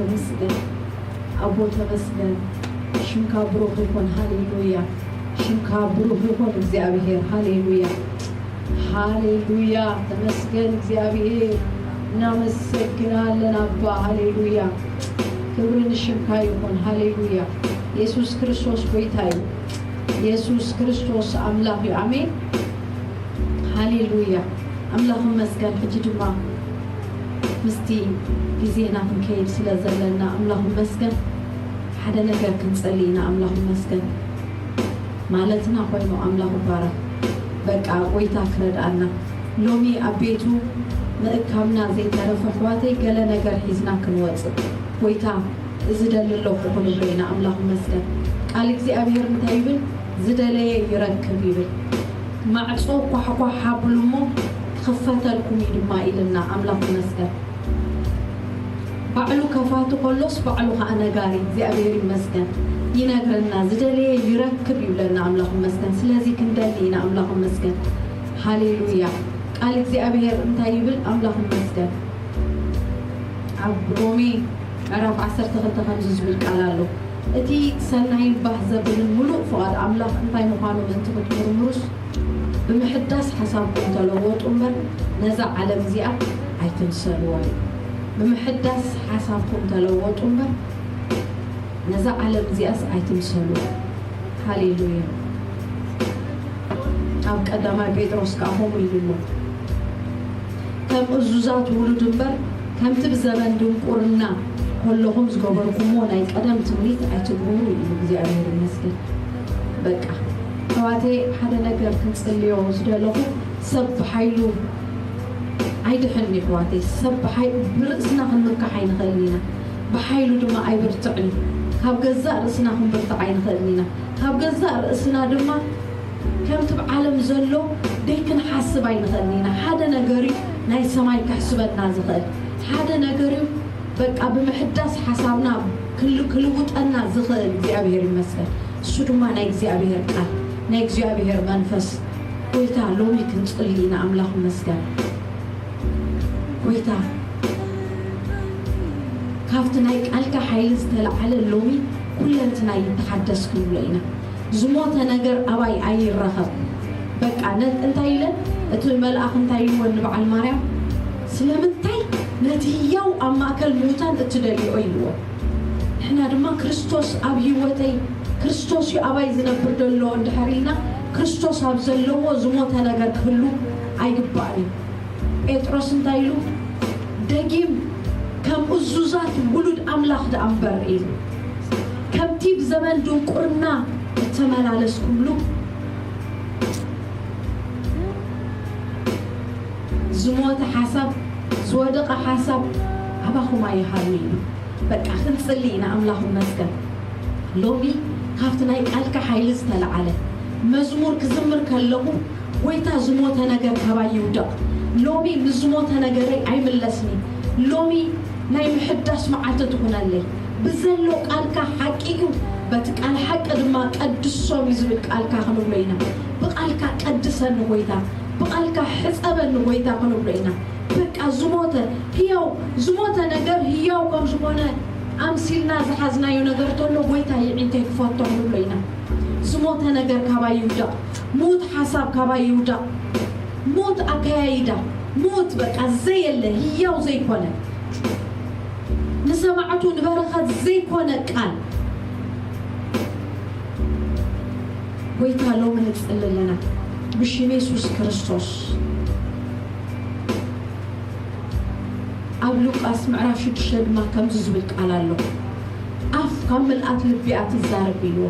ተመስገን ኣቦ፣ ተመስገን። ሽምካ ብሩኽ ይኹን። ሃሌሉያ። ሽምካ ብሩኽ ይኹን እግዚኣብሔር። ሃሌሉያ፣ ሃሌሉያ። ተመስገን እግዚኣብሔር። እናመሰግናለን ኣባ። ሃሌሉያ። ክብሪ ንሽምካ ይኹን። ሃሌሉያ። የሱስ ክርስቶስ ጎይታ እዩ። የሱስ ክርስቶስ ኣምላኽ እዩ። ኣሜን። ሃሌሉያ። ኣምላኽ ይመስገን። ሕጂ ድማ ምስቲ ግዜና ክንከይድ ስለ ዘለና ኣምላኽ ይመስገን። ሓደ ነገር ክንጸሊ ኢና። ኣምላኽ ይመስገን። ማለትና ኮይኑ ኣምላኽ ይባረኽ። በቃ ጎይታ ክረድኣና። ሎሚ ኣብ ቤቱ ምእካብና ዘይተረፈ ኣሕዋተይ ገለ ነገር ሒዝና ክንወጽእ። ጎይታ እዚ ደሊ ኣለኹ ክንብሎ ኢና። ኣምላኽ ይመስገን። ቃል እግዚኣብሔር እንታይ ይብል? ዝደለየ ይረክብ ይብል። ማዕጾ ኳሕኳሕ ኣብሉ እሞ ክኽፈተልኩም እዩ ድማ ኢልና። ኣምላኽ ይመስገን። ባዕሉ ከፋቲ ከሎስ ባዕሉ ኸኣ ነጋሪ እግዚኣብሔር ይመስገን። ይነግረና፣ ዝደለየ ይረክብ ይብለና። ኣምላኽ ይመስገን። ስለዚ ክንደሊ ኢና። ኣምላኽ ይመስገን። ሃሌሉያ። ቃል እግዚኣብሔር እንታይ ይብል? ኣምላኽ ይመስገን። ኣብ ሮሜ ምዕራፍ ዓሰርተ ክልተ ከምዚ ዝብል ቃል ኣሎ። እቲ ሰናይን ባህ ዘብልን ምሉእ ፍቓድ ኣምላኽ እንታይ ምዃኑ ምእንቲ ክትምርምሩስ፣ ብምሕዳስ ሓሳብኩም ተለወጡ እምበር፣ ነዛ ዓለም እዚኣ ኣይትምሰልዋ እዩ። ብምሕዳስ ሓሳብኩም ተለወጡ እምበር፣ ነዛ ዓለም እዚኣስ ኣይትምሰሉ። ሃሌሉያ። ኣብ ቀዳማይ ጴጥሮስ ከኣ ከምኡ ኢሉ ኣሎ። ከም እዙዛት ውሉድ እምበር፣ ከምቲ ብዘመን ድንቁርና ከለኹም ዝገበርኩምዎ ናይ ቀደም ትምኒት ኣይትግበሩ ኢሉ። እግዚኣብሔር ይመስገን። በቃ፣ ኣሕዋተይ፣ ሓደ ነገር ክንጽልዮ ዝደለኹ፣ ሰብ ብሓይሉ ኣይድሕን እዩ፣ ኣሕዋተይ። ሰብ ብሓይ-፣ ብርእስና ክንምካሕ ኣይንኽእልን ኢና። ብሓይሉ ድማ ኣይብርትዕን እዩ። ካብ ገዛእ ርእስና ክንብርትዕ ኣይንኽእልን ኢና። ካብ ገዛእ ርእስና ድማ ከምቲ ኣብ ዓለም ዘሎ ደይ ክንሓስብ ኣይንኽእልን ኢና። ሓደ ነገር እዩ ናይ ሰማይ ከሕስበና ዝኽእል። ሓደ ነገር እዩ በቃ ብምሕዳስ ሓሳብና ክል-፣ ክልውጠና ዝኽእል እግዚኣብሔር ይመስገን። እሱ ድማ ናይ እግዚኣብሔር ቃል፣ ናይ እግዚኣብሔር መንፈስ። ጎይታ ሎሚ ክንጽሊ ኢና። ኣምላኽ ይመስገን። ጎይታ ካብቲ ናይ ቃልካ ሓይሊ ዝተለዓለ ሎሚ ኩለንትናይ ይተሓደስ ክንብሎ ኢና። ዝሞተ ነገር ኣባይ ኣይረኸብ። በቃ ነ-፣ እንታይ ኢለ እቲ መልኣኽ እንታይ ኢልዎ ንበዓል ማርያም? ስለምንታይ ነቲ ህያው ኣብ ማእከል ምዉታን እትደልዮ ኢልዎ። ንሕና ድማ ክርስቶስ ኣብ ህይወተይ፣ ክርስቶስ እዩ ኣባይ ዝነብር ዘሎ እንድሕር ኢልና፣ ክርስቶስ ኣብ ዘለዎ ዝሞተ ነገር ክህሉ ኣይግባእን እዩ። ጴጥሮስ እንታይ ኢሉ? ደጊም ከም እዙዛት ውሉድ ኣምላኽ ደኣ እምበር ኢሉ። ከምቲ ብዘመን ድንቁርና እተመላለስኩምሉ፣ ዝሞተ ሓሳብ፣ ዝወደቐ ሓሳብ ኣባኹም ኣይሃሉ ኢሉ። በቃ ክንጽሊ ኢና። ኣምላኽ ይመስገን። ሎሚ ካብቲ ናይ ቃልካ ሓይሊ ዝተለዓለ መዝሙር ክዝምር ከለኹ፣ ጎይታ ዝሞተ ነገር ካባይ ይውደቕ። ሎሚ ምስ ዝሞተ ነገረይ ኣይምለስኒ። ሎሚ ናይ ምሕዳስ መዓልቲ ትኹነለይ። ብዘሎ ቃልካ ሓቂ እዩ፣ በቲ ቃል ሓቂ ድማ ቀድሶም እዩ ዝብል ቃልካ ክንብሎ ኢና። ብቃልካ ቀድሰኒ ጎይታ፣ ብቃልካ ሕጸበኒ ጎይታ ክንብሎ ኢና። በቃ ዝሞተ ህያው፣ ዝሞተ ነገር ህያው ከም ዝኾነ ኣምሲልና ዝሓዝናዮ ነገር ተሎ፣ ጎይታ ይዒንተይ ክፈቶ ክንብሎ ኢና። ዝሞተ ነገር ካባይ ይውደቕ፣ ሙት ሓሳብ ካባይ ይውደቕ፣ ሙት ኣከያይዳ፣ ሙት በቃ ዘየለ ህያው ዘይኮነ፣ ንሰማዕቱ ንበረኸት ዘይኮነ ቃል። ጎይታ ሎሚ ንጽሊ ኣለና ብሽም የሱስ ክርስቶስ። ኣብ ሉቃስ ምዕራፍ ሽዱሽተ ድማ ከምዚ ዝብል ቃል ኣሎ። ኣፍ ካብ ምልኣት ልቢ እያ ትዛረብ ኢልዎ።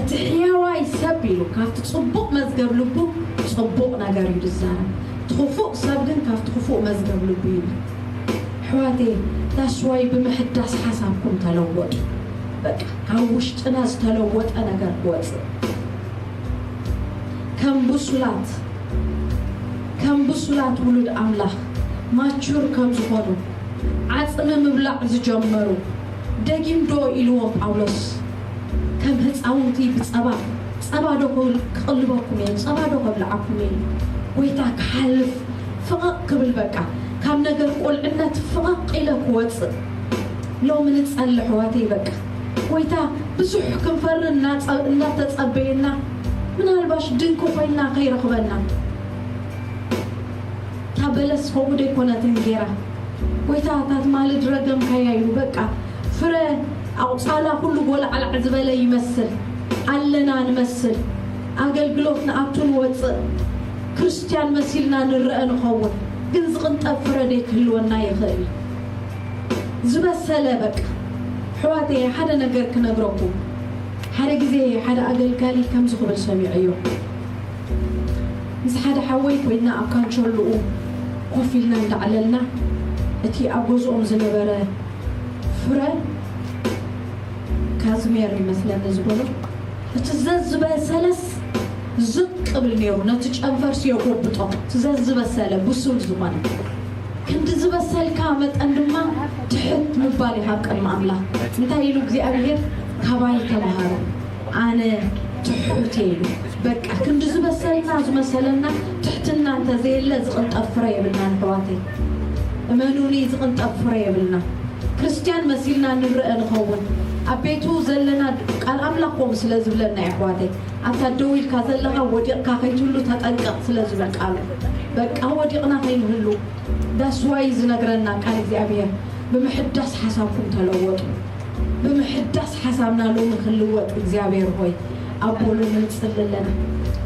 እቲ ሕያዋይ ሰብ ኢሉ ካብቲ ጽቡቕ መዝገብ ልቡ ጽቡቕ ነገር እዩ ዝዛረብ። እቲ ክፉእ ሰብ ግን ካብቲ ክፉእ መዝገብ ልቡ እዩ። ኣሕዋተይ፣ that's why ብምሕዳስ ሓሳብኩም ተለወጡ። በቃ ካብ ውሽጥና ዝተለወጠ ነገር ክወጽእ። ከም ብሱላት፣ ከም ብሱላት ውሉድ ኣምላኽ ማቹር ከም ዝኾኑ፣ ዓጽሚ ምብላዕ ዝጀመሩ፣ ደጊም ዶ ኢልዎም ጳውሎስ፣ ከም ህፃውንቲ ብጸባ፣ ጸባ ዶ ክብል-፣ ክቕልበኩም እየ፣ ጸባ ዶ ከብልዓኩም እየ? ጎይታ ክሓልፍ ፍቕቕ ክብል፣ በቃ ካብ ነገር ቁልዕነት ፍቕቕ ኢለ ክወጽእ። ሎሚ ንጸሊ ኣሕዋተይ፣ በቃ ጎይታ ብዙሕ ክንፈሪ እናጸ-፣ እናተጸበየና፣ ምናልባሽ ድንቂ ኮይና ከይረኽበና፣ እታ በለስ ከምኡ ደይኮነትን ጌራ፣ ጎይታ እታ ትማሊ ዝረገምካያ ኢሉ፣ በቃ ፍረ ኣቑጻላ ኩሉ ጎላዕላዕ ዝበለ ይመስል፣ ኣለና ንመስል፣ ኣገልግሎት ንኣቱ ንወጽእ፣ ክርስትያን መሲልና ንረአ ንኸውን፣ ግን ዝቕንጠብ ፍረ ደይክህልወና ይኽእል። ዝበሰለ በቃ። ኣሕዋተይ፣ ሓደ ነገር ክነግረኩም። ሓደ ግዜ ሓደ ኣገልጋሊ ከምዚ ክብል ሰሚዐዮ። ምስ ሓደ ሓወይ ኮይና ኣብ ካንቸሎኡ ኮፍ ኢልና እንዳዕለልና፣ እቲ ኣብ ገዝኦም ዝነበረ ፍረ ካዝሜር ይመስለኒ ዝበሎ፣ እቲ ዘዝበሰለስ ዝቅ ክብል ነይሩ፣ ነቲ ጨንፈርሲ የጎብጦ። እቲ ዘዝበሰለ ብሱል ዝኾነ፣ ክንዲ ዝበሰልካ መጠን ድማ ትሕት ምባል ኢኻ ኣብ ቅድሚ ኣምላኽ። እንታይ ኢሉ እግዚኣብሄር? "ካባይ ተምሃሩ፣ ኣነ ትሑት እየ" ኢሉ። በቃ ክንዲ ዝበሰልና ዝመሰለና ትሕትና እንተዘየለ ዝቕንጠብ ፍረ የብልናን ኣሕዋተይ። እመኑኒ፣ ዝቕንጠብ ፍረ የብልና። ክርስትያን መሲልና ንረአ ንኸውን። ኣብ ቤቱ ዘለና ቃል ኣምላኽ ከምኡ ስለ ዝብለና እዩ ኣሕዋተይ። ኣታ ደው ኢልካ ዘለኻ ወዲቕካ ከይትህሉ ተጠንቀቕ ስለ ዝብል ቃሉ። በቃ ወዲቕና ከይንህሉ ዳስዋይ ዝነግረና ቃል እግዚኣብሔር። ብምሕዳስ ሓሳብኩም ተለወጡ። ብምሕዳስ ሓሳብና ሎሚ ክንልወጥ እግዚኣብሔር ሆይ ኣቦ ሎሚ ንጽሊ ኣለና።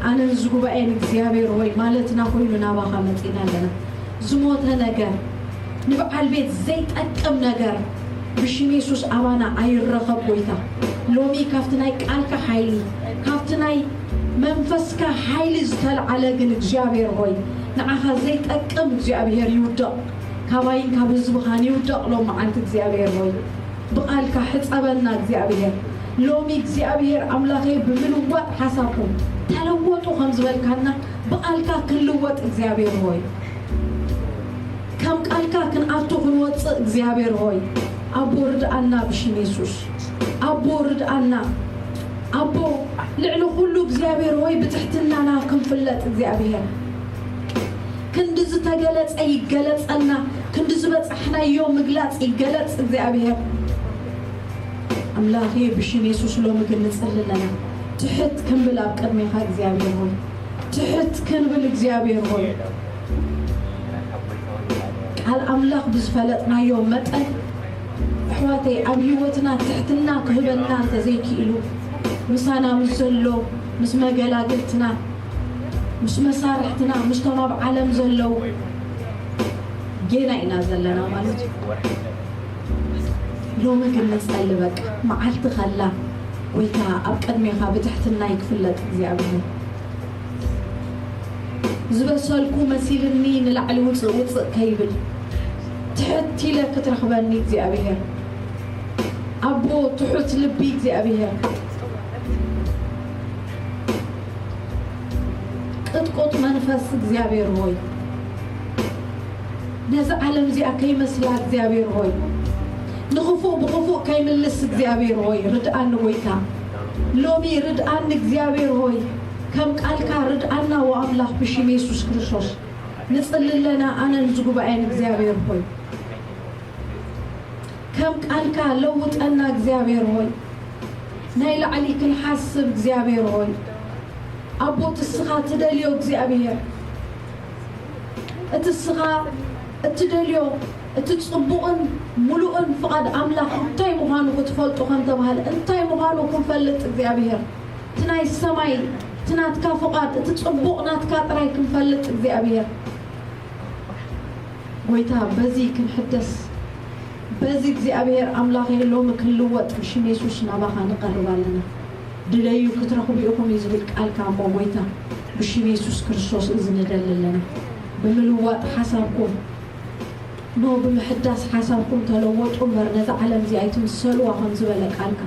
ኣነን እዚ ጉባኤን እግዚኣብሔር ሆይ ማለትና ኮይኑ ናባኻ መጺና ኣለና። ዝሞተ ነገር፣ ንበዓል ቤት ዘይጠቅም ነገር ብሽም የሱስ ኣባና ኣይረኸብ ጎይታ። ሎሚ ካብቲ ናይ ቃልካ ሓይሊ፣ ካብቲ ናይ መንፈስካ ሓይሊ ዝተልዓለ ግን እግዚኣብሔር ሆይ ንዓኻ ዘይጠቅም እግዚኣብሔር ይውደቕ። ካባይን ካብ ህዝብኻን ይውደቕ ሎም መዓልቲ እግዚኣብሔር ሆይ ብቓልካ ሕጸበና እግዚኣብሔር። ሎሚ እግዚኣብሔር ኣምላኸይ ብምልዋጥ ሓሳብኩም ተለወጡ ከም ዝበልካና ብቓልካ ክንልወጥ እግዚኣብሔር ሆይ ከም ቃልካ ክንኣቱ ክንወፅእ እግዚኣብሔር ሆይ ኣቦ ርድኣና ብሽም የሱስ ኣቦ ርድኣና ኣቦ ልዕሊ ኩሉ እግዚኣብሔር ሆይ ብትሕትናና ክንፍለጥ እግዚኣብሔር ክንዲ ዝተገለጸ ይገለጸልና ክንዲ ዝበጻሕናዮ ምግላጽ ይገለጽ እግዚኣብሔር ኣምላኽ ብሽም የሱስ ሎሚ ግን ንጽሊ ኣለና ትሕት ክንብል ኣብ ቅድሜኻ እግዚኣብሔር ሆይ ትሕት ክንብል እግዚኣብሔር ሆይ ቃል ኣምላኽ ብዝፈለጥናዮ መጠን ኣሕዋተይ ኣብ ህይወትና ትሕትና ክህበና እንተዘይክኢሉ ምሳና ምስ ዘሎ ምስ መገላግልትና ምስ መሳርሕትና ምስቶም ኣብ ዓለም ዘለዉ ጌና ኢና ዘለና ማለት እዩ ሎሚ ግን ንጸሊ በቃ መዓልቲ ከላ ጎይታ ኣብ ቅድሜኻ ብትሕትና ይክፍለጥ እግዚኣብሔር ዝበሰልኩ መሲልኒ ንላዕሊ ውፅእ ውፅእ ከይብል ትሕት ኢለ ክትረኽበኒ እግዚኣብሔር ኣቦ ትሑት ልቢ እግዚኣብሔር ቅጥቁጥ መንፈስ እግዚኣብሔር ሆይ ነዚ ዓለም እዚኣ ከይመስላ እግዚኣብሔር ሆይ ንኽፉእ ብኽፉእ ከይምልስ እግዚኣብሔር ሆይ ርድኣኒ ጎይታ ሎሚ ርድኣኒ እግዚኣብሔር ሆይ ከም ቃልካ ርድኣና ወኣምላኽ ብሽም የሱስ ክርስቶስ ንጽሊ ኣለና ኣነን እዚ ጉባኤን እግዚኣብሔር ሆይ ከም ቃልካ ለውጠና እግዚኣብሔር ሆይ ናይ ላዕሊ ክንሓስብ እግዚኣብሔር ሆይ ኣቦ ትስኻ ትደልዮ እግዚኣብሔር እቲ ስኻ እትደልዮ እቲ ጽቡቕን ምሉእን ፍቓድ ኣምላኽ እንታይ ምዃኑ ክትፈልጡ ከም ተባህለ እንታይ ምዃኑ ክንፈልጥ እግዚኣብሔር እቲ ናይ ሰማይ እቲ ናትካ ፍቓድ እቲ ጽቡቕ ናትካ ጥራይ ክንፈልጥ እግዚኣብሔር ጎይታ በዚ ክንሕደስ በዚ እግዚኣብሔር ኣምላኸይ ሎሚ ክንልወጥ ብሽም የሱስ ናባኻ ንቐርብ ኣለና ድለዩ ክትረኽቡ ኢኹም እዩ ዝብል ቃልካ እሞ ጎይታ ብሽም የሱስ ክርስቶስ እዚ ንደሊ ኣለና ብምልዋጥ ሓሳብኩም ኖ ብምሕዳስ ሓሳብኩም ተለወጡ እምበር ነዛ ዓለም እዚ ኣይትምሰልዋ ከም ዝበለ ቃልካ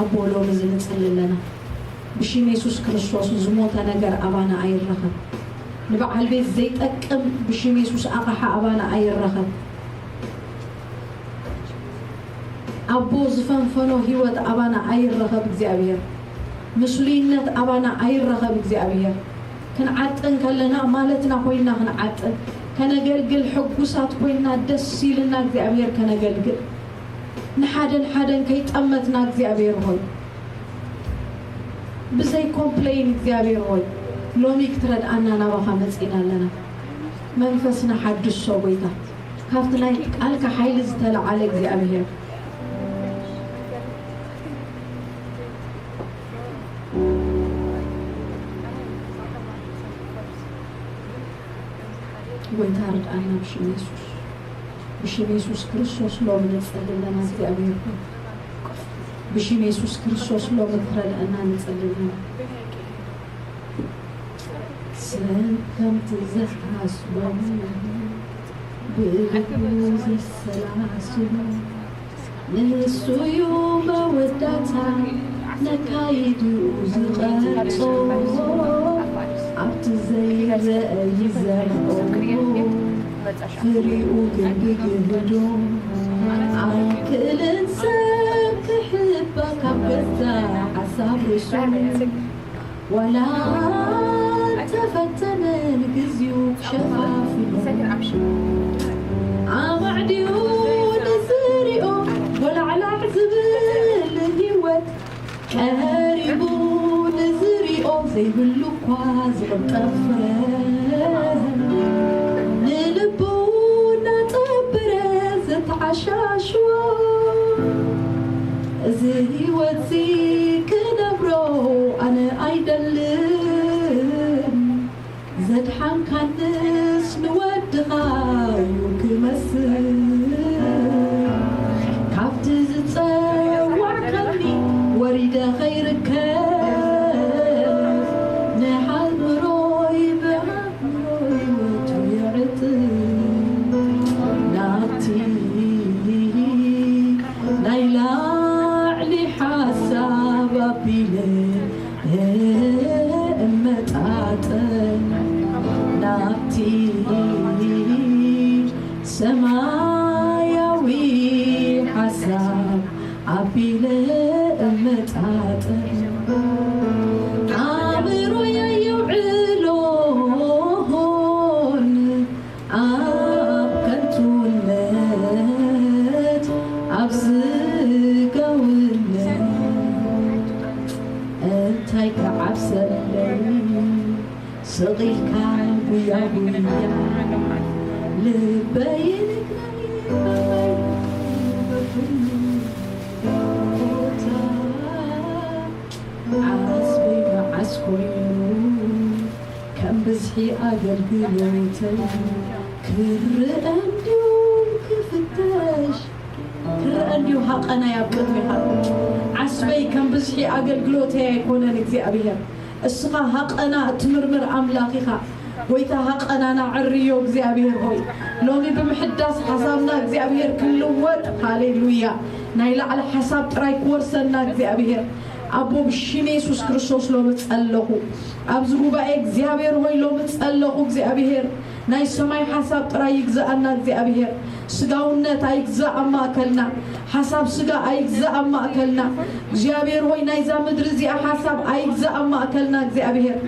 ኣቦ ሎሚ እዚ ንጽሊ ኣለና ብሽም የሱስ ክርስቶስ ዝሞተ ነገር ኣባና ኣይረኸብ ንበዓል ቤት ዘይጠቅም ብሽም የሱስ ኣቕሓ ኣባና ኣይረኸብ ኣቦ ዝፈንፈኖ ህይወት ኣባና ኣይረኸብ እግዚኣብሔር ምስሉይነት ኣባና ኣይረኸብ እግዚኣብሔር ክንዓጥን ከለና ማለትና ኮይና ክንዓጥን ከነገልግል ሕጉሳት ኮይና ደስ ኢልና እግዚኣብሔር ከነገልግል ንሓደን ሓደን ከይጠመትና እግዚኣብሔር ሆይ ብዘይ ኮምፕሌን እግዚኣብሔር ሆይ ሎሚ ክትረድኣና ናባኻ መጺና ኣለና። መንፈስና ሓድሶ ጎይታ ካብቲ ናይ ቃልካ ሓይሊ ዝተለዓለ እግዚኣብሔር ጎይታ ርድኣና ብሽም የሱስ። ብሽም የሱስ ክርስቶስ ሎሚ ንጸሊ ኣለና እግዚኣብሔር ሆይ። ብሽም የሱስ ክርስቶስ ሎሚ ክትረድኣና ንጸሊ ኣለና። ሰብ ከምቲ ዝሓስቦ ብልቡ ዘሰላስሎ ንሱ እዩ መወዳእታ ነካይዱ ዝቐርጾ ኣብቲ ዘይረአ ይዘርኦ ፍሪኡ ግን ብግህዶ ኣይክእልን ሰብ ክሕባ ካብ ገዛ ሓሳብ ርእሱ ዋላ ተፈተነ ንግዚኡ ክሸፋፍኖ ኣማዕድዩ ንዝሪኦ ጎላዕላዕ ዝብል ህይወት ቀሪቡ ንዝሪኦ ዘይብሉ እኳ ዝቕጠፍ ንልቡ እናጠበረ ዘተዓሻሽዎ እዚ ህይወትዚ ክነብሮ ኣነ ኣይደልን ዘድሓንካንስ ንወድኻ እዩ ክመስል ካብቲ ዝጸዋዕካኒ ወሪደ ኸይርከብ ንሓልምሮይ ብሓልምሮይ ወቱ ይዕጥብ ናብቲ ናይ ላዕሊ ሓሳብ ኣቢለ እመጣጠን ናብቲ ሰማያዊ ሓሳብ ኣቢለ እመጣጠን ኣእምሮይ ኣየውዕሎን ኣብ ከንቱነት ኣብ ስጋውነት እንታይ ክዓብሰለይ ስቕ ኢልካ ጉያ ጉያ ልበይ ንግረኒ ዓስበይ መዓስ ኮይኑ ከም ብዝሒ ኣገልግሎተይ ክርአ እንድዩ ክፍተሽ ክርአ እንድዩ ሃቐናይ ኣብ ቅድሚኻ ዓስበይ ከም ብዝሒ ኣገልግሎተይ ኣይኮነን እግዚኣብሔር እስኻ ሃቐና እትምርምር ኣምላኽ ኢኻ ጎይታ ሃቐናና ዕርዮ እግዚኣብሔር ሆይ ሎሚ ብምሕዳስ ሓሳብና እግዚኣብሔር ክንልወጥ ሃሌሉያ ናይ ላዕሊ ሓሳብ ጥራይ ክወርሰና እግዚኣብሔር ኣቦ ብሽም የሱስ ክርስቶስ ሎሚ ጸለኹ ኣብዚ ጉባኤ እግዚኣብሔር ሆይ ሎሚ ጸለኹ እግዚኣብሔር ናይ ሰማይ ሓሳብ ጥራይ ይግዛኣና እግዚኣብሔር ስጋውነት ኣይግዛእ ኣብ ማእከልና ሓሳብ ስጋ ኣይግዛእ ኣብ ማእከልና እግዚኣብሔር ሆይ ናይዛ ምድሪ እዚኣ ሓሳብ ኣይግዛእ ኣብ ማእከልና እግዚኣብሔር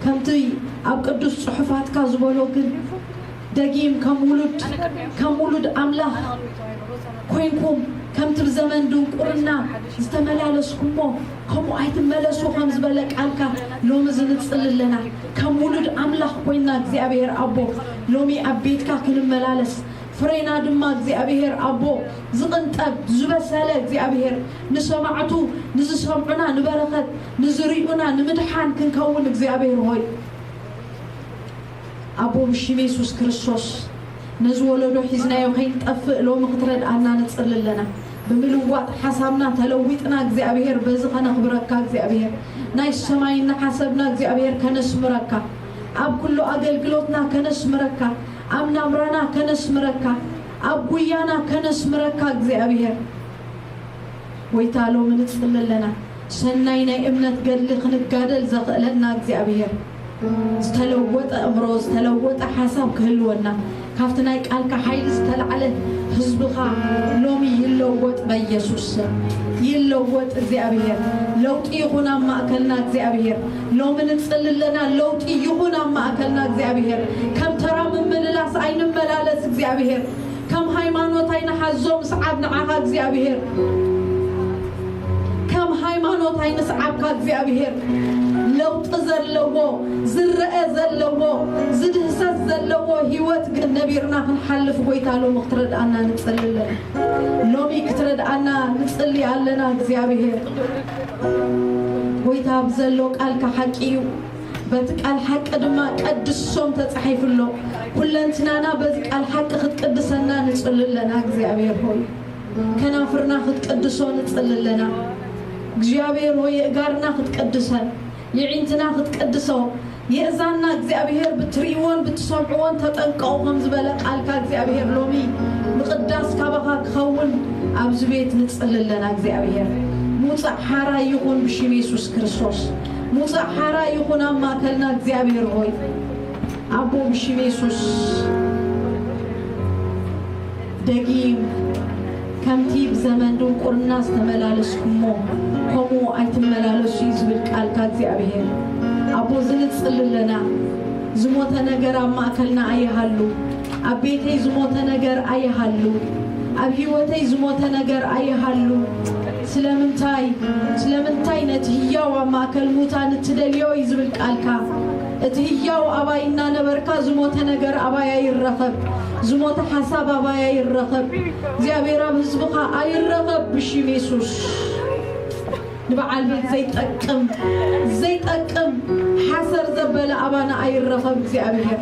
ከምቲ ኣብ ቅዱስ ጽሑፋትካ ዝበሎ ግን ደጊም ከም ውሉድ ከም ውሉድ ኣምላኽ ኮይንኩም ከምቲ ብዘመን ድንቁርና ዝተመላለስኩሞ ከምኡ ኣይትመለሱ ከም ዝበለ ቃልካ ሎሚ ዝንጽል ኣለና ከም ውሉድ ኣምላኽ ኮይና እግዚኣብሔር ኣቦ ሎሚ ኣብ ቤትካ ክንመላለስ ፍሬና ድማ እግዚኣብሔር ኣቦ ዝቕንጠብ ዝበሰለ እግዚኣብሔር ንሰማዕቱ ንዝሰምዑና ንበረኸት ንዝርእዩና ንምድሓን ክንከውን እግዚኣብሔር ሆይ ኣቦ ብሽም የሱስ ክርስቶስ ነዚ ወለዶ ሒዝናዮ ከይንጠፍእ ሎሚ ክትረድኣና ንጽሊ ኣለና ብምልዋጥ ሓሳብና ተለዊጥና እግዚኣብሔር በዚ ከነኽብረካ እግዚኣብሔር ናይ ሰማይ እናሓሰብና እግዚኣብሔር ከነስምረካ ኣብ ኩሉ ኣገልግሎትና ከነስምረካ ኣብ ናብራና ከነስምረካ ኣብ ጉያና ከነስምረካ እግዚኣብሔር ጎይታ ሎሚ ንጽሊ ኣለና ሰናይ ናይ እምነት ገድሊ ክንጋደል ዘኽእለና እግዚኣብሔር ዝተለወጠ እምሮ ዝተለወጠ ሓሳብ ክህልወና ካብቲ ናይ ቃልካ ሓይሊ ዝተላዕለ ህዝብኻ ሎሚ ይለወጥ በኢየሱስ ስም ይለወጥ እግዚኣብሔር። ለውጢ ይኹን ኣብ ማእከልና እግዚኣብሔር። ሎሚ ንጽሊ ኣለና፣ ለውጢ ይኹን ኣብ ማእከልና እግዚኣብሔር። ከም ተራ ምምልላስ ኣይንመላለስ እግዚኣብሔር። ከም ሃይማኖት ኣይንሓዞ ምስዓብ ንዓኻ እግዚኣብሔር። ከም ሃይማኖት ኣይንስዓብካ እግዚኣብሔር። ለውጢ ዘለዎ፣ ዝረአ ዘለዎ፣ ዝድህሰስ ዘለዎ ህይወት ግን ነቢርና ክንሓልፍ ጎይታ ሎሚ ክትረድኣና ንጽሊ ኣለና። ሎሚ ክትረድኣና ንጽሊ ኣለና እግዚኣብሔር። ጎይታ ብዘሎ ቃልካ ሓቂ እዩ። በቲ ቃል ሓቂ ድማ ቀድሶም ተጻሒፉ ኣሎ። ኩለንትናና በዚ ቃል ሓቂ ክትቅድሰና ንጽሊ ኣለና እግዚኣብሔር ሆይ። ከናፍርና ክትቅድሶ ንጽሊ ኣለና እግዚኣብሔር ሆይ። የእጋርና ክትቅድሰን፣ የዒንትና ክትቅድሶ፣ የእዛንና እግዚኣብሔር ብትርእይዎን ብትሰምዕዎን ተጠንቀቑ ከም ዝበለ ቃልካ እግዚኣብሔር ሎሚ ምቕዳስ ካባኻ ክኸውን ኣብዚ ቤት ንጽሊ ኣለና እግዚኣብሔር። ምውጻእ ሓራ ይኹን ብሽም የሱስ ክርስቶስ። ምውጻእ ሓራ ይኹን ኣብ ማእከልና እግዚኣብሔር ሆይ። ኣቦ ብሽም የሱስ ደጊም ከምቲ ብዘመን ድንቁርና ዝተመላለስኩሞ ከምኡ ኣይትመላለሱ እዩ ዝብል ቃልካ እግዚኣብሔር። ኣቦ ዝንጽል ኣለና። ዝሞተ ነገር ኣብ ማእከልና ኣይሃሉ። ኣብ ቤተይ ዝሞተ ነገር ኣይሃሉ። ኣብ ህይወተይ ዝሞተ ነገር ኣይሃሉ። ስለምንታይ? ስለምንታይ ነቲ ህያው ኣብ ማእከል ሙታን እትደልዮ እዩ ዝብል ቃልካ። እቲ ህያው ኣባይ እናነበርካ ዝሞተ ነገር ኣባይ ኣይረኸብ። ዝሞተ ሓሳብ ኣባይ ኣይረኸብ። እግዚኣብሔር ኣብ ህዝብኻ ኣይረኸብ ብሽም የሱስ። ንበዓል ቤት ዘይጠቅም፣ ዘይጠቅም ሓሰር ዘበለ ኣባና ኣይረኸብ እግዚኣብሔር።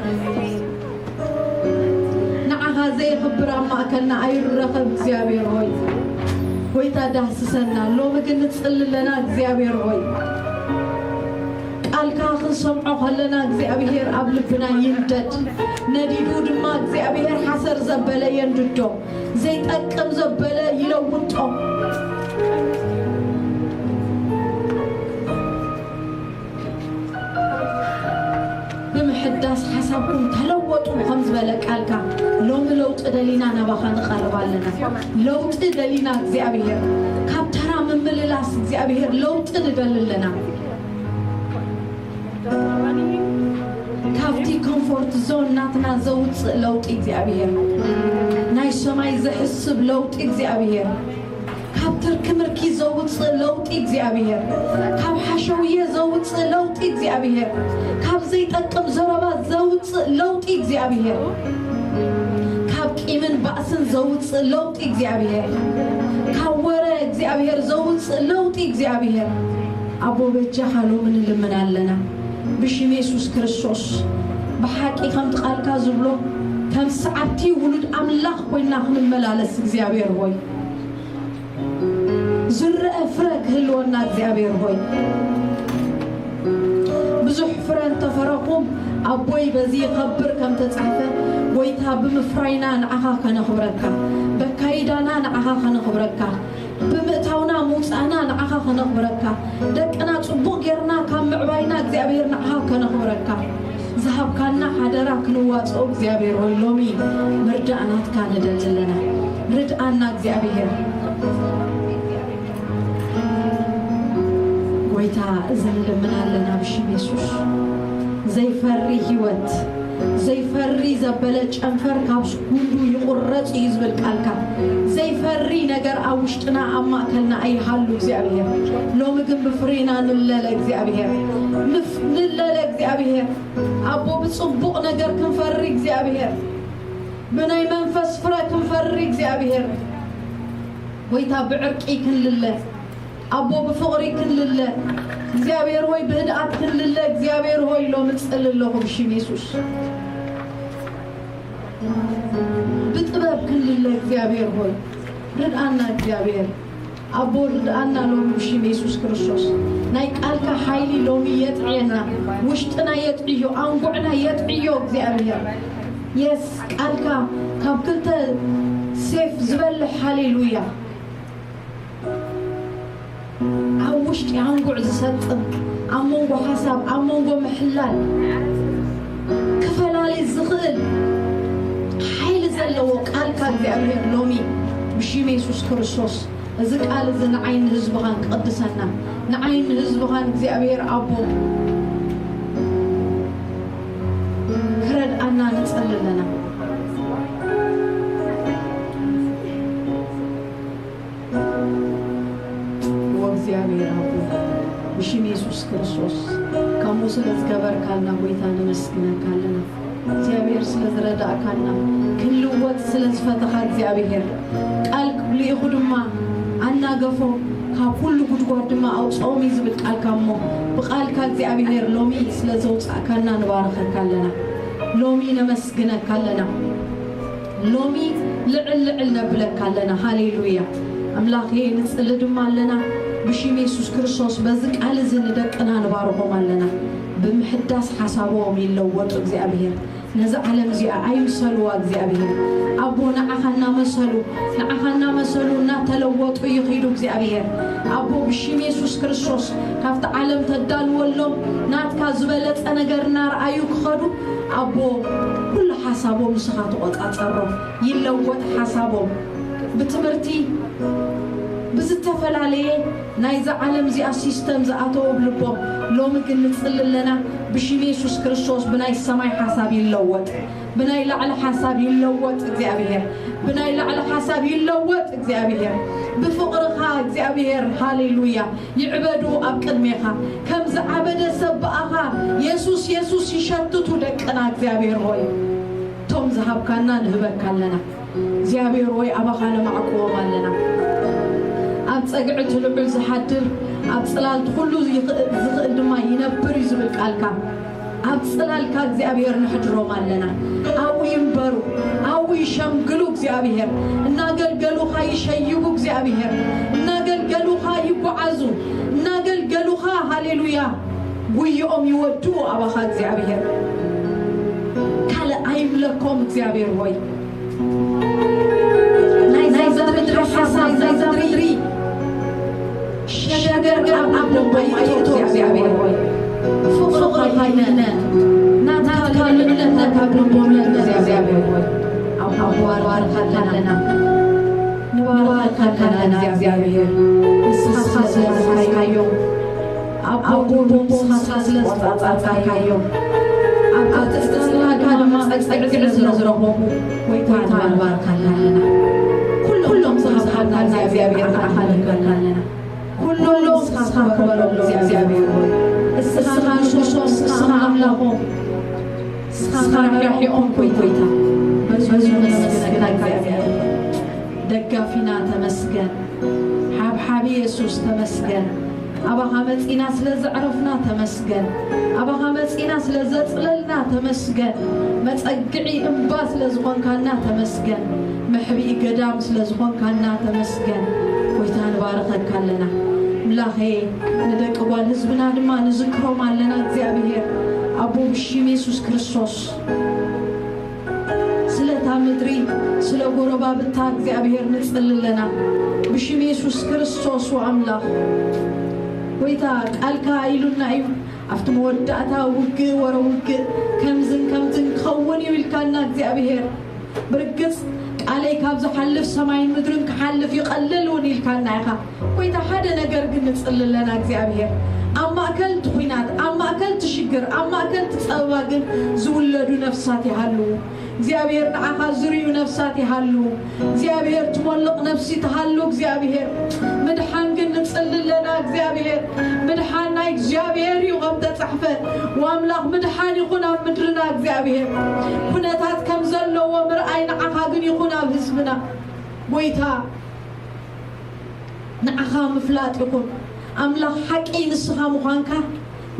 ንዓኻ ዘየኽብር ኣብ ማእከልና ኣይረኸብ እግዚኣብሔር ሆይ። ጎይታ ዳህስሰና። ሎሚ ግን ንጽሊ ኣለና እግዚኣብሔር ሆይ። ቃልካ ክንሰምዖ ከለና እግዚኣብሔር ኣብ ልብና ይንደድ። ነዲዱ ድማ እግዚኣብሔር ሓሰር ዘበለ የንድዶ። ዘይጠቅም ዘበለ ይለውጦ። ብምሕዳስ ሓሳብኩም ተለወጡ ከም ዝበለ ቃልካ፣ ሎሚ ለውጢ ደሊና ናባኻ ንቐርብ ኣለና። ለውጢ ደሊና እግዚኣብሔር፣ ካብ ተራ ምምልላስ እግዚኣብሔር ለውጢ ንደሊ ኣለና። ካብቲ ኮምፎርት ዞን ናትና ዘውፅእ ለውጢ እግዚኣብሔር፣ ናይ ሰማይ ዘሕስብ ለውጢ እግዚኣብሔር፣ ካብ ትርኪ ምርኪ ዘውፅእ ለውጢ እግዚኣብሔር፣ ካብ ሓሸውየ ዘውፅእ ለውጢ እግዚኣብሔር፣ ካብ ዘይጠቅም ዘረባ ዘውፅእ ለውጢ እግዚኣብሔር፣ ካብ ቂምን ባእስን ዘውፅእ ለውጢ እግዚኣብሔር፣ ካብ ወረ እግዚኣብሔር ዘውፅእ ለውጢ እግዚኣብሔር። ኣቦ በጃኻ ሎሚ ንልምን ኣለና ብሽም የሱስ ክርስቶስ። ብሓቂ ከምቲ ቃልካ ዝብሎ ከም ሰዓብቲ ውሉድ ኣምላኽ ኮይና ክንመላለስ እግዚኣብሔር ሆይ፣ ዝረአ ፍረ ክህልወና እግዚኣብሔር ሆይ፣ ብዙሕ ፍረ እንተፈረኹም ኣቦይ በዚ ይኸብር ከም ተጻሕፈ፣ ጎይታ ብምፍራይና ንዓኻ ከነኽብረካ፣ በካይዳና ንዓኻ ከነኽብረካ፣ ብምእታውና ምውጻእና ንዓኻ ከነኽብረካ፣ ደቅና ጽቡቕ ጌርና ካብ ምዕባይና እግዚኣብሔር ንዓኻ ከነኽብረካ፣ ዝሃብካና ሓደራ ክንዋጽኦ እግዚኣብሔር ሆይ ሎሚ ምርዳእ ናትካ ንደሊ ኣለና። ርድኣና እግዚኣብሔር። ጎይታ እዚ ንልምን ኣለና ብሽም የሱስ። ዘይፈሪ ህይወት፣ ዘይፈሪ ዘበለ ጨንፈር ካብ ጉንዱ ይቑረጽ እዩ ዝብል ቃልካ። ዘይፈሪ ነገር ኣብ ውሽጥና ኣብ ማእከልና ኣይሃሉ እግዚኣብሔር። ሎሚ ግን ብፍሬና ንለለ እግዚኣብሔር። ንፍ-፣ ንለለ እግዚኣብሔር። ኣቦ ብጽቡቕ ነገር ክንፈሪ እግዚኣብሔር። ብናይ መንፈስ ፍረ ክንፈሪ እግዚኣብሔር። ጎይታ ብዕርቂ ክንልለ፣ ኣቦ ብፍቕሪ ክንልለ፣ እግዚኣብሔር ሆይ ብህድኣት ክንልለ፣ እግዚኣብሔር ሆይ ሎሚ ጽሊ ኣለኹ ብሽም የሱስ። ብጥበብ ክንልለ እግዚኣብሔር ሆይ ርድኣና እግዚኣብሔር። ኣቦ ርድኣና ሎሚ ብሽም የሱስ ክርስቶስ። ናይ ቃልካ ሓይሊ ሎሚ የጥዕየና፣ ውሽጥና የጥዕዮ፣ ኣንጉዕና የጥዕዮ እግዚኣብሔር። የስ ቃልካ ካብ ክልተ ሴፍ ዝበልሕ ሃሌሉያ። ኣብ ውሽጢ ኣንጉዕ ዝሰጥም፣ ኣብ መንጎ ሓሳብ፣ ኣብ መንጎ ምሕላል ክፈላሊ ዝኽእል ሓይሊ ዘለዎ ቃልካ እግዚኣብሔር ሎሚ ብሽም የሱስ ክርስቶስ እዚ ቃል እዚ ንዓይን ንህዝብኻን ክቕድሰና፣ ንዓይን ንህዝብኻን እግዚኣብሔር ኣቦ ክረድኣና ንጽሊ ኣለና። ወእግዚኣብሔር ኣቦ፣ ብሽም የሱስ ክርስቶስ፣ ከምኡ ስለ ዝገበርካልና፣ ጎይታ፣ ነመስግነካ ኣለና። እግዚኣብሔር ስለ ዝረዳእካና፣ ክንልወጥ ስለ ዝፈተኻ እግዚኣብሔር፣ ቃል ልኢኹ ድማ፣ "ኣናገፎ፣ ካብ ኩሉ ጉድጓድ ድማ ኣውፅኦም" እዩ ዝብል ቃልካ እሞ፣ ብቃልካ እግዚኣብሔር ሎሚ ስለ ዘውፃእካና ንባርኸካ ኣለና። ሎሚ ነመስግነካ ኣለና። ሎሚ ልዕል ልዕል ነብለካ ኣለና። ሃሌሉያ። ኣምላኸ ንጽሊ ድማ ኣለና። ብሽም የሱስ ክርስቶስ በዚ ቃል እዚ ንደቅና ንባርኾም ኣለና። ብምሕዳስ ሓሳቦም ይለወጡ እግዚኣብሔር። ነዚ ዓለም እዚኣ ኣይምሰልዋ እግዚኣብሔር። ኣቦ ንዓኻ እናመሰሉ፣ ንዓኻ እናመሰሉ እናተለወጡ ይኺዱ እግዚኣብሔር። ኣቦ ብሽም የሱስ ክርስቶስ ካብቲ ዓለም ተዳልወሎም ናትካ ዝበለጸ ነገር እናረኣዩ ክኸዱ ኣቦ ኩሉ ሓሳቦም ንስኻ ተቖጻጸሮ። ይለወጥ ሓሳቦም። ብትምህርቲ ብዝተፈላለየ ናይዛ ዓለም እዚኣ ሲስተም ዝኣተወ ብልቦም ሎሚ ግን ንጽሊ ኣለና። ብሽም የሱስ ክርስቶስ ብናይ ሰማይ ሓሳብ ይለወጥ፣ ብናይ ላዕሊ ሓሳብ ይለወጥ እግዚኣብሔር፣ ብናይ ላዕሊ ሓሳብ ይለወጥ እግዚኣብሔር። ብፍቕርኻ እግዚኣብሔር፣ ሃሌሉያ፣ ይዕበዱ ኣብ ቅድሜኻ። ከም ዝዓበደ ሰብ ብኣኻ የሱስ የሱስ ይሸትቱ ደቅና እግዚኣብሔር ሆይ። እቶም ዝሃብካና ንህበካ ኣለና። እግዚኣብሔር ወይ ኣባኻ ነማዕቅዎም ኣለና። ኣብ ጸግዒ እቲ ልዑል ዝሓድር፣ ኣብ ጽላልቲ ኩሉ ይኽእል፣ ዝኽእል ድማ ይነብር እዩ ዝብል ቃልካ። ኣብ ጽላልካ እግዚኣብሔር ነሕድሮም ኣለና። ኣብኡ ይንበሩ፣ ኣብኡ ይሸምግሉ እግዚኣብሔር። እናገልገሉኻ ይሸይቡ እግዚኣብሔር። እናገልገሉኻ ይጓዓዙ። እናገልገሉኻ፣ ሃሌሉያ፣ ጉይኦም ይወድኡ ኣባኻ እግዚኣብሔር። ካልእ ኣይምለኮም እግዚኣብሔር ሆይ። ናይዛ ምድሪ ሓሳብ፣ ናይዛ ምድሪ ሸገር ኣብ ልቦም ኣይእቶ እግዚኣብሔር ሆይ። ፍቕርኻ ይነ፣ ናትካ ልዕልነት ኣብ ልቦም ይእቶ እግዚኣብሔር ሆይ። ኣዋርድካ ኣለና፣ ንባርኸካ ኣለና እግዚኣብሔር። ንስኻ ስለ ዝሃብካዮም ኣቦ ንስኻ ስለ ዝቆጻጸርካዮም፣ ኣብ ትእዛዝካ ድማ ጸግዒ ስለ ዝረኸቡ፣ ጎይታ ንባርካካ ኣለና። ኩሎም ዝሃብካና እግዚኣብሔር ንዓኻ ንህበካ ኣለና። ኩሎም ንስኻ ክበረሎም እግዚኣብሔር ሆይ። እስኻ ንሶሶም፣ እስኻ ኣምላኾም፣ እስኻ መራሒኦም ጎይታ። በዚ ነመስግነካ እግዚኣብሔር። ደጋፊና ተመስገን። ሓብሓቢ የሱስ ተመስገን። ኣባኻ መጺና ስለ ዘዕረፍና ተመስገን። ኣባኻ መጺና ስለ ዘጽለልና ተመስገን። መጸግዒ እምባ ስለ ዝኾንካና ተመስገን። መሕብኢ ገዳም ስለ ዝኾንካና ተመስገን። ጎይታ ንባርኸካ ኣለና። ኣምላኸ ንደቂ ጓል ህዝብና ድማ ንዝክሮም ኣለና እግዚኣብሔር ኣቦ ብሽም የሱስ ክርስቶስ። ስለታ ምድሪ፣ ስለ ጎረባብታ እግዚኣብሔር ንጽሊ ኣለና። ብሽም የሱስ ክርስቶስ ወኣምላኽ። ጎይታ ቃልካ ኢሉና እዩ። ኣብቲ መወዳእታ ውግእ፣ ወረ ውግእ፣ ከምዝን ከምዝን ክኸውን እዩ ኢልካና እግዚኣብሔር። ብርግጽ ቃለይ ካብ ዝሓልፍ ሰማይን ምድርን ክሓልፍ ይቐልል እውን ኢልካና ኢኻ። ጎይታ ሓደ ነገር ግን ንጽሊ ኣለና እግዚኣብሔር። ኣብ ማእከል እቲ ኲናት፣ ኣብ ማእከል እቲ ሽግር፣ ኣብ ማእከል እቲ ጸበባ ግን ዝውለዱ ነፍሳት ይሃልዉ። እግዚኣብሔር ንዓኻ ዝርእዩ ነፍሳት ይሃልዉ። እግዚኣብሔር ትሞልቕ ነፍሲ ትሃሉ እግዚኣብሔር። ምድሓን ግን ንጽሊ ኣለና እግዚኣብሔር። ምድሓን ናይ እግዚኣብሔር እዩ ከም ተጻሕፈ። ወኣምላኽ ምድሓን ይኹን ኣብ ምድርና እግዚኣብሔር። ኩነታት ከም ዘለዎ ምርኣይ ንዓኻ ግን ይኹን ኣብ ህዝብና። ጎይታ ንዓኻ ምፍላጥ ይኹን። ኣምላኽ ሓቂ ንስኻ ምዃንካ፣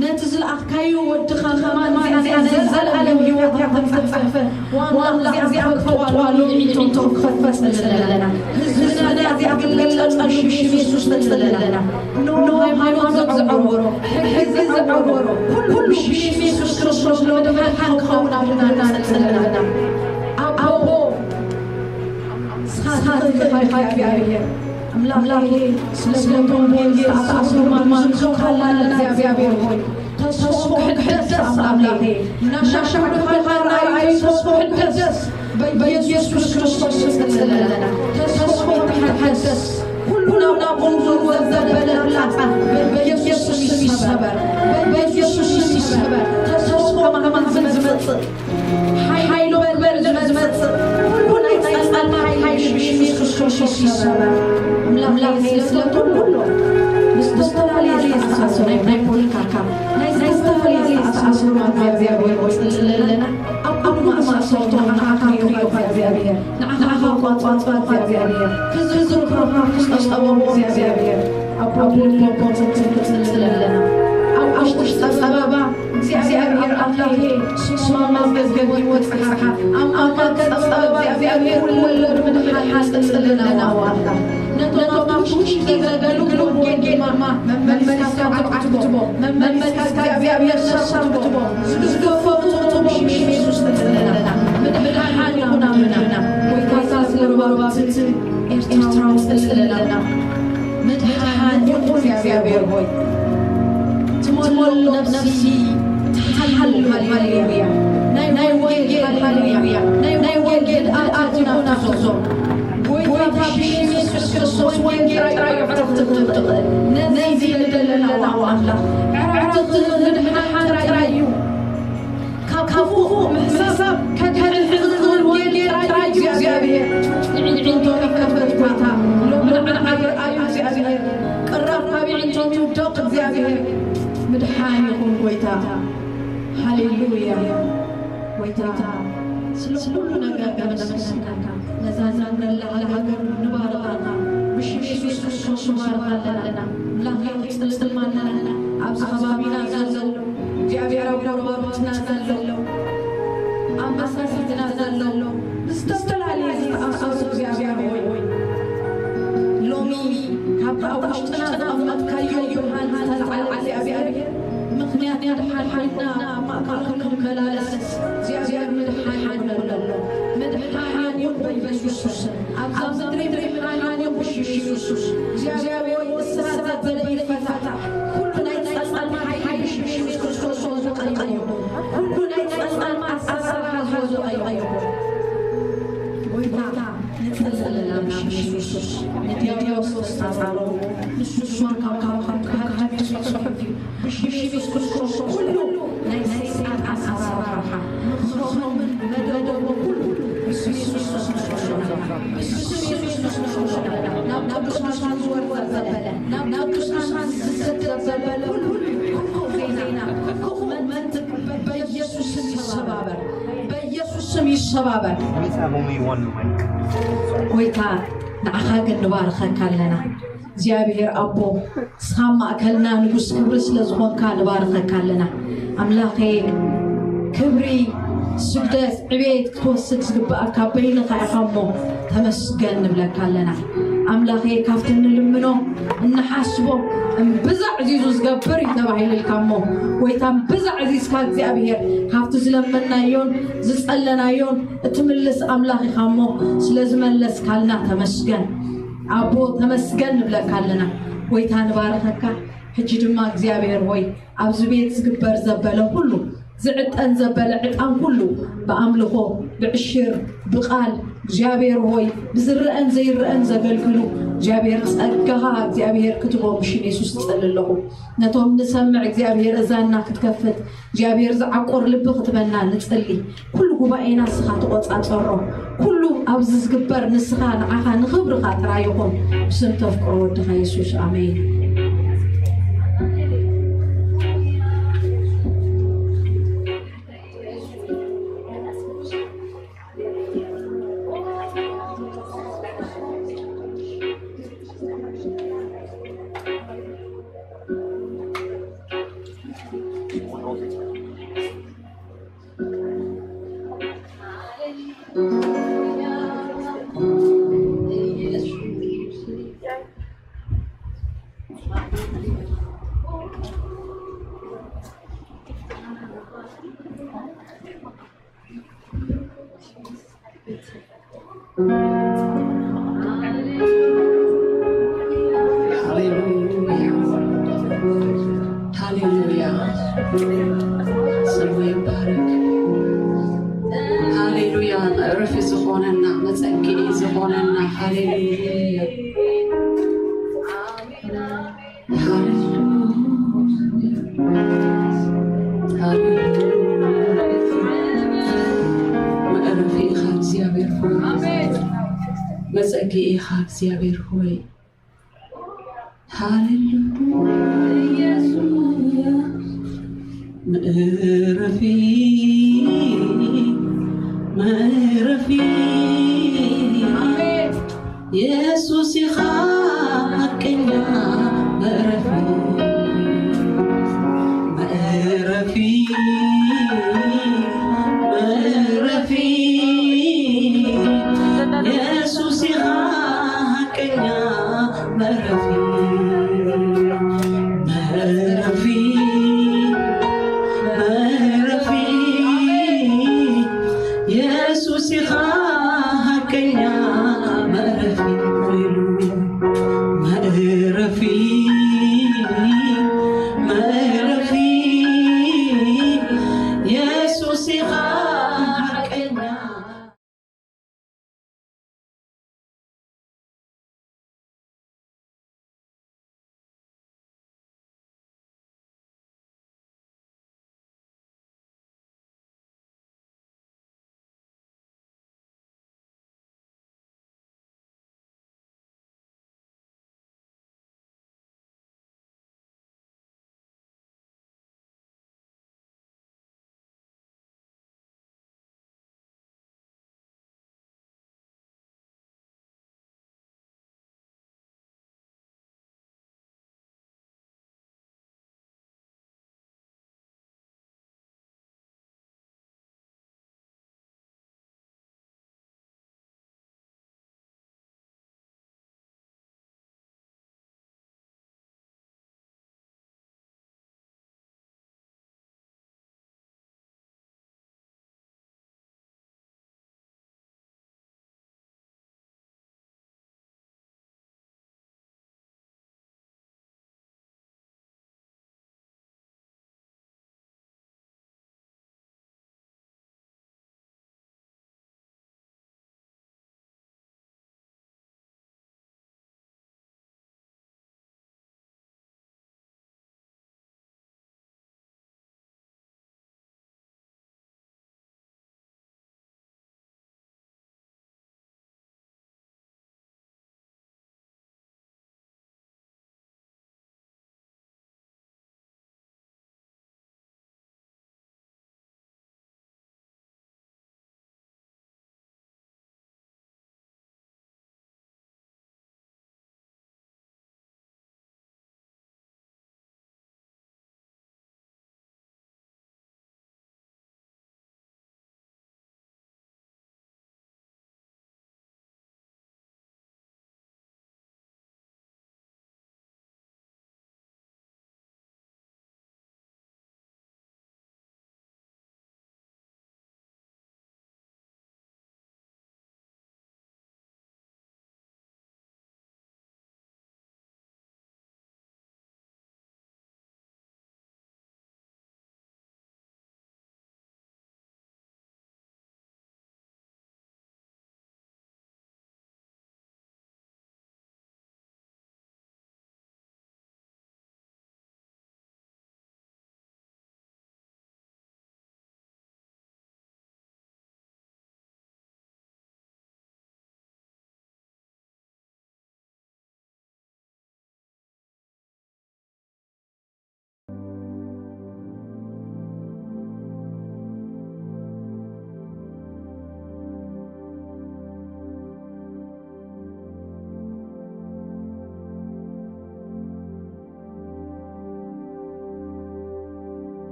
ነቲ ዝለኣኽካዮ ወድኻ ከማን እዚኣ ናይ ዘልኣለም ህይወት እያ ተጻሕፈ። ወኣምላኽ እዚኣ ክፈልጥዋ ሎሚ ይዕንቶ ክኸፈት ንጽሊ ኣለና። ህዝብና እዚኣ ክትግለጸሉ ሽም የሱስ ንጽሊ ኣለና። ኖ ሃይማኖት ዘዕወሮ፣ ሕጊ ዘዕወሮ፣ ኩሉ ብሽም የሱስ ክርስቶስ ሎሚ ምድሓን ክኸውን ኣለና ንጽሊ ኣለና። ኣቦ ንስኻ ትኽእል ኢኻ እግዚኣብሔር። ኣምላኽ ሆይ፣ ስለ እቶም ብወንጌል ዝተኣሳሰሩ ድማ ንዝክሮም ኣለና እግዚኣብሔር ሆይ። ተስፎም ክሕደስ ኣምላኽ ሆይ። እናሻሻሕዱኻ ንርኣዩ ተስፎም ክሕደስ። በኢየሱስ ክርስቶስ ንጽሊ ኣለና። ተስፎም ይተሓደስ። ኩሉ ናብ ናብኡ ዝወርድ ዘበለ ፍላጻ በኢየሱስ ስም ይሰበር። በኢየሱስ ስም ይሰበር። ተስፋ ከማን ዝመጽእ ሓይሎ በልበል ዝመጽእ ኩሉ ናይ ጸልማት ሓይሊ ብሽም ኢየሱስ ክርስቶስ ይሰበር። ኣምላኽ ስለ ኩሉ ምስ ዝተፈላለየ ዝተኣሳሰሩ ናይ ፖለቲካ፣ ናይ ዝተፈላለየ ዝተኣሳሰሩ እግዚኣብሔር ወይ ጽልእ ኣለና። ኣብ ኩሉ ማእሰርቶም ንዓኻ ክሪኦ እግዚኣብሔር፣ ንዓኻ ክቋጽጻ እግዚኣብሔር፣ ክዝርዝሩኻ ክጸበቡ እግዚኣብሔር፣ ኣብ ኩሉ ልቦም ትጽልእ ኣለና። ኣብ ውሽጢ ጸበባ እግዚኣብሔር ኣምላኸ ስማማ መዝገብ ሕይወት ጽሓፍ። ኣብ ኣማከል ጸበባ እግዚኣብሔር ክወለድ ምድሓን ጽልእ ኣለና። ኣምላኽ ነቶም ኣብ ውሽጢ ዘገልግሉ ወንጌል ድማ መመሊስካ ክትዓትቦ፣ መመሊስካ እግዚኣብሔር ሰብ ክትቦ፣ ዝገፈፉ ጥጡም ሽም ኢየሱስ ንጽልእ ኣለና። ምድሓን ይኹን ኣምላኽና። ጎይታ ስለ ሩባ ኤርትራ ንጽልእ ኣለና። ምድሓን ይኹን እግዚኣብሔር ሆይ። ትመልእ ነፍሲ ትሓሉ። ሃሌሉያ። ናይ ወንጌል ሃሌሉያ። ናይ ወንጌል ኣትኣት ይኹን ኣብዞም። ጎይታ ብሽም ኢየሱስ ክርስቶስ ወንጌል ጥራይ እዩ ዕረፍቲ ክትህብ ትኽእል። ነዚ ንደሊ ኣለና ኣምላኽ። ዕረፍቲ ክትህብ ምድሓን ጥራይ እዩ። ካብ ክፉእ ምሕሳብ ከድሕን ዝኽእል ወንጌል ጥራይ እዩ እግዚኣብሔር። ንዕንቶ ይከፈት ጎይታ። ሎሚ ንዓና ይርኣዩ እግዚኣብሔር። ቅራብ ካብ ይዕንቶም ይውደቕ እግዚኣብሔር። ምድሓን ይኹን ጎይታ። ሃሌሉያ። ጎይታ ስለ ኩሉ ነገር ከመስግነካ። ነዛ ንነብረላ ሃገር ንባርኻታ። ብሽም ኢየሱስ ክርስቶስ ንባርኻ ኣለና። ኣምላኽ የቕጽል ጽልማና ኣለና። ኣብዚ ከባቢና ዘሎ እግዚኣብሔር ኣብ ጎረባብትና ዘለዉ፣ ኣብ መሳርሕትና ዘለዉ፣ ብዝተፈላለየ ዝተኣሳሰሩ እግዚኣብሔር ሆይ፣ ሎሚ ካብቲ ኣብ ውሽጥና ዘቐመጥካዮ ብርሃን ዝተልዓለ እግዚኣብሔር ምኽንያት ምድሓንና ኣብ ማእከሎም ክመላለስ እግዚኣብሔር ምድሓን ይኹነሉ ኣሎ። ምድሓን ይኹን በኢየሱስ ስም። ኣብዛ ምድሪ ምድሓን ይኹን ብሽም ኢየሱስ። እግዚኣብሔር ሆይ፣ እስራት ዘበለ ይፈታሕ። ኩሉ ናይ ጸልማት ሓይሊ ብሽም ኢየሱስ ክርስቶስ ዝወጸ ይኹን። ኩሉ ናይ ጸልማት ኣሰራርሓ ዝወጸ ይኹን። ጎይታ፣ ንጽልእ ኣለና ብሽም ኢየሱስ። ንዲያብሎስ ተጻረሩ። ንሱ ድማ ካብ ካብ ካብ ካብ ጽሑፍ እዩ። ብሽም ኢየሱስ ክርስቶስ ኩሉ ናይ ሰይጣን ኣሰራርሓ፣ ምኽሮምን መደቦ ኩሉ ብስም ኢየሱስ ክርስቶስ ንሽውሸው። ብስም ኢየሱስ ንሽውሸው። ናብ ቅዱሳን ዝወርድ ዘበለ፣ ናብ ቅዱሳን ዝሰድ ዘበለ ኩሉ፣ ኩሉ ዜና፣ ኩሉ መንትግ በኢየሱስ ስም ይሰባበር። በኢየሱስ ስም ይሰባበር። Please have only one mic. ጎይታ ንዓኻ ግን ንባርኸካ ኣለና። እግዚኣብሔር ኣቦ፣ ንስኻ ኣብ ማእከልና ንጉስ ክብሪ ስለ ዝኾንካ ንባርኸካ ኣለና። ኣምላኸ፣ ክብሪ፣ ስግደት፣ ዕቤት ክትወስድ ዝግብኣካ በይንኻ ኢኻ እሞ ተመስገን ንብለካ ኣለና። ኣምላኸ፣ ካብቲ እንልምኖ እንሓስቦ እምብዛ ዕዚዙ ዝገብር እዩ ተባሂሉልካ እሞ፣ ጎይታ፣ እምብዛ ዕዚዝካ እግዚኣብሔር ካብቲ ዝለመናዮን ዝጸለናዮን እትምልስ ኣምላኽ ኢኻ እሞ፣ ስለ ዝመለስካልና ተመስገን። ኣቦ፣ ተመስገን ንብለካ ኣለና። ጎይታ፣ ንባርኸካ። ሕጂ ድማ እግዚኣብሔር ሆይ፣ ኣብዚ ቤት ዝግበር ዘበለ ኩሉ፣ ዝዕጠን ዘበለ ዕጣን ኩሉ፣ ብኣምልኾ፣ ብዕሽር፣ ብቓል፣ እግዚኣብሔር ሆይ፣ ብዝረአን ዘይረአን ዘገልግሉ፣ እግዚኣብሔር ጸጋኻ፣ እግዚኣብሔር ክትቦ ብሽም የሱስ እጸሊ ኣለኹ። ነቶም ንሰምዕ እግዚኣብሔር እዛንና ክትከፍት፣ እግዚኣብሔር ዝዓቆር ልቢ ክትበና ንጽሊ። ኩሉ ጉባኤና ንስኻ ተቖጻጸሮ። ኩሉ ኣብዚ ዝግበር ንስኻ ንዓኻ ንኽብርኻ ጥራይ ይኹን። ብስም ተፍቅሮ ወድኻ የሱስ፣ ኣሜን። ሃሌሉያ። ሃሌሉያ። ስሙ ይባረክ። ሃሌሉያ። መዕረፊ ዝኾነና፣ መጸግዒ ዝኾነና። ሃሌሉያ። መጸጊ ኢኻ እግዚኣብሔር ሆይ። ሃሌሉያ። መዕረፊ፣ መዕረፊ፣ ኣሜን። የሱስ ኢኻ ሓቀኛ መዕረፊ፣ መዕረፊ፣ መዕረፊ፣ የሱስ ኢኻ ሓቀኛ መዕረፊ፣ መዕረፊ፣ መዕረፊ፣ የሱስ ኢኻ ሓቀኛ መዕረፊ፣ መዕረፊ፣ መዕረፊ፣ የሱስ ኢኻ ሓቀኛ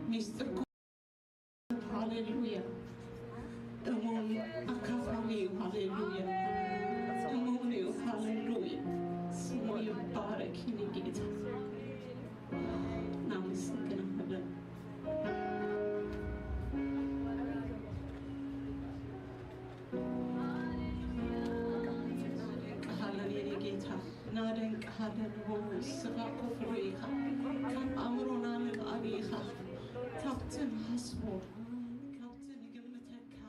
ሚስጥርኩም። ሃሌሉያ። እሙን ኣካፋሊ እዩ። ሃሌሉያ። እሙን እዩ። ሃሌሉያ። ስሙ ይባረክ የኔ ጌታ። እናመሰግናለን። እናደንቅሃለን የኔ ጌታ፣ እናደንቅሃለን። ንስኻ እኮ ፍሉይ ኢኻ። ካብ ኣእምሮና ንላዕሊ ኢኻ። ካብቲ ንሓስቦ፣ ካብቲ ንግምተካ፣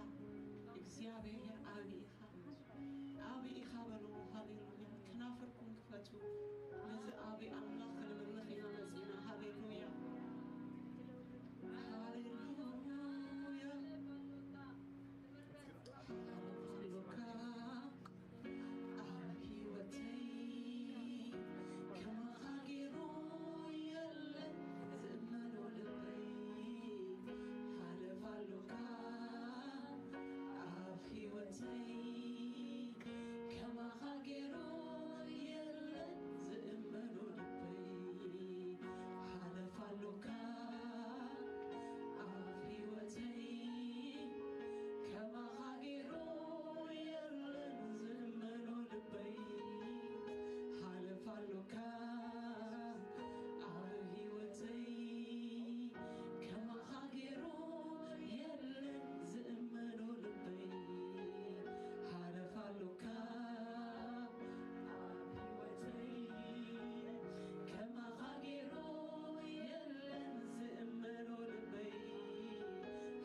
እግዚኣብሔር ዓቢ ኢኻ። ዓቢ ኢኻ በልዎ። ሃሌሉያ። ከናፍርኩም ክፈቱ። ነዚ ዓቢ ኣምላኽ ክንምልኽ ኢና መጺና። ሃሌሉያ። ሃሌሉያ። ኣሎካ ኣብ ህይወተይ ከማኻ ገይሩ የለን ዝእመኖ ልበይ። ሓለፍ ኣሎካ ኣብ ህይወተይ ከማኻ ገይሩ የለን ዝእመኖ ልበይ። ሓለፍ ኣሎካ ኣብ ህይወተይ ከማኻ ገይሩ የለን ዝእመኖ ልበይ። ሓለፍ ኣሎካ ኣብ ህይወተይ ከማኻ ገይሩ የለን ዝእመኖ ልበይ። ሓለፍ ኣሎካ ኣብ ህይወተይ ከማኻ ገይሩ የለን ዝእመኖ ልበይ።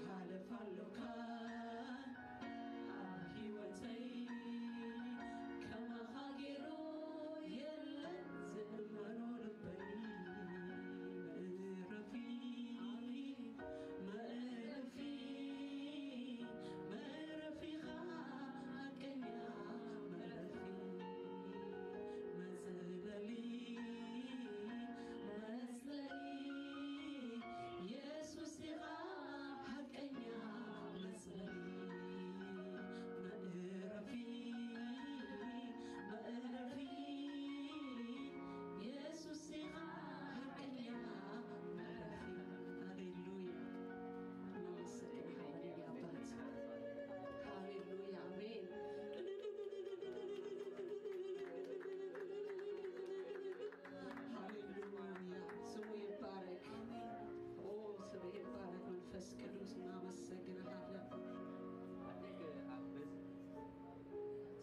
ሓለፍ ኣሎካ ኣብ ህይወተይ ከማኻ ገይሩ የለን ዝእመኖ ልበይ። መዕረፊ መዕረፊ መዕረፊኻ ሓቀኛ መዕረፊ መጽለሊ መጽለሊ ኢየሱስ ኢኻ ሓቀኛ መጽለሊ መዕረፊ መዕረፊ ኢየሱስ ኢኻ ሓቀኛ መዕረፊ። ሃሌሉያ። እናመሰግንካ የኔ ኣባት። ሃሌሉያ፣ ኣሜን። ሃሌሉያ፣ ስሙ ይባረክ። ኦ፣ ስሙ ይባረክ። መንፈስ ቅዱስ እናመሰግንሃለን።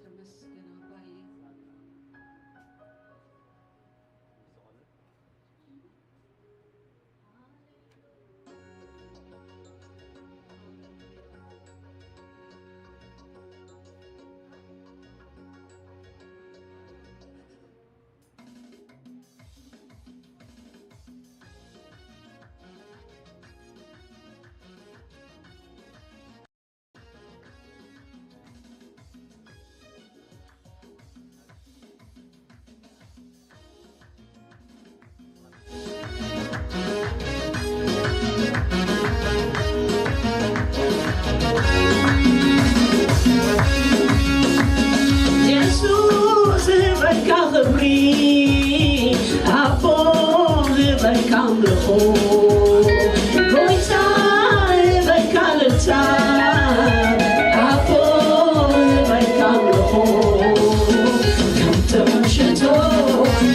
ተመስገን ኣባዬ። የሱስ ህበካ ክብሪ ኣቦ ህበካ ኣምልኾ ጎይታ ህበካ ልታ ኣቦ ህበካ ኣምልኾ ከም ጥዑም ሽቶ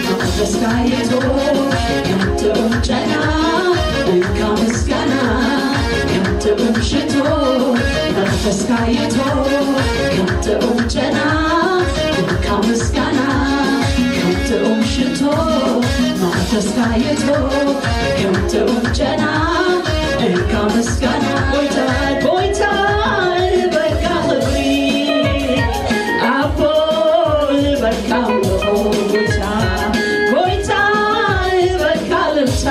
መቕደስካ የቶ ከም ጥዑም ጨና እንካ ምስጋና ከም ጥዑም ሽቶ መቕደስካ የቶ ከም ጥዑም ጨና እንካ ምስጋና ከም ጥዑም ሽቶ መቕደስካ የቶ ከም ጥዑም ጨና እንካ ምስጋና ጎይታ ጎይታ በቃ ክብሪ ኣቦ በቃ ኣምልኾ ጎይታ ጎይታ በቃ ልብሳ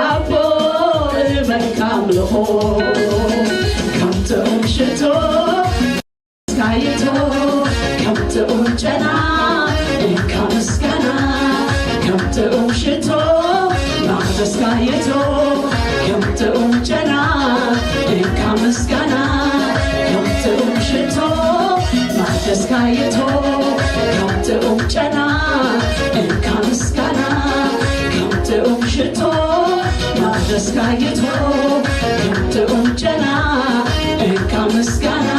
ኣቦ በቃ ኣምልኾ ከም ጥዑም ሽቶ ስካየቶ ከም ጥዑም ጨና እንካ ምስጋና ከም ጥዑም ሽቶ ማዕተስካየቶ ከም ጥዑም ጨና እንካ ምስጋና ከም ጥዑም ሽቶ ማዕተስካየቶ ከም ጥዑም ጨና እንካ ምስጋና ከም ጥዑም ሽቶ ደስካየቶ፣ ጥዑም ጨና፣ እንካ ምስጋና።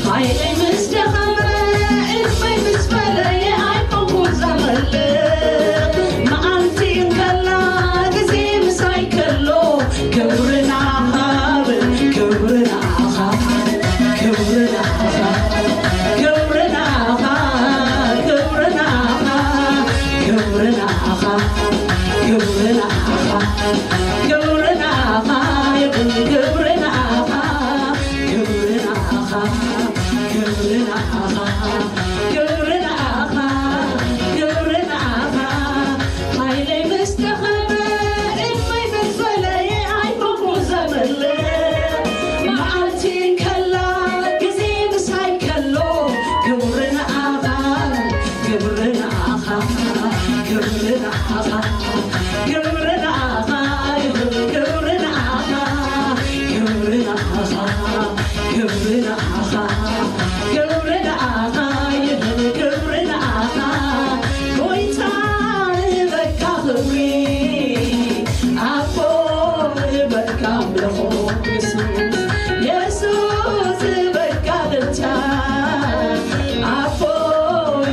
ሓይለይ ምስ ደኸመ፣ ዕድመይ ምስ ፈለየ፣ ኣይኮንኩን ዘመልኽ። መዓልቲ እንከላ፣ ግዜ ምሳይ ከሎ፣ ክብሪ ንዓኻ፣ ክብሪ ንዓኻ፣ ክብሪ ንዓኻ፣ ክብሪ ንዓኻ፣ ክብሪ ንዓኻ፣ ክብሪ ንዓኻ፣ ክብሪ ንዓኻ፣ ክብሪ ንዓኻ ይኹን፣ ክብሪ ንዓኻ። ክብሪ ንዓኻ፣ ክብሪ ንዓኻ፣ ክብሪ ንዓኻ፣ ክብሪ ንዓኻ። ሓይለይ ምስ ደኸመ፣ ዕድመይ ምስ ፈለየ፣ ኣይኮንኩን ዘመልኽ። መዓልቲ እንከላ፣ ግዜ ምሳይ ከሎ፣ ክብሪ ንዓኻ፣ ክብሪ ንዓኻ፣ ክብሪ ንዓኻ፣ ክብሪ ንዓኻ ይኹን፣ ክብሪ ንዓኻ፣ ክብሪ ንዓኻ፣ ክብሪ ንዓኻ፣ ክብሪ ንዓኻ ይኹን፣ ክብሪ ንዓኻ። ጎይታ ይበካ ክብሪ፣ ኣቦ ይበካ ኣምልኾ፣ የሱስ፣ የሱስ ይበካ እልልታ፣ ኣቦ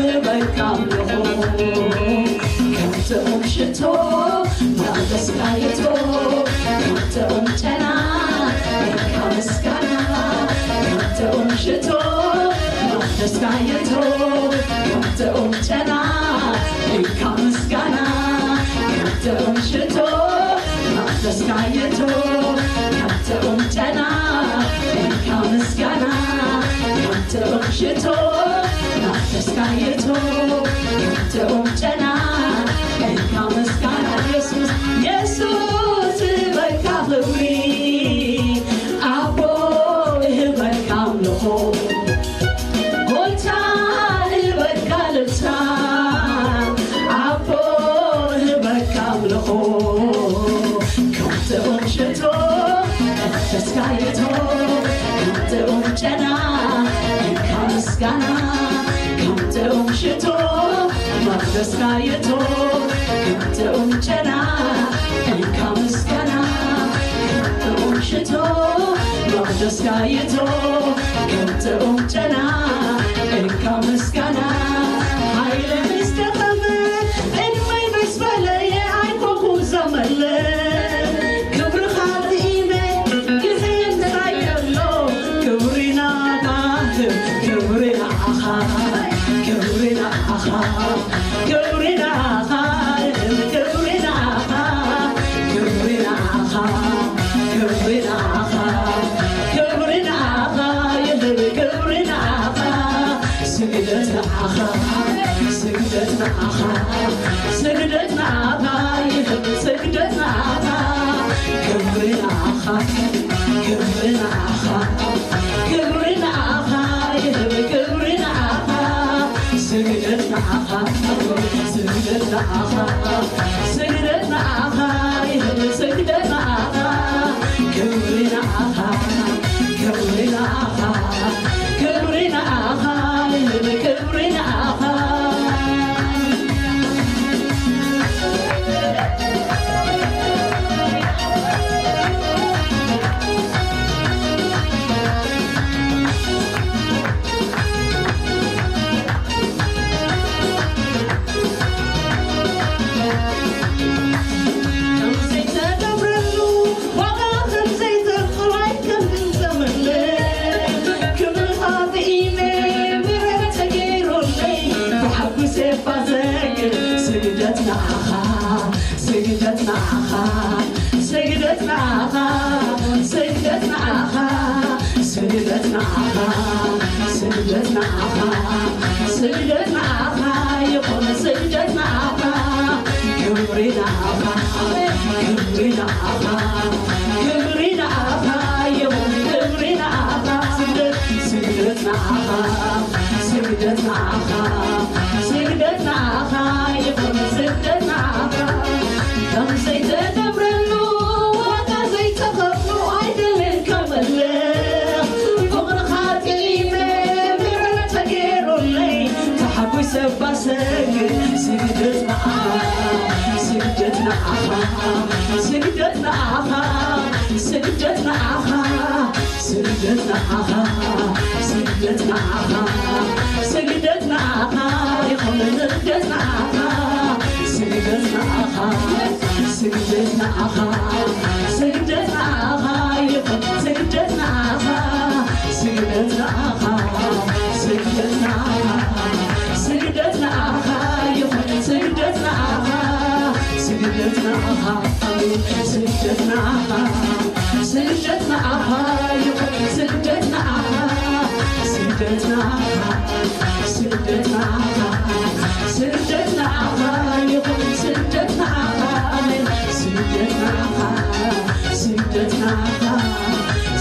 ይበካ ኣምልኾ። ከም ጥዑም ሽቶ መቕደስካየቶ፣ ከም ጥዑም ጨና እንካ ምስጋና። ከም ጥዑም ሽቶ መቕደስካየቶ፣ ከም ጥዑም ጨና እንካ ምስጋና። ከም ጥዑም ሽቶ መቕደስካየቶ፣ ከም ጥዑም ጨና እንካ ምስጋና። ከም ጥዑም ሽቶ መቕደስካየቶ፣ ከም ጥዑም ጨና እንካ ምስጋና። የሱስ፣ የሱስ እህበካ ክብሪ፣ ኣቦ እህበካ ኣምልኾ፣ ጎይታ እህበካ እልልታ፣ ኣቦ እህበካ ኣምልኾ። ከም ጥዑም ሽቶ መቕደስካየቶ፣ ከም ጥዑም ጨና እንካ ምስጋና። ከም ጥዑም ሽቶ መቕደስካየቶ፣ ከም ጥዑም ጨና እንካ ምስጋና። ከም ጥዑም ሽቶ መቕደስካየቶ፣ ከም ጥዑም ጨና እንካ ምስጋና። ሓይለ ምስ ደኸመ፣ ዕድመይ ምስ ፈለየ፣ ኣይኮንኩን ዘመልኽ። ክብርኻ ጥኢመ፣ ግዜ እንታይ ከሎ፣ ክብሪ ንዓኻ፣ ክብሪ ንዓኻ፣ ክብሪ ንዓኻ፣ ክብሪ ንዓኻ፣ ክብሪ ንዓኻ፣ ክብሪ ንዓኻ፣ ክብሪ ንዓኻ፣ ክብሪ ንዓኻ፣ ክብሪ ንዓኻ። ስግደት ንዓኻ፣ ስግደት ንዓኻ፣ ስግደት ንዓኻ ይህብ፣ ስግደት ንዓኻ። ክብሪ ንዓኻ፣ ክብሪ ንዓኻ፣ ክብሪ ንዓኻ ይህብ፣ ክብሪ ንዓኻ። ስግደት ንዓኻ፣ ስግደት ንዓኻ፣ ስግደት ንዓኻ ይህብ፣ ስግደት ንዓኻ። ክብሪ ንዓኻ፣ ክብሪ ንዓኻ፣ ክብሪ ንዓኻ ይህብ፣ ክብሪ ንዓኻ። ከም ዘይተገብረሉ፣ ዋጋ ከም ዘይተኽፍል፣ ኣይከምን ዘመለይ። ክብርኻ ጥኢመ፣ ምሕረት ተገይሩለይ፣ ብሓጎስ እባ ዘክር። ስግደት ንዓኻ፣ ስግደት ንዓኻ፣ ስግደት ንዓኻ፣ ስግደት ንዓኻ፣ ስግደት ንዓኻ፣ ስግደት ንዓኻ፣ ስግደት ንዓኻ ይኹን፣ ስግደት ንዓኻ። ክብሪ ንዓኻ፣ ክብሪ ንዓኻ፣ ክብሪ ንዓኻ ይኹን፣ ክብሪ ንዓኻ። ስግደት፣ ስግደት ንዓኻ፣ ስግደት ንዓኻ፣ ስግደት ንዓኻ። ሰባሰግ ስግደት ንዓኻ፣ ስግደት ንዓኻ፣ ስግደት ንዓኻ፣ ስግደት ንዓኻ፣ ስግደት ንዓኻ፣ ስግደት ንዓኻ፣ ስግደት ንዓኻ ይኹን፣ ስግደት ንዓኻ፣ ስግደት ንዓኻ፣ ስግደት ንዓኻ፣ ስግደት ንዓኻ ይኹን፣ ስግደት ንዓኻ፣ ስግደት ንዓኻ፣ ስግደት ንዓኻ፣ ስግደት ንዓኻ ይኹን፣ ስግደት ንዓኻ፣ ስግደት ንዓኻ፣ ኣሜን፣ ስግደት ንዓኻ፣ ስግደት ንዓኻ ይኹን፣ ስግደት ንዓኻ፣ ስግደት ንዓኻ፣ ስግደት ንዓኻ፣ ስግደት ንዓኻ ይኹን፣ ስግደት ንዓኻ፣ ኣሜን፣ ስግደት ንዓኻ፣ ስግደት ንዓኻ፣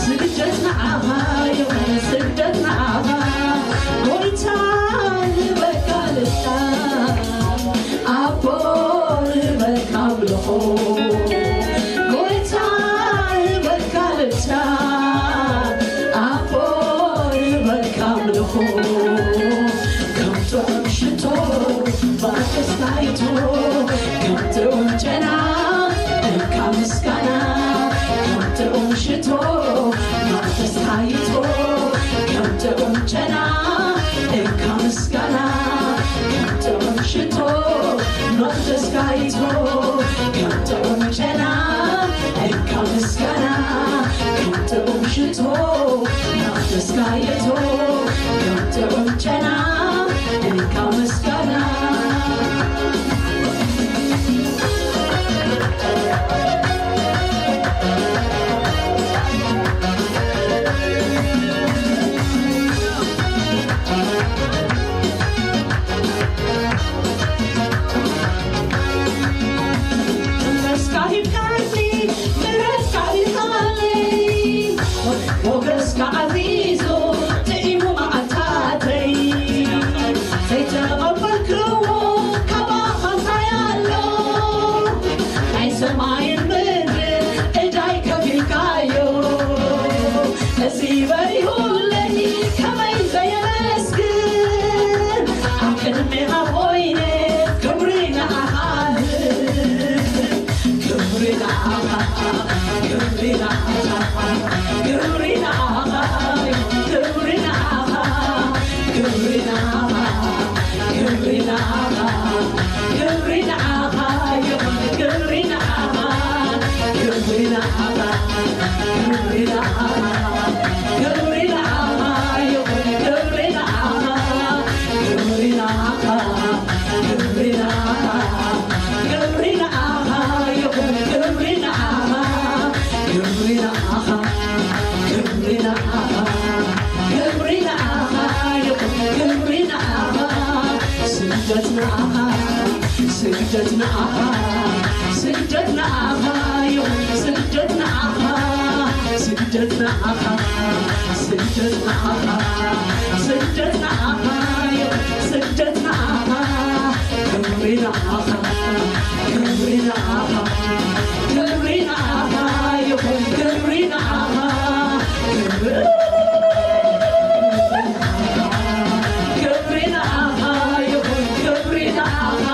ስግደት ንዓኻ ይኹን፣ ስግደት ንዓኻ፣ ጎይታ ንበካ ልታ፣ ኣቦ ንበካ ኣምልኾ፣ ጎይታ ንበካ ልታ፣ ኣቦ ንበካ ኣምልኾ፣ ከም ጥዑም ሽቶ ማር ተስካይቶ፣ ከም ጥዑም ጨና እንካ ምስጋና፣ ከም ጥዑም ሽቶ ማር ተስካይቶ፣ ከም ጥዑም ጨና እንካ ምስጋና፣ ከም ጥዑም ሽቶ ማር ተስካይቶ፣ ከም ጥዑም ጨና እንካ ምስጋና፣ ከም ጥዑም ሽቶ ማር ተስካይቶ፣ ከም ጥዑም ጨና እንካ ምስጋና። ምሕረትካ ሂብካኒ፣ ምሕረትካ ሂብካኒ፣ ሞገስካ ዓዚዙ ጥዒሙ መዓልታተይ፣ ዘይተቐበልክዎ ካባኻ እንታይ ኣሎ? ናይ ሰማይን ምድርን ዕዳይ ከፊልካዮ፣ እዚ በሪሁለይ ከመይ ዘየመስግን፣ ኣብ ቅድሜኻ ኮይነ ክብሪ ንዓኻ፣ ክብሪ ንዓኻ፣ ክብሪ ንዓኻ፣ ክብሪ ንዓኻ፣ ክብሪ ንዓኻ፣ ክብሪ ንዓኻ፣ ክብሪ ንዓኻ፣ ክብሪ ንዓኻ ይኹን፣ ክብሪ ንዓኻ፣ ክብሪ ንዓኻ፣ ክብሪ ንዓኻ፣ ክብሪ ንዓኻ ይኹን፣ ክብሪ ንዓኻ፣ ክብሪ ንዓኻ፣ ክብሪ ንዓኻ፣ ክብሪ ንዓኻ ይኹን፣ ክብሪ ንዓኻ፣ ክብሪ ንዓኻ፣ ክብሪ ንዓኻ፣ ክብሪ ንዓኻ ይኹን፣ ክብሪ ንዓኻ፣ ስግደት ንዓኻ፣ ስግደት ንዓኻ፣ ስግደት ንዓኻ ይኹን፣ ስግደት ንዓኻ፣ ስግደት ንዓኻ፣ ስግደት ንዓኻ፣ ስግደት ንዓኻ ይኹን፣ ስግደት ንዓኻ፣ ክብሪ ንዓኻ፣ ክብሪ ንዓኻ፣ ክብሪ ንዓኻ ይኹን፣ ክብሪ ንዓኻ፣ ክብሪ ክብሪ ንዓኻ ይኹን፣ ክብሪ ንዓኻ።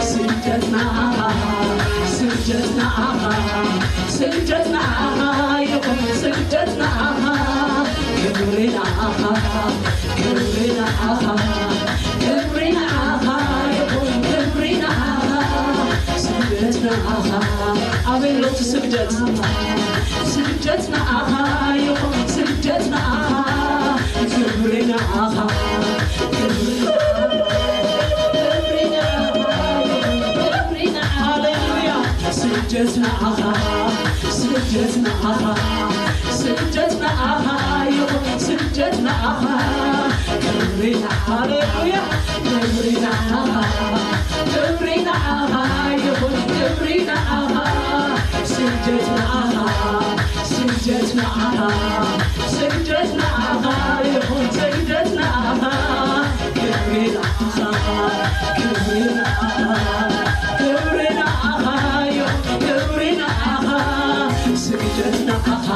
ስግደት ንዓኻ፣ ስግደት ንዓኻ፣ ስግደት ንዓኻ ይኹን፣ ስግደት ንዓኻ። ክብሪ ንዓኻ፣ ክብሪ ንዓኻ፣ ክብሪ ንዓኻ ይኹን፣ ክብሪ ንዓኻ። ስግደት ንዓኻ። ኣበይ ኣሎ እቲ ስግደት? ስግደት ንዓኻ ይኹን፣ ስግደት ንዓኻ፣ ክብሪ ንዓኻ፣ ክብሪ ንዓኻ፣ ክብሪ ንዓኻ፣ ክብሪ ንዓኻ። ሃሌሉያ። ስግደት ንዓኻ፣ ስግደት ንዓኻ፣ ስግደት ንዓኻ ይኹን፣ ስግደት ንዓኻ፣ ክብሪ ንዓኻ። ሃሌሉያ። ክብሪ ንዓኻ፣ ክብሪ ንዓኻ ይኹን፣ ክብሪ ንዓኻ። ስግደት ንዓኻ፣ ስግደት ንዓኻ፣ ስግደት ንዓኻ ይኹን፣ ስግደት ንዓኻ። ክብሪ ንዓኻ፣ ክብሪ ንዓኻ፣ ክብሪ ንዓኻ ይኹን፣ ክብሪ ንዓኻ። ስግደት ንዓኻ፣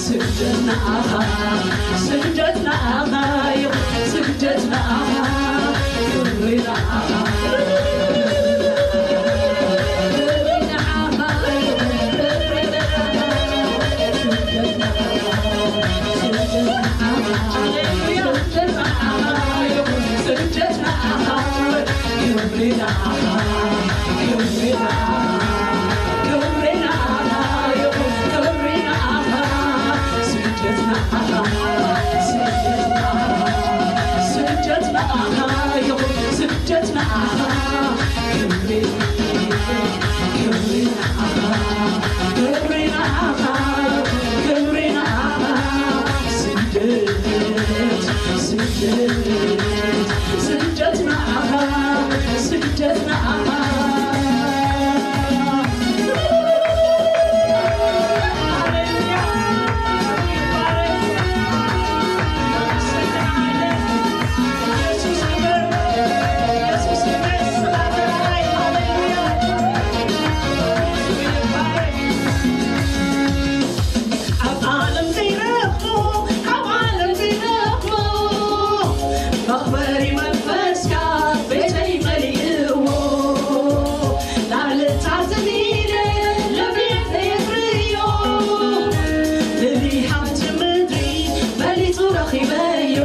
ስግደት ንዓኻ፣ ስግደት ንዓኻ ይኹን፣ ስግደት ንዓኻ። ኣብ ዓለም ዘይረኽቦ፣ ኣብ ዓለም ዘይረኽቦ፣ መኽበሪ መንፈስካ ቤተይ መሊእዎ። ላዕልታት ኢለ ልቤ ዘይርእዮ፣ ልዕሊ ሃብቲ ምድሪ በሊጹ ረኺበዮ።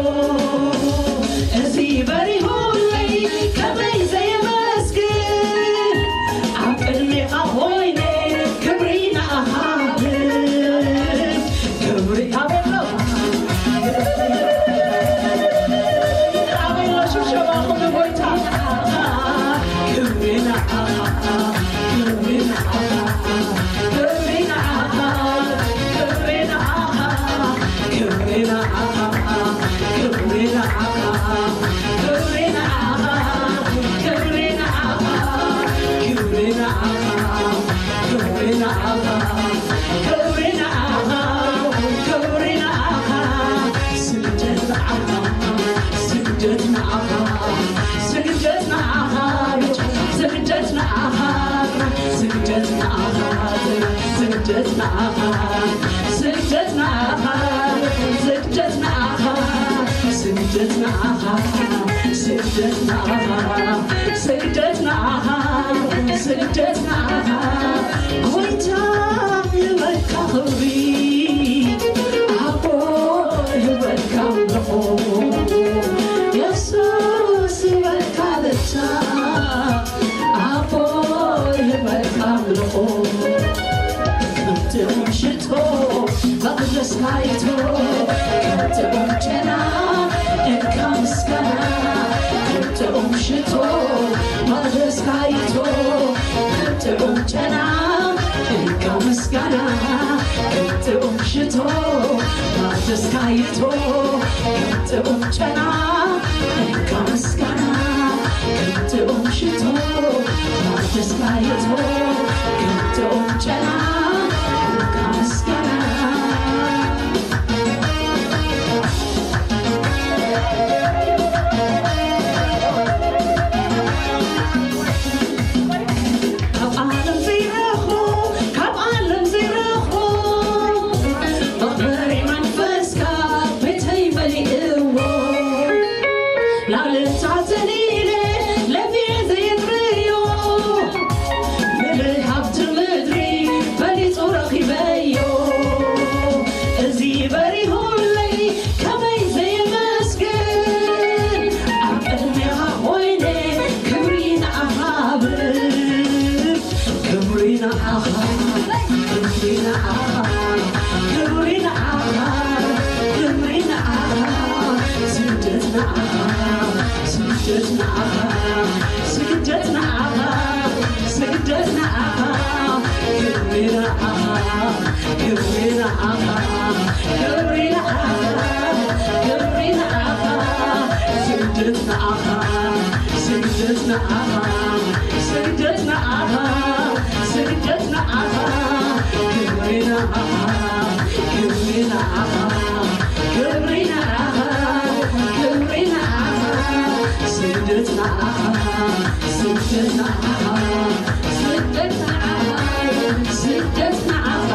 እዚ በሪሁለይ ከመይ ዘየመስግን፣ ኣብ ቅድሜኻ ኮይነ ክብሪ ንኣኻ ክብሪ ኣበሎ ኣበሎ ሽብሸባ ኩሉ ጎይታ ክብሪ ንኣኻ ክብሪ ንኣኻ ክብሪ ንኣኻ ክብሪ ንኣኻ ክብሪ ንኣኻ ክብሪ ንኣኻ ክብሪ ንኣኻ ክብሪ ንኣኻ ክብሪ ንኣኻ ክብሪ ንኣኻ ክብሪ ንኣኻ ክብሪ ንኣኻ ስግደት ንዓኻ ስግደት ንኣኻ ስግደት ንኣኻ ስግደት ንኣኻ ስግደት ንኣኻ ስግደት ንኣኻ ስግደት ንኣኻ ስግደት ንኣኻ ስግደት ንኣኻ ስግደት ንኣኻ ስግደት ንኣኻ ጎይታ ይበልካ ክብሪ ኣቦ ይበልካ ኣምልኾ የሱስ ይበልካ ለታ ኣቦ ይበልካ ኣምልኾ ከምቲ ሽቶ መቕደስካ ይቶ ከምቲ ጨና እንካ ምስጋና ከምቲ ሽቶ መቕደስካ ይቶ ከምቲ ጨና እንካ ምስጋና ከምቲ ሽቶ መቕደስካ ይቶ ከምቲ ጨና እንካ ምስጋና ከምቲ ሽቶ መቕደስካ ይቶ ከምቲ ጨና እንካ ምስጋና ካብ ዓለም ዘይረኽቦ ካብ ዓለም ዘይረኽቦ መኽበሪ መንፈስካ ቤተይ መሊእዎ ላዕልታት ተሊለ ለብየ ዘየጥርዮ ምሉእ ሃብቲ ምድሪ በሊጹ ረኺበዮ እዚ በሪሁለይ ከመይ ዘየመስግን ኣብ ቅድሜኻ ኮይነ ክብሪ ንዓኻ ክብሪ ንዓኻ ክብሪ ንዓኻ ክብሪ ንዓኻ ክብሪ ንዓኻ ስግደት ንዓኻ ስግደት ንዓኻ ስግደት ንዓኻ ስግደት ንዓኻ ክብሪ ንዓኻ ክብሪ ንዓኻ ክብሪ ንዓኻ ክብሪ ንዓኻ ስግደት ንዓኻ ስግደት ንዓኻ ስግደት ንዓኻ ስግደት ንዓኻ ክብሪ ንዓኻ ክብሪ ንዓኻ ክብሪ ንዓኻ ክብሪ ንዓኻ ስግደት ንዓኻ ስግደት ንዓኻ ስግደት ንዓኻ ስግደት ንዓኻ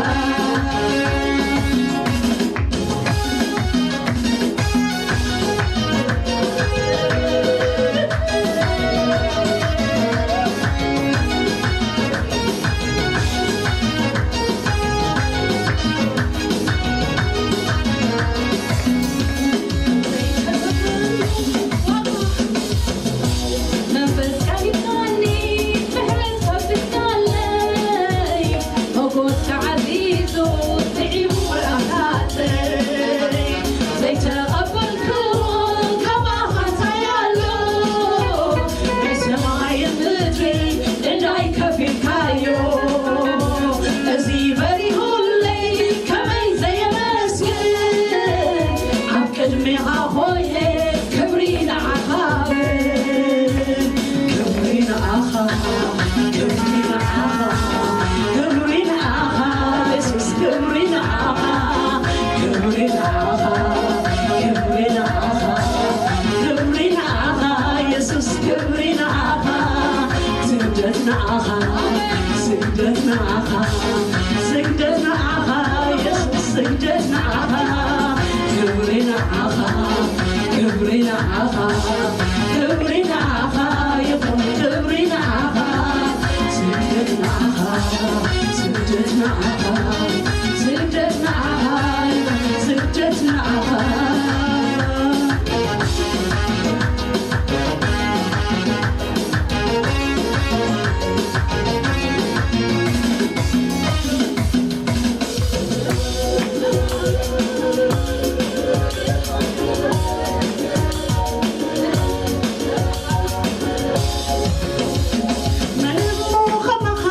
ንዓኻ ስግደት፣ ንዓኻ ስግደት፣ ንዓኻ የሱስ ስግደት፣ ንዓኻ ክብሪ፣ ንዓኻ ክብሪ፣ ንዓኻ ክብሪ፣ ንዓኻ ይኹን ክብሪ፣ ንዓኻ ስግደት፣ ንዓኻ ስግደት፣ ንዓኻ ስግደት፣ ንዓኻ ይኹን ስግደት፣ ንዓኻ። መን እሞ ከማኻ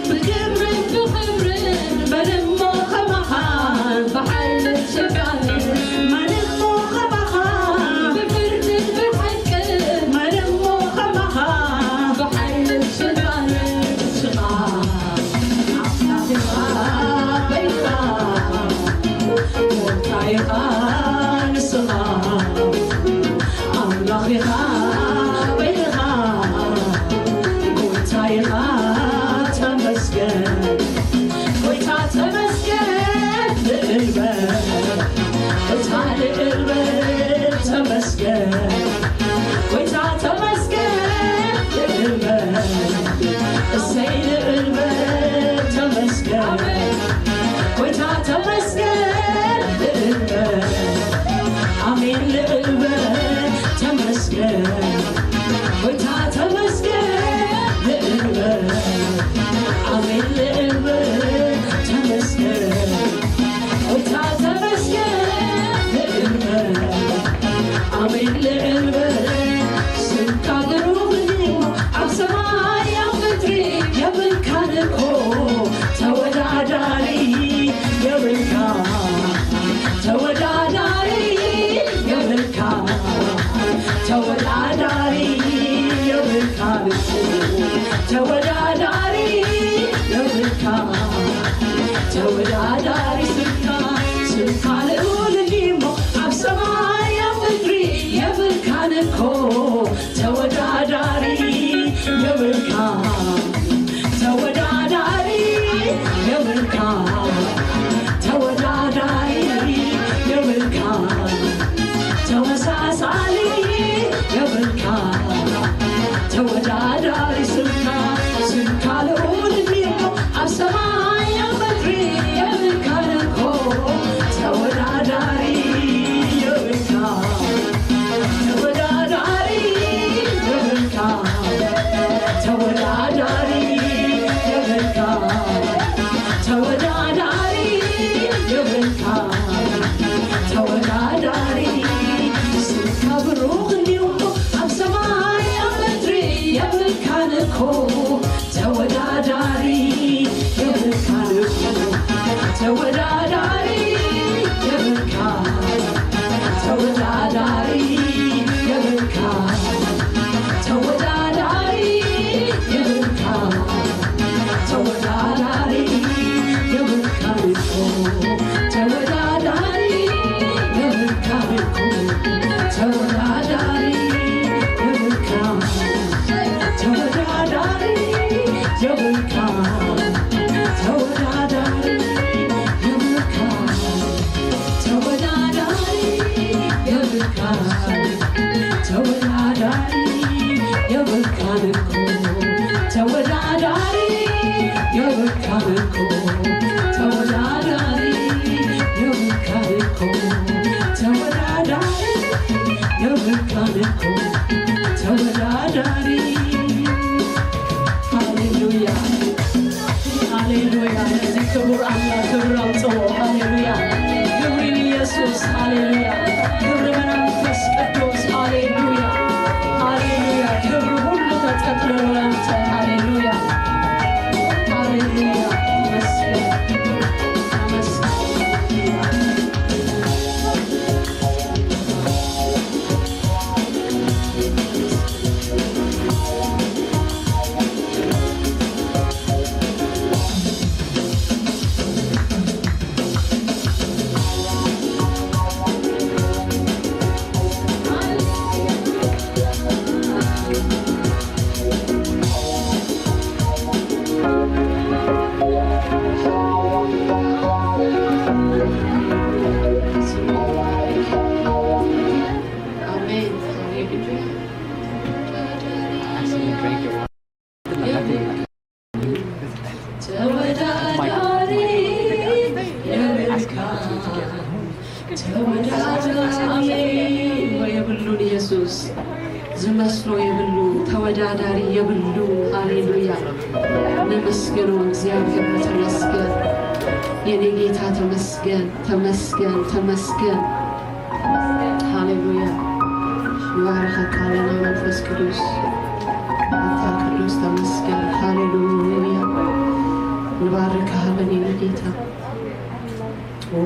ብግብርን ብኽብርን፣ መን እሞ ከማኻ ብሓይልን ስልጣንን፣ መን እሞ ከማኻ ብፍርድን ብሓቅን፣ መን እሞ ከማኻ ብሓይልን ስልጣንን፣ ንስኻ ኣምላኽ ኢኻ በይንኻ፣ ጎይታ ኢኻ ንስኻ፣ ኣምላኽ ኢኻ በይንኻ፣ ጎይታ ኢኻ ተመስገን፣ ጎይታ ተመስገን፣ ልዕል በል፣ ጎይታ ልዕል በል ተመስገን። ጎይታ ተመስገን፣ ልዕል በል። እሰይ፣ ልዕል በል፣ ተመስገን። ጎይታ ተመስገን፣ ልዕል በል። ኣሜን፣ ልዕል በል፣ ተመስገን። ጎይታ ተመስገን፣ ልዕል በል። ኣሜን፣ ልዕል በል፣ ተመስገን። ጎይታ ተመስገን፣ ልዕል በል። ኣሜን፣ ልዕል በል። ስምካ ግሩም እዩ፣ ኣብ ሰማይ ኣብ ምድሪ የብልካን እኮ ተወዳዳሪ፣ የብልካ ተወዳዳሪ፣ የብልካ ተወዳዳሪ፣ የብልካ ተወዳዳሪ፣ የብልካ ተወዳዳሪ። ስምካ ስምካ ልዑል እንዲሞ ኣብ ሰማይ ኣብ ምድሪ የብልካን እኮ ተወዳዳሪ፣ የብልካ ተወዳዳሪ፣ የብልካ ተወዳዳሪ፣ የብልካ ተመሳሳሊ፣ የብልካ ተወዳዳሪ። ስምካ ስምካ ልዑል እንዲሞ ኣብ ሰማይ ኣብ ምድሪ የብልካን እኮ ተወዳዳሪ፣ የብልካ ተወዳዳሪ፣ የብልካ ተወዳዳሪ፣ የብልካ ተወዳዳሪ፣ የብልካ ተወዳዳሪ። ስምካ ብሩኽ እንዲዩ ኣብ ሰማይ ኣብ ምድሪ የብልካን እኮ ተወዳዳሪ፣ የብልካን እኮ ተወዳዳሪ፣ የብልካ ተወዳዳሪ፣ የብልካ ተወዳዳሪ፣ የብልካ ተወዳዳሪ፣ የብልካን እኮ ተወዳዳሪ፣ የብልካን እኮ ተወዳዳሪ፣ የብልካ ተወዳዳሪ፣ የብልካ ተወዳዳሪ፣ የብልካ ተወዳዳሪ፣ የብልካ ተወዳዳሪ፣ የብልካን እኮ ተወዳዳሪ፣ የብልካን እኮ ተወዳዳሪ፣ የብልካን እኮ ተወዳዳሪ፣ የብልካን እኮ ተወዳዳሪ። ሃሌሉያ፣ ሃሌሉያ። ነዚ ክቡር ኣምላኽ ክብሪ ኣምጽኦ። ሃሌሉያ፣ ክብሪ ንየሱስ። ሃሌሉያ፣ ክብሪ መንፈስ ቅዱስ። ሃሌሉያ፣ ሃሌሉያ። ክብሪ ሁሉ ተጠቅልሎ ላንተ። ሃሌሉያ፣ ተወዳዳሪ የብልካ፣ ተወዳዳሪ የብሉን ኢየሱስ፣ ዝመስሎ የብሉ፣ ተወዳዳሪ የብሉ። ሃሌሉያ። ነመስግኖ እግዚኣብሔር፣ ተመስገን የኔ ጌታ፣ ተመስገን፣ ተመስገን፣ ተመስገን። ሃሌሉያ። ንባርኸካ ኣለና መንፈስ ቅዱስ፣ ኣንታ ቅዱስ ተመስገን። ሃሌሉያ። ንባርካ ኣለና የኔ ጌታ። ኦ።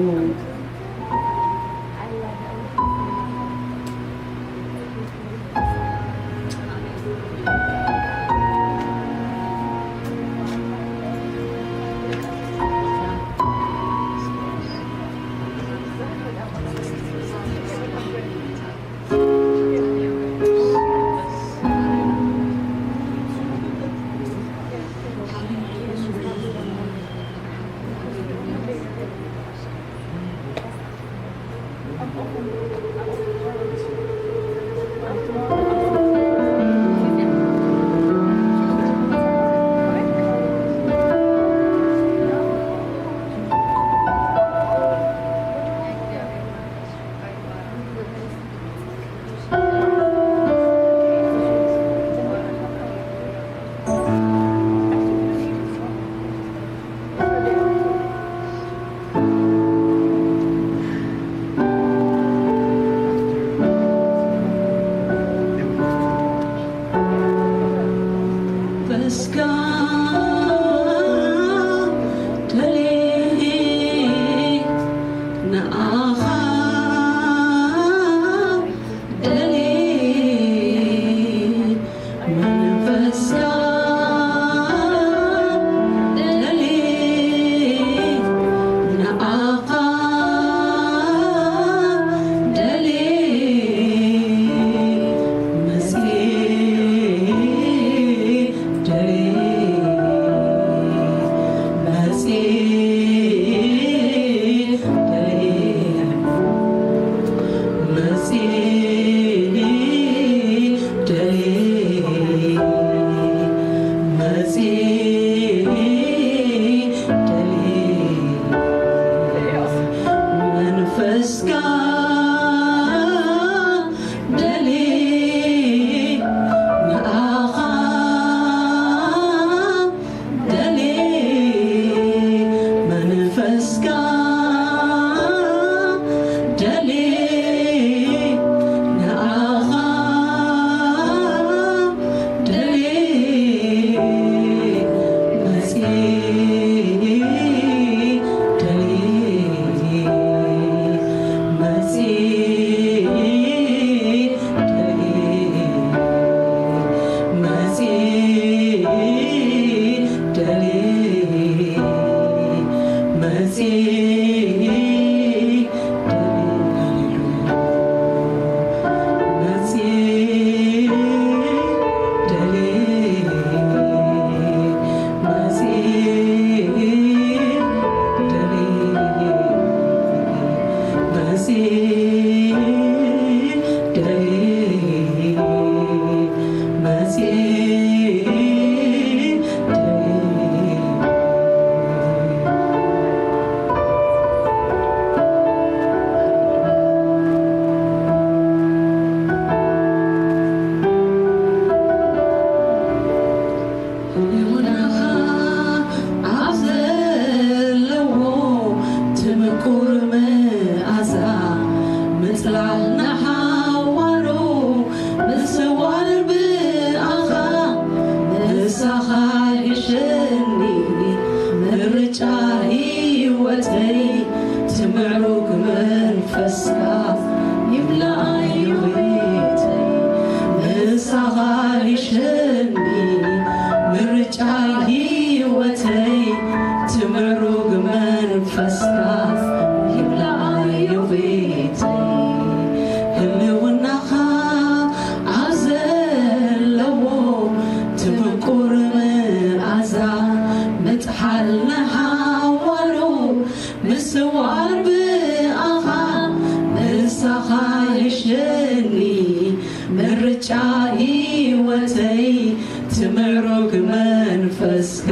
ትምዕሩግ መንፈስካ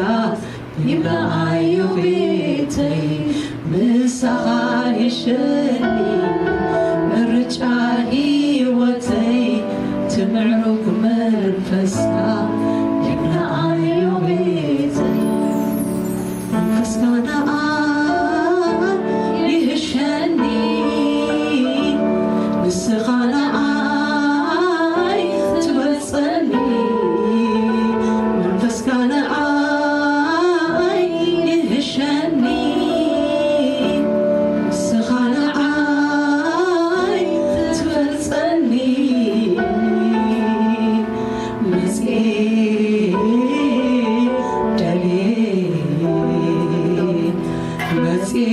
ይምልኣዮ ቤተይ፣ ምሳኻ ይሸኒ ምርጫ ህይወተይ። ትምዕሩግ መንፈስካ ይምልኣዮ ቤተይ፣ መንፈስካ ንዓይ ይህሸኒ፣ ንስኻ ንዓይ ትበልጸኒ፣ መንፈስካ ንዓይ ይህሸኒ፣ ንስኻ ንዓይ ትበልጸኒ። መጽኤ ደልየ፣ መጽኤ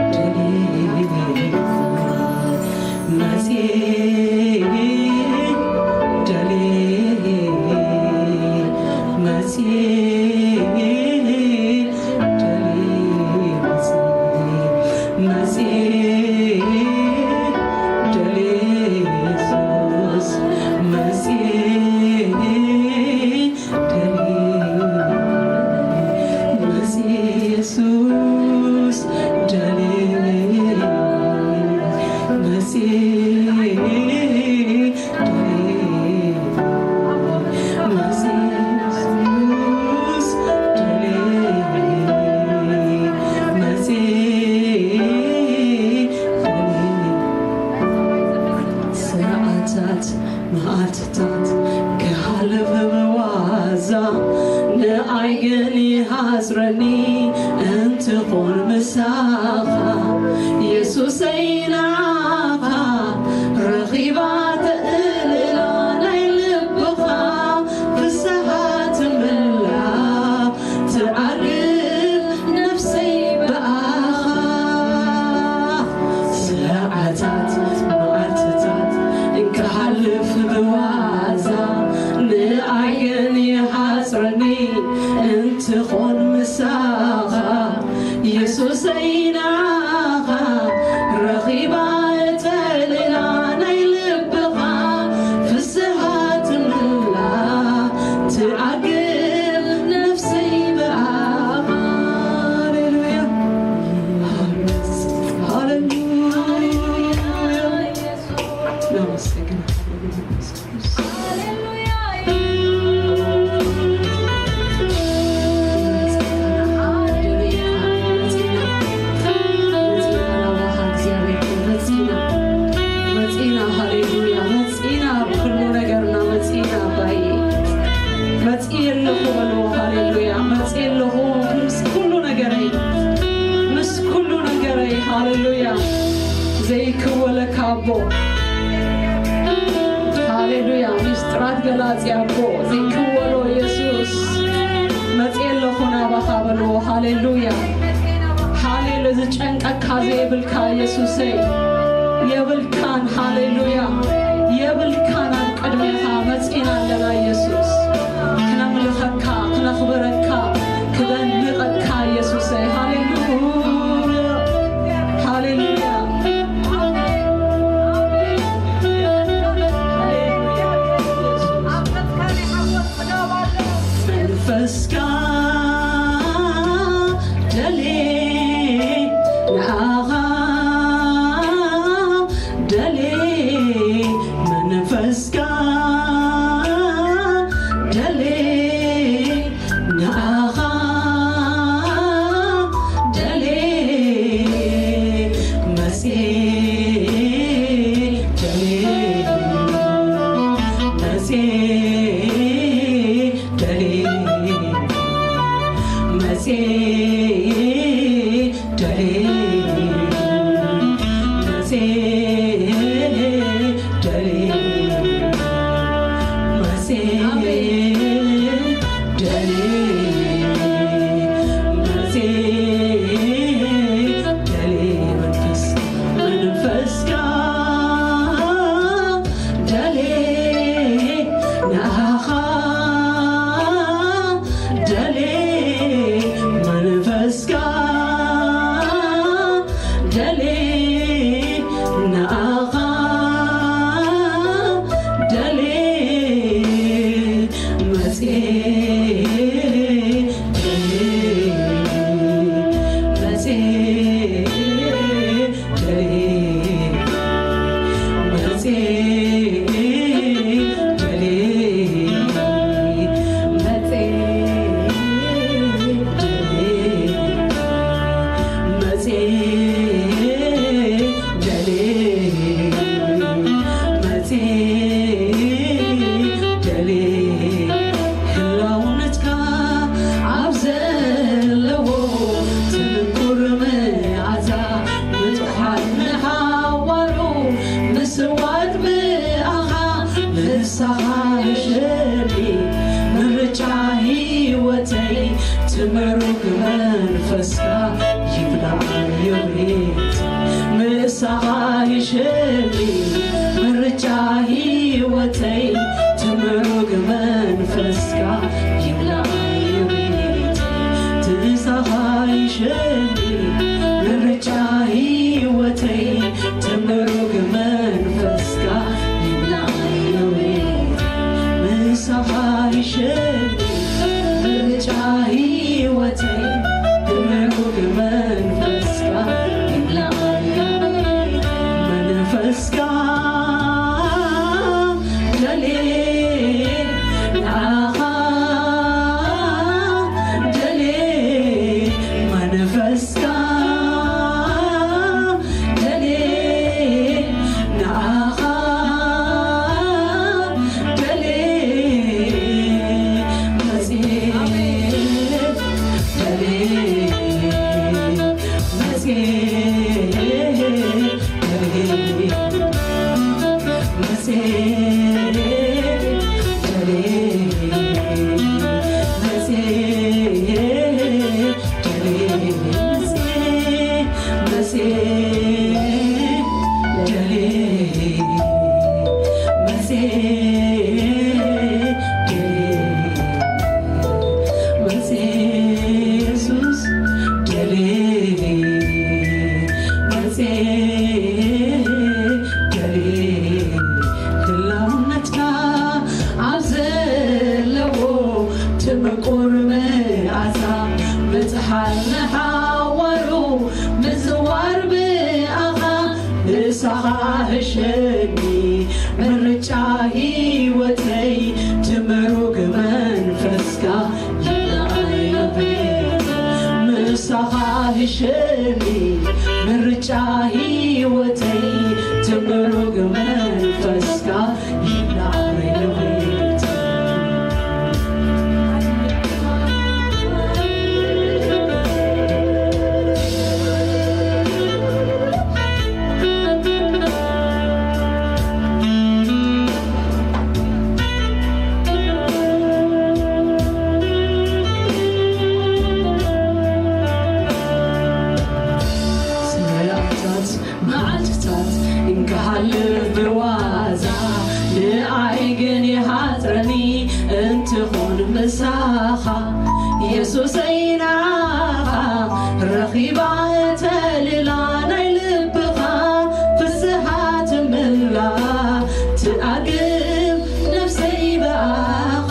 ደልየ፣ መጽኤ ደልየ፣ መጽኤ ደልየ፣ መጽኤ ደልየ፣ ኢየሱስ መጽኤ ደልየ፣ መጽኤ ኢየሱስ ደልየ፣ መጽኤ ደልየ፣ መጽኤ ኢየሱስ ደልየ፣ መጽኤ ደልየ። ሰዓታት መዓልትታት ክሓልፍ ብዋዛ፣ ንኣይ ግን ይሓጽረኒ እንትኾን ምሳኻ። የሱሰይ ንዓኻ ረኺባ ተእልላ ናይ ልብኻ ፍስሃ ትምላ ትዓርፍ ነፍሰይ ብኣኻ። ሰዓታት መዓልትታት እንክሓልፍ ብዋዛ፣ ንኣይ ግን ይሓጽረኒ እንትኾን ምሳኻ። የሱሰይ ንዓኻ ረኺባ ተልላ ናይ ልብኻ ፍስሃ ትምላ ትዓግብ ነፍሰይ ብኣኻ። ሃሌሉያ፣ ሃሌሉያ። እናመሰግናለን መንፈስ ቅዱስ። መጺና፣ ሃሌሉያ፣ መጺና፣ ኩሉ ነገርና መጺና፣ ኣባዬ፣ መጺኤ ኣለኹ በልዎ፣ ሃሌሉያ፣ መጺኤ ኣለኹ ምስ ኩሉ ነገረይ፣ ምስ ኩሉ ነገረይ፣ ሃሌሉያ፣ ዘይክወለካ ኣቦ፣ ሃሌሉያ፣ ሚስጥራት ገላጺ ኣቦ፣ ዘይክወሎ የሱስ፣ መጺኤ ኣለኹ ናባኻ በልዎ፣ ሃሌሉያ፣ ሃሌሉ፣ ዝጨንቀካ ዘይብልካ የሱሰይ፣ የብልካን፣ ሃሌሉያ፣ የብልካን፣ ኣብ ቅድሜኻ መጺና ኣለና የሱስ፣ ክነምልኸካ፣ ክነኽብረካ፣ ክደንቀካ የሱሰይ፣ ሃሌሉያ፣ ሃሌሉያ። መንፈስካ ደሌ፣ ንዓኻ ደሌ፣ መንፈስካ ደሌ፣ ንዓኻ ደሌ፣ መጽኤ ደሌ፣ መጽኤ ደሌ፣ መጽኤ ደሌ፣ መጽኤ ደሌ፣ መጽኤ ደሌ፣ መጽኤ ደሌ፣ መንፈስ፣ መንፈስካ ደሌ፣ ንስኻ ይሸሊ ምርጫ ህይወተይ፣ ትምሩግ መንፈስካ ይብላዕ የብሬት። ንስኻ ይሸሊ ምርጫ ህይወተይ፣ ትምሩግ መንፈስካ ይብላዕ የብሬት። ንስኻ ይሸሊ ምርጫ ህይወተይ፣ ትምሩግ መንፈስካ ይብላዕ የብሬት። ንስኻ ይሸሊ ምርጫ ህይወተይ፣ ትምሩግ መንፈስካ ይብላዕ የብሬት። መንፈስካ ደልየ ንዓኻ ደልየ፣ መንፈስካ ደልየ ንዓኻ ደልየ፣ መጽየ ደልየ፣ መጽየ መጽየ ኢየሱስ ደልየ፣ መጽየ ደልየ፣ ህላውነትካ ኣብ ዘለዎ ትምቁር መዓዛ፣ ምጽሓል ንሓዋሩ ምዝዋር ብኣኻ፣ ንስኻ ህሸኒ ምርጫ ህይወተይ፣ ትምሩግ መንፈስካ ይብላዕ የብሬት። ንስኻ ህሸኒ ምርጫ ህይወተይ፣ ትምሩግ መንፈስካ ይብላዕ የብሬት። ሰዓታት መዓልትታት እንክሓልፍ ብዋዛ፣ ንኣይ ግን ይሓጽረኒ እንትኾን ምሳኻ። የሱሰይ ንዓኻ ረኺባ ተልላ ናይ ልብኻ ፍስሃ ትምላ ትኣግብ ነፍሰይ ብኣኻ።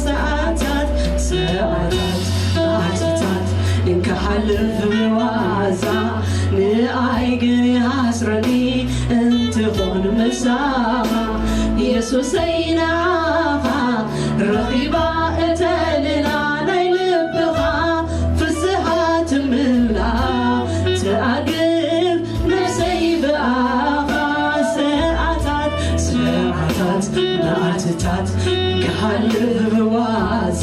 ሰዓታት ሰዓታት መዓልትታት እንክሓልፍ ብዋዛ፣ ንኣይ ግን ይሓስረኒ እንትኾን ምሳኻ። የሱሰይ ንዓኻ ረኺባ እተልላ ናይ ልብኻ ፍስሃ ትምላ ትኣግብ ነፍሰይ ብኣኻ። ሰዓታት ሰዓታት መዓልትታት ክሓልፍ ብዋዛ፣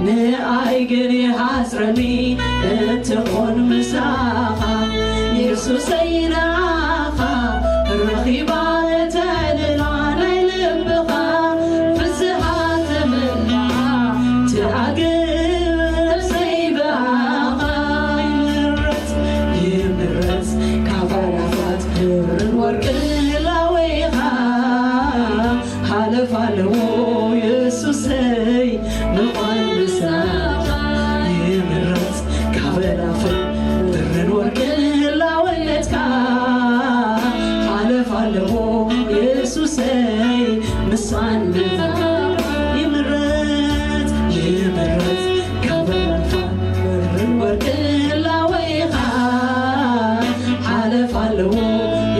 ንኣይ ግን ይሓስረኒ እንትኾን ምሳኻ። የሱሰይ ንዓኻ ረኺባ እተልላ ናይ ልብኻ ፍስሃ ትምላ ትኣግብ ነፍሰይ ብኣኻ። ይምረጽ ይምረጽ ካብ ኣእላፋት ብርን ወርቅን ህላዌኻ። ሓለፋ ኣለዎ የሱሰይ ምዃን ምሳኻ። ይምረጽ ካብ ኣእላፍን ብርን ወርቅን ህላወነትካ። ሓለፋ ኣለዎ የሱሰይ ምሳን ምዃን። ይምረጽ ይምረጽ ካብ ኣእላፋት ብርን ወርቅን ህላዌኻ። ሓለፋ ኣለዎ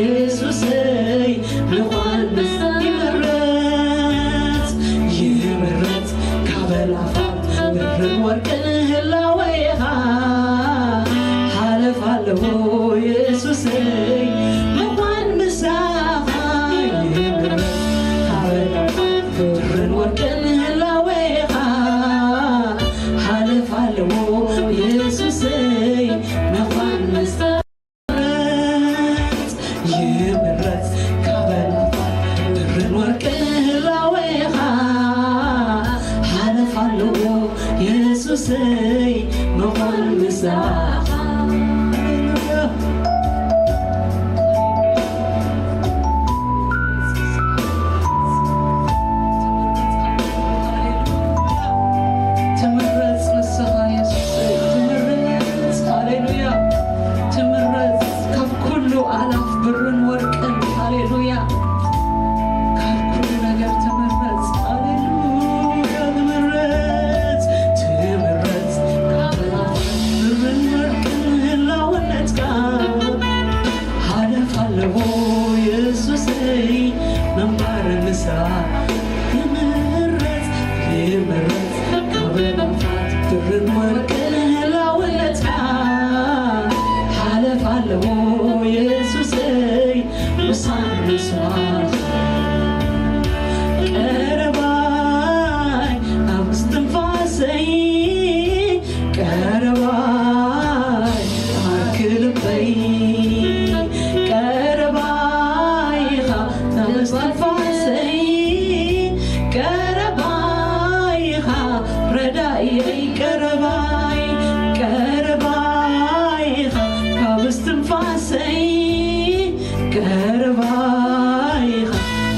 የሱሰይ ምዃን ምስ ይምረጽ ይምረጽ ካብ ኣእላፋት ብርን ወርቅን ህላዌኻ። ሓለፋ ኣለዎ የሱሰይ ምዃን ምሳኻ። ይምረጽ ካብ ኣእላፋት ብርን ወርቅን ህላዌኻ። ሓለፋ ኣለዎ የሱሰይ ምዃን ምሳኻ። ይምረጽ ካብ ኣእላፋት ብርን ወርቅን ህላዌ ሰይ ምዃን ምሳኻ። ሃሌሉያ። ትምረጽ ንስኻ የሱሰይ፣ ትምረጽ። ሃሌሉያ። ትምረጽ ካብ ኩሉ ኣላፍ ብርን ወርቅን። ሃሌሉያ። ካብ ኩሉ ነገር ትምረጽ። ሃሌሉያ። ትምረጽ፣ ትምረጽ ካብ ኣላፍ ብርን ወርቅን ህላውነትካ። ሃለፍ ኣለዎ የሱሰይ ምንባር ምሳኻ። ትምረጽ፣ ትምረጽ ካብ ኣላፍ ብርን ወርቅን ህላውነትካ። ሃለፍ ኣለዎ የሱሰይ ምሳን ምስዋዕ። ቀረባይ ኣብ እስትንፋሰይ፣ ቀረባይ ዓርኪ ልበይ፣ ቀረባይ ኢኻ ኣብ እስትንፋሰይ፣ ቀረባይ ኢኻ ረዳኢየይ፣ ቀረባይ፣ ቀረባይ ኢኻ ካብ እስትንፋሰይ፣ ቀረባይ ኢኻ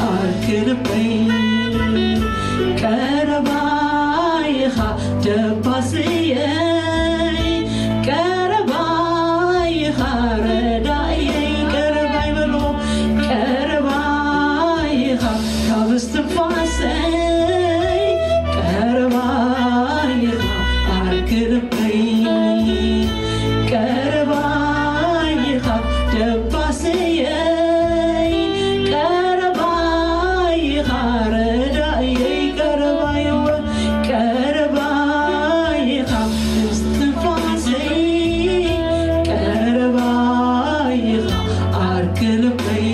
ዓርኪ ልበይ፣ ቀረባይ ኢኻ ደባስየይ፣ ቀረባይ ኢኻ ረዳኢየይ፣ ቀረባይ በሎ፣ ቀረባይ ኢኻ ካብ እስትንፋሰይ፣ ቀረባይ ኢኻ ዓርኪ ልበይ፣ ቀረባይ ኢኻ ደባስየይ፣ ቀረባይ ኢኻ ረዳኢየይ፣ ቀረባይ እወ፣ ቀረባይ ኢኻ እስትንፋሰይ፣ ቀረባይ ኢኻ ዓርኪ ልበይ፣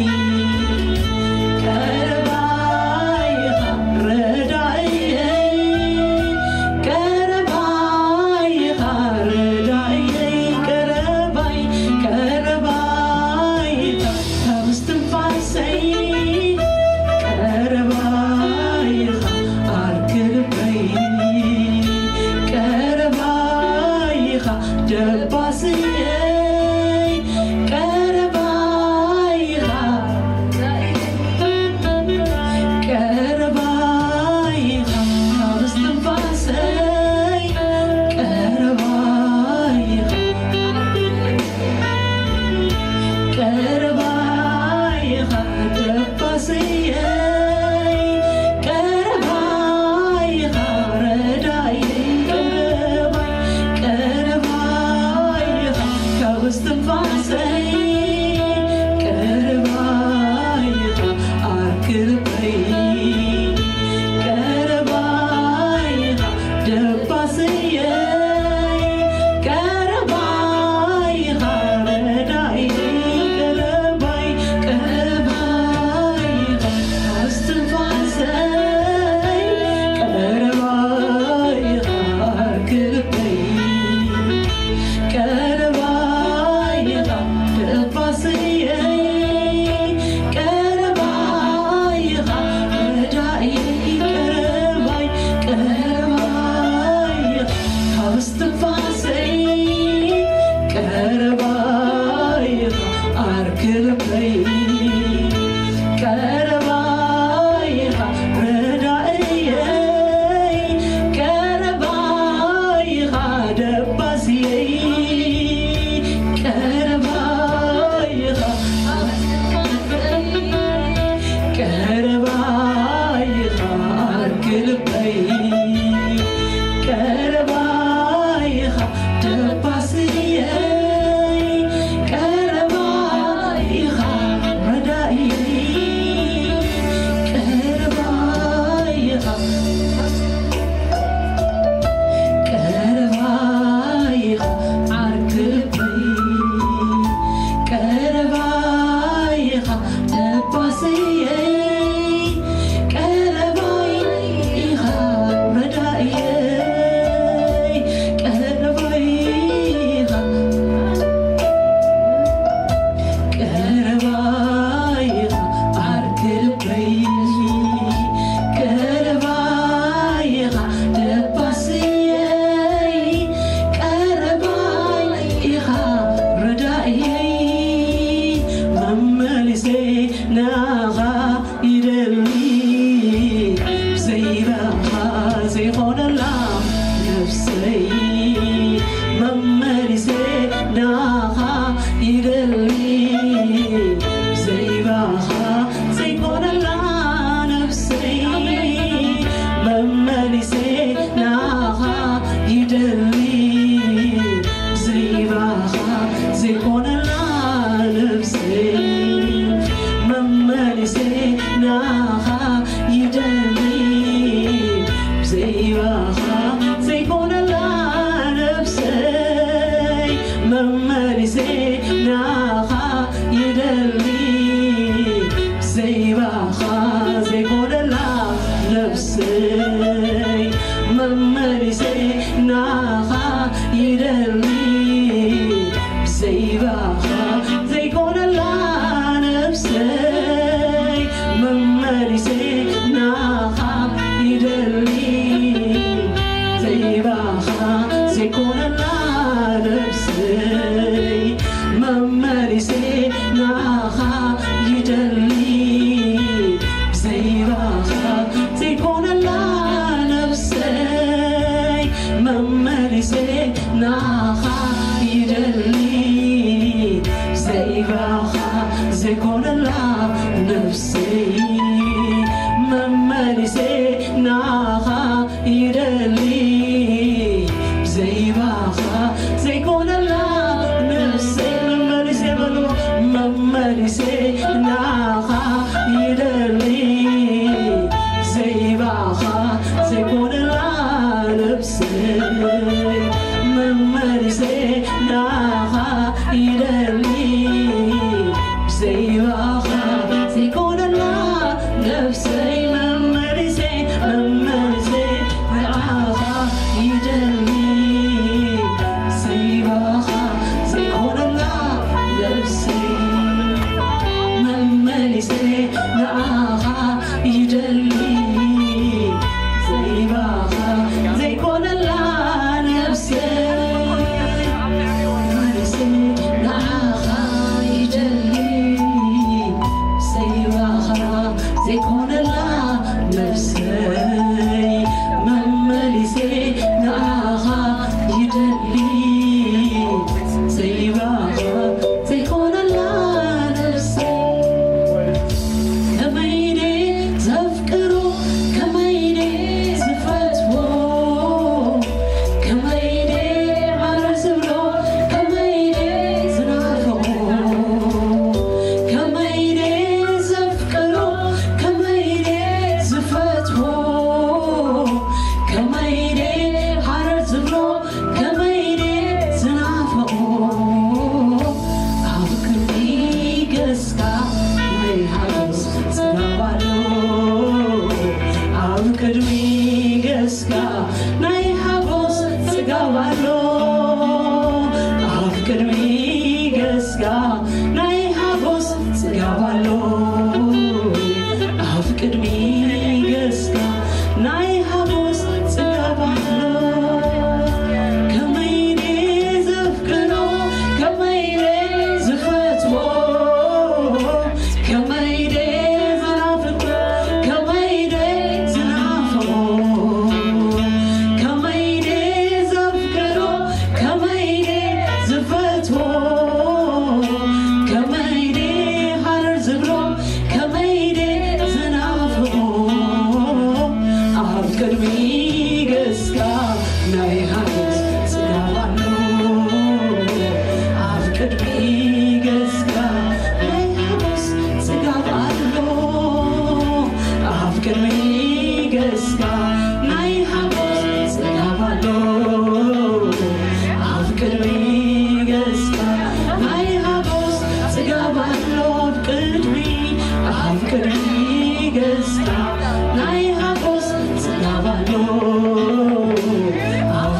ቀረባይ ኢኻ ረዳኢየይ፣ ቀረባይ ኢኻ ረዳኢየይ፣ ቀረባይ፣ ቀረባይ ኢኻ ካብ እስትንፋሰይ፣ ቀረባይ ኢኻ ዓርኪ ልበይ፣ ቀረባይ ኢኻ ደባስየይ፣ ቀረባይ ኢኻ፣ ቀረባይ ኢኻ ካብ እስትንፋሰይ፣ ቀረባይ ኢኻ፣ ቀረባይ ኢኻ ደባስየይ፣ ቀረባይ ኢኻ ረዳኢየይ፣ ቀረባይ፣ ቀረባይ ኢኻ ካብ እስትንፋሰይ፣ ቀረባይ ኢኻ ዓርኪ ልበይ፣ ቀረባይ ኢኻ ደባስየይ፣ ቀረባይ ኢኻ ረዳኢየይ፣ ቀረባይ፣ ቀረባይ ኢኻ እስትንፋሰይ፣ ቀረባይ ኢኻ ዓርኪ ልበይ፣ ቀረባይ ኢኻ ደባስየይ፣ ቀረባይ ኢኻ ረዳኢየይ፣ ቀረባይ፣ ቀረባይ ኢኻ ካብ እስትንፋሰይ፣ ቀረባይ ኢኻ ዓርኪ ልበይ፣ ቀረባይ ኢኻ ረዳኢየይ፣ ቀረባይ ኢኻ ደባስየይ፣ ቀረባይ ኢኻ፣ ቀረባይ ኢኻ ዓርኪ ልበይ፣ ቀረባይ ኢኻ ደባስየይ፣ ቀረባይ ኢኻ ረዳኢየይ፣ ቀረባይ ኢኻ፣ ቀረባይ ኢኻ ዓርኪ ልበይ፣ ቀረባይ ኢኻ ደባስየይ፣ ቀረባይ ኢኻ ረዳኢየይ፣ ቀረባይ ኢኻ፣ ቀረባይ ኢኻ ዓርኪ ልበይ፣ ቀረባይ ዘይኮነላ ነፍሰይ መመሊሰ ናኻ ይደሊ። ዘይባኻ ዘይኮነላ ነፍሰይ መመሊሰ ናኻ ይደሊ። ዘይባኻ ዘይኮነላ ነፍሰይ መመሊሰ ናኻ ይደሊ። ዘይባኻ ዘይኮነላ ነፍሰይ መመሊሰ ናኻ ይደሊ። ዘይባኻ ዘይኮነላ ነፍሰይ መመሊሰ ናኻ ይደሊ። ዘይባኻ ዘይኮነላ ነፍሰይ መመሊሰ ናኻ ይደሊ። ዘይባኻ ዘይኮነላ ነፍሰይ መመሊሰ በልዎ መመሊሰ ናኻ ይደሊ። ዘይባኻ ዘይኮነላ ነፍሰይ መመሊሰ ናኻ ይደሊ። ዘይባኻ ዘይኮነላ ነፍሰይ መመሊሰ መመሊሰ ንዓኻ ይደሊ። ዘይባኻ ዘይኮነላ ነፍሰይ መመሊሰ ንዓኻ ይደሊ። ዘይባኻ ዘይኮነላ ነፍሰይ መመሊሰ ንዓኻ ይደሊ። ዘይባኻ ዘይኮነላ ነፍሰይ መመሊሰ ንዓኻ ይደሊ። ዘይባኻ ዘይኮነላ ነፍሰይ ከመይ ድየ ዘፍቅሮ ከመይ ድየ ዝፈትዎ ከመይ ድየ ማራ ዝብሎ ከመይ ድየ ዝናፍቆ ከመይ ድየ ዘፍቅሮ ከመይ ድየ ዝፈትዎ ከመይ ድየ ሓረር ዝብሎ ከመይ ድየ ዝናፍቆ ኣብ ቅድሚ ገጽካ ናይ ሓጎስ ጽጋብ ኣሎ ኣብ ቅድሚ ገጽካ ናይ ሓጎስ ጽጋብ ኣሎ ኣብ ቅድሚ ገጽካ ናይ ሓጎስ ጽጋብ ኣሎ ኣብ ቅድሚ ገጽካ ናይ ሓጎስ ጽጋብ ኣሎ ከመይ ድየ ዘፍቅሮ ከመይ ድየ ዝፈትዎ ከመይ ድየ ዝናፍቆ ከመይ ድየ ዝናፍቆ ከመይ ድየ ዘፍቅሮ ከመይ ድየ ዝፈትዎ ከመይ ድየ ሃረር ዝብሎ ከመይ ድየ ዝናፍቆ ኣብ ቅድሚ ገጽካ ናይ ሓጎስ ጽጋብ ኣሎ ኣብ ቅድሚ ገጽካ ናይ ሓጎስ ጽጋብ ኣሎ ኣብ ቅድሚ ገጽካ ናይ ሓጎስ ጽጋብ ኣሎ ኣብ ቅድሚ ገጽካ ናይ ሓጎስ ጽጋብ ኣሎ ኣብ ቅድሚ ኣብ ቅድሚ ገጽካ ናይ ሓጎስ ጽጋብ ኣሎ ኣብ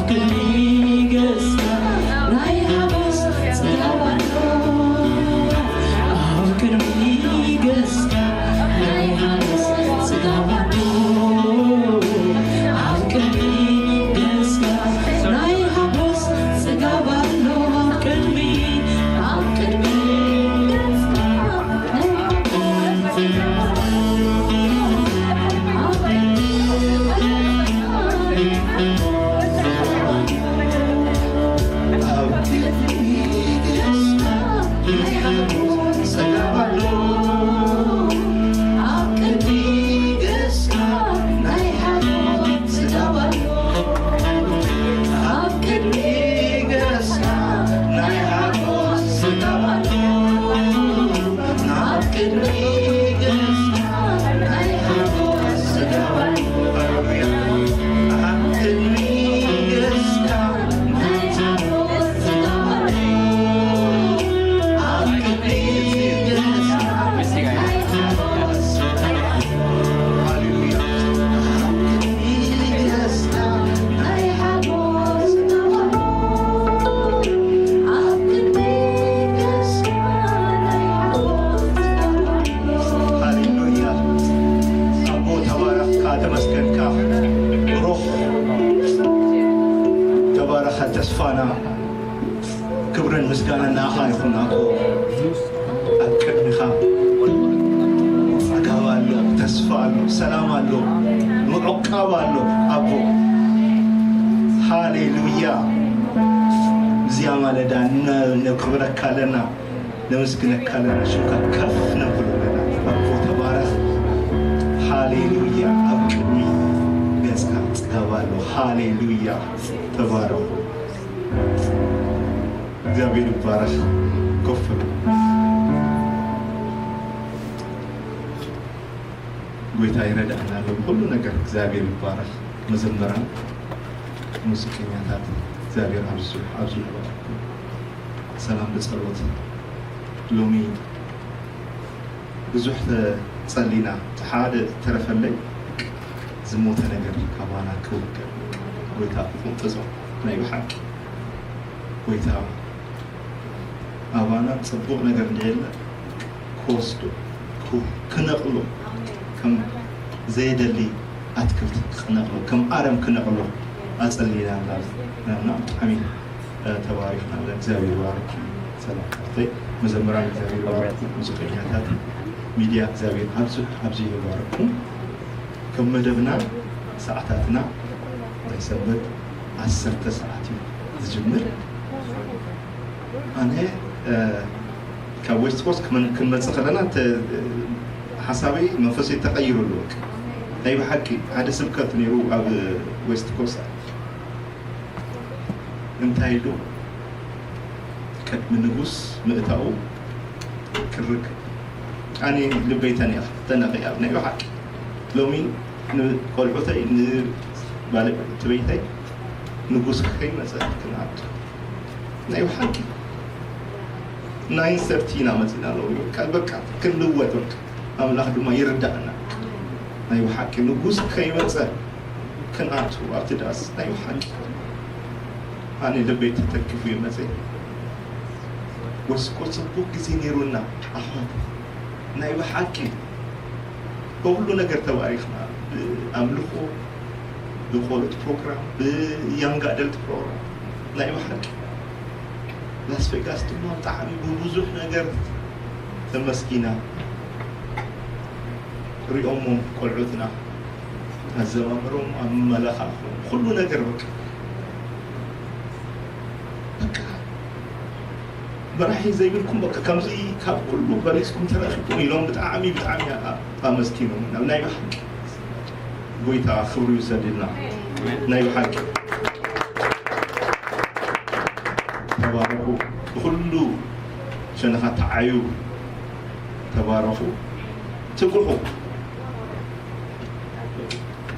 ብሩኽ ተባረኸ ተስፋና። ክብርን ምስጋናን ንኣኻ ይኹን ኣቦ። ኣብ ቅድሚኻ ጸጋብ ኣሎ፣ ተስፋ ኣሎ፣ ሰላም ኣሎ፣ ምዕቃብ ኣሎ ኣቦ። ሃሌሉያ። እዚኣ ማለዳ ነ-፣ ነክብረካ ኣለና፣ ነመስግነካ ኣለና፣ ሽምካ ከፍ ነብሎ ኣለና። ኣቦ ተባረኽ። ሃሌሉያ። ኣብ ቅድሚ ገጽካ ጸጋብ ኣሎ። ሃሌሉያ። ተባረኹ። እግዚኣብሔር ይባረኽ። ኮፍ በሉ። ጎይታ ይረዳእና ኣሎ ብኹሉ ነገር። እግዚኣብሔር ይባረኽ። መዘምራን፣ ሙዚቀኛታት እግዚኣብሔር ኣብዚሑ፣ ኣብዚሑ ይባርኽኩም። ሰላም ብጸሎት። ሎሚ ብዙሕ ተጸሊና፣ እቲ ሓደ ተረፈለይ ዝሞተ ነገር ካባና ክውገድ ጎይታ ክቕንጥጾ ናይ ብሓቂ ጎይታ ኣባና ጽቡቕ ነገር እንድየለ ክወስዶ፣ ክው-፣ ክነቕሎ፣ ከም ዘየደሊ ኣትክልቲ ክነቕሎ፣ ከም ኣረም ክነቕሎ ኣጸሊና ኣለና። እና ብጣዕሚ፣ እ፣ ተባሪኽና ኣለና። እግዚኣብሔር ይባርክ። ሰላም ሓፍተይ፣ መዘምራን እግዚኣብሔር ይባርክ፣ ሙዚቀኛታት፣ ሚድያ እግዚኣብሔር ኣብዚ፣ ኣብዚ ይባርኩም። ከም መደብና ሰዓታትና ናይ ሰንበት ዓሰርተ ሰዓት እዩ ዝጅምር። ኣነ፣ እ፣ ካብ ዌስት ኮስት ክመን-፣ ክንመጽእ ከለና፣ ተ-፣ ሓሳበይ መንፈሰይ ተቐይሩ ኣሎ። በቃ ናይ ብሓቂ ሓደ ስብከት ነይሩ ኣብ ዌስት ኮስት። እንታይ ኢሉ? ቅድሚ ንጉስ ምእታዉ ክርክ-፣ ኣነ ልበይ ተኒኣ፣ ተነቒኣ፣ ናይ ብሓቂ። ሎሚ ንቆልዑተይ፣ ንባለቤተይ ንጉስ ከይመጸ ክንኣቱ። ናይ ብሓቂ ናይን ሰርቲ ኢና መጺና ሎሚ። በቃ፣ በቃ ክንልወጥ በቃ። ኣምላኽ ድማ ይርዳእና። ናይ ብሓቂ ንጉስ ከይመጸ ክንኣቱ ኣብቲ ዳስ። ናይ ብሓቂ ኣነ ልበይ ተተኪፉ እዩ መጸ። ወስኮ ጽቡቅ ግዜ ነይሩና ኣሕዋት። ናይ ብሓቂ ብኹሉ ነገር ተባሪኽና። ብኣምልኾ፣ ብቆልዑት ፕሮግራም፣ ብያንግ ኣደልት ፕሮግራም። ናይ ብሓቂ ላስ ቬጋስ ድማ ብጣዕሚ ብብዙሕ ነገር ተመስጊና። ሪኦሞም ቆልዑትና፣ ኣዘማምሮም፣ ኣመለኻኽኦም፣ ኩሉ ነገር በቃ። በቃ መራሒ ዘይብልኩም በቃ ከምዚ ካብ ኩሉ በሊጽኩም ተረኺብኩም ኢሎም ብጣዕሚ፣ ብጣዕሚ ኣ-፣ ኣመስጊኖም። ናብ ናይ ብሓቂ ጎይታ ክብሪ ይውሰድልና። ናይ ብሓቂ ተባረኹ። ብኹሉ ሸነኻት ተዓዩ። ተባረኹ። ትጉሑ።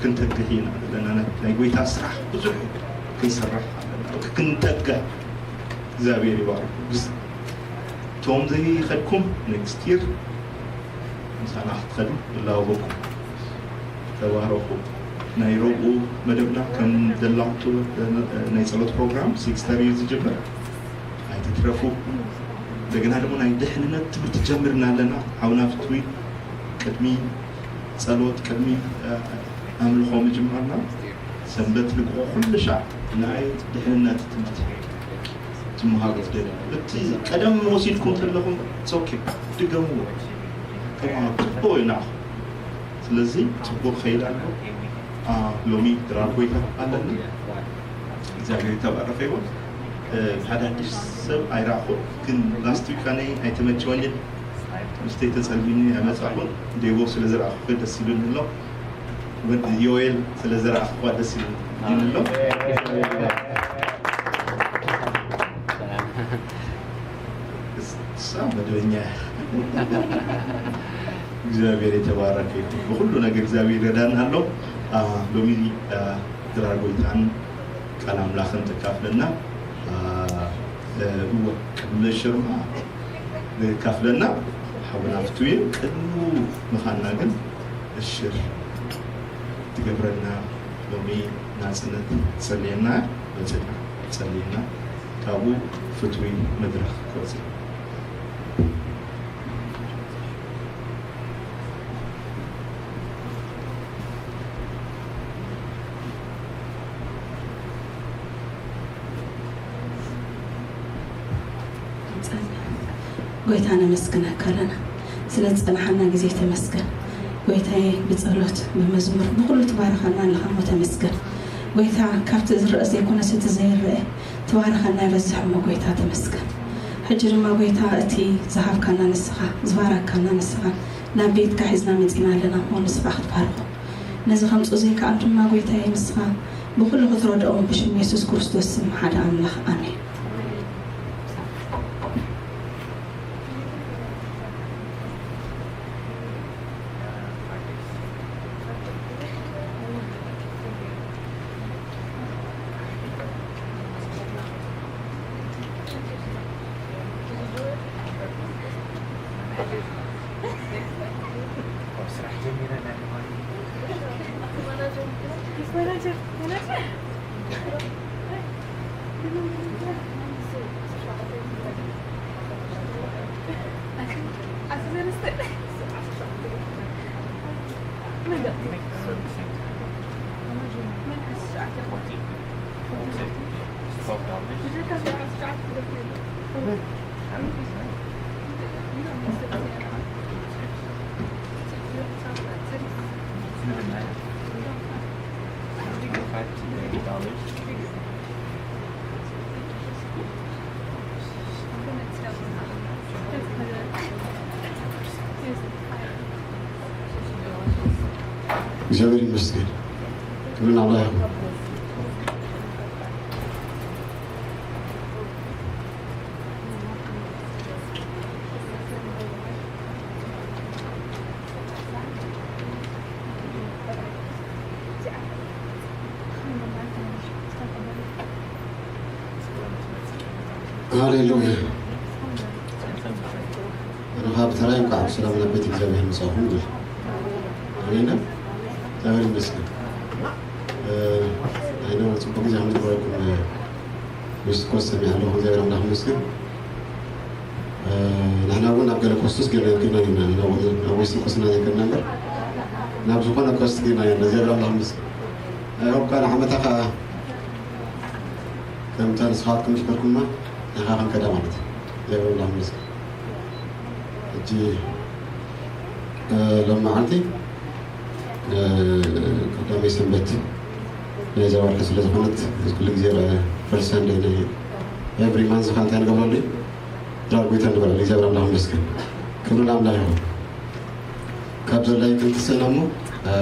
ክንተግህ ኢና ዘለና። ናይ፣ ናይ ጎይታ ስራሕ ብዙሕ እዩ። ክንሰርሕ ኣለና። ክንተግህ። እግዚኣብሔር ይባርኩ። ግዝ-፣ እቶም ዘይኸድኩም ኔክስት ይር ምሳና ክትኸዱ ይላወኩም። ተባረኹ። ናይ ረቡዕ መደብና ከም ዘላኽቱ ናይ ጸሎት ፕሮግራም ሲክስ ተሪ እዩ ዝጅምር። ኣይትትረፉ። እንደገና ደግሞ ናይ ድሕንነት ትምህርቲ ጀምርና ኣለና። ሓውና ፍትዊ ቅድሚ ጸሎት፣ ቅድሚ፣ እ፣ ኣምልኾ ምጅማርና ሰንበት ልግኾ ኩሉ ሻዕ ናይ ድሕንነት ትምህርቲ ትመሃሩ ትደልዩ። እቲ ቀደም ወሲድኩም ዘለኹም it's okay፣ ድገምዎ። ተመሃሩ። ጽቡቕ እዩ ንዓኹም። ስለዚ ጽቡቕ ከይድ ኣሎ። አ፣ ሎሚ ድራር ጎይታ ኣለና። እግዚኣብሔር የተባረከ ይሁን። እ፣ ሓደ ኣዲስ ሰብ ኣይረኣኹን፣ ግን ላስት ዊክ ኣነ ኣይተመቸወንን። ምስተይ ተጸልዩኒ ኣይመጻኹን። ዴቦ ስለ ዝረኣኹ ደስ ኢሉኒ ኣሎ። ወዲ ዮኤል ስለ ዝረኣኹ ደስ ኢሉኒ ኣሎ። እሳ መደበኛ እያ። እግዚኣብሔር የተባረከ ይሁን። ብኹሉ ነገር እግዚኣብሔር ይረዳና ኣሎ። አ፣ ሎሚ፣ አ፣ ድራር ጎይታን ቃል ኣምላኽን ተካፍለና። አ፣ እ፣ እወ፣ ቅድሚ ሽርማ ተካፍለና። ሓውና ፍትዊ ቅድሙ ምዃንና ግን እሽር ትገብረልና። ሎሚ ናጽነት ጸልየና፣ መጽና ጸልየና፣ ካብኡ ፍትዊ መድረኽ ክወጽእ። ጎይታ ነመስግነካ ኣለና። ስለ ዝጸናሓና ግዜ ተመስገን። ጎይታዬ ብጸሎት ብመዝሙር ብኹሉ ትባርኸና ኣለኻ እሞ ተመስገን። ጎይታ ካብቲ ዝረአ ዘይኮነስ እቲ ዘይረአ ትባርኸና ይበዝሕ እሞ ጎይታ ተመስገን። ሕጂ ድማ ጎይታ እቲ ዝሃብካና ንስኻ፣ ዝባረካና ንስኻ፣ ናብ ቤትካ ሒዝና መጺና ኣለና እሞ ንስኻ ክትባርኾ። ነዚ ከምጽኡ ዘይከኣል ድማ ጎይታዬ ንስኻ ብኹሉ ክትረድኦም ብሽም የሱስ ክርስቶስ ስም ሓደ ኣምላኽ ኣሜን። እግዚኣብሔር ይመስገን። ክብሪ ንኣምላኽ ይኹን። ሃሌሉያ። ኣነ ከዓ ብተራይ እንኳዕ ብሰላም ናብ ቤት እግዚኣብሔር መጻኹም ይብል። ኣሜን። እግዚኣብሔር ይመስገን። እ፣ ኣይነ ጽቡቅ ግዜ ከም ዝነበረኩም፣ እ፣ ምስ ኮስ ሰሚዐ ኣለኹ። እግዚኣብሔር ኣምላኽ ይመስገን። እ፣ ንሕና እውን ኣብ ገለ ኮስቶስ ጌርና ጌርና ኢና። ናብ፣ ናብ ዌስት ኮስትና ዘይከድና እምበር ናብ ዝኾነ ኮስት ጌርና ኢና። እግዚኣብሔር ኣምላኽ ይመስገን። ኣይሆፕ ከዓ ንዓመታ ከዓ ከምታ ንስኻትኩም ዝከድኩማ ንኻ ክንከዳ ማለት እዩ። እግዚኣብሔር ኣምላኽ ይመስገን። ሕጂ፣ እ፣ ሎሚ መዓልቲ፣ እ፣ ቀዳመይ ሰንበት ናይዛ ወርሒ ስለ ዝኾነት፣ ኩሉ ግዜ፣ እ፣ ፈርስት ሰንደይ ናይ ኤቭሪ ማንዝ ኸኣ እንታይ ንገብረሉ እዩ? ድራር ጎይታ ንበረሉ። እግዚኣብሔር ኣምላኽ ይመስገን። ክብሪ ንኣምላኽ ይኹን። ካብ ዘድላይ ክንትሰና እሞ፣ እ፣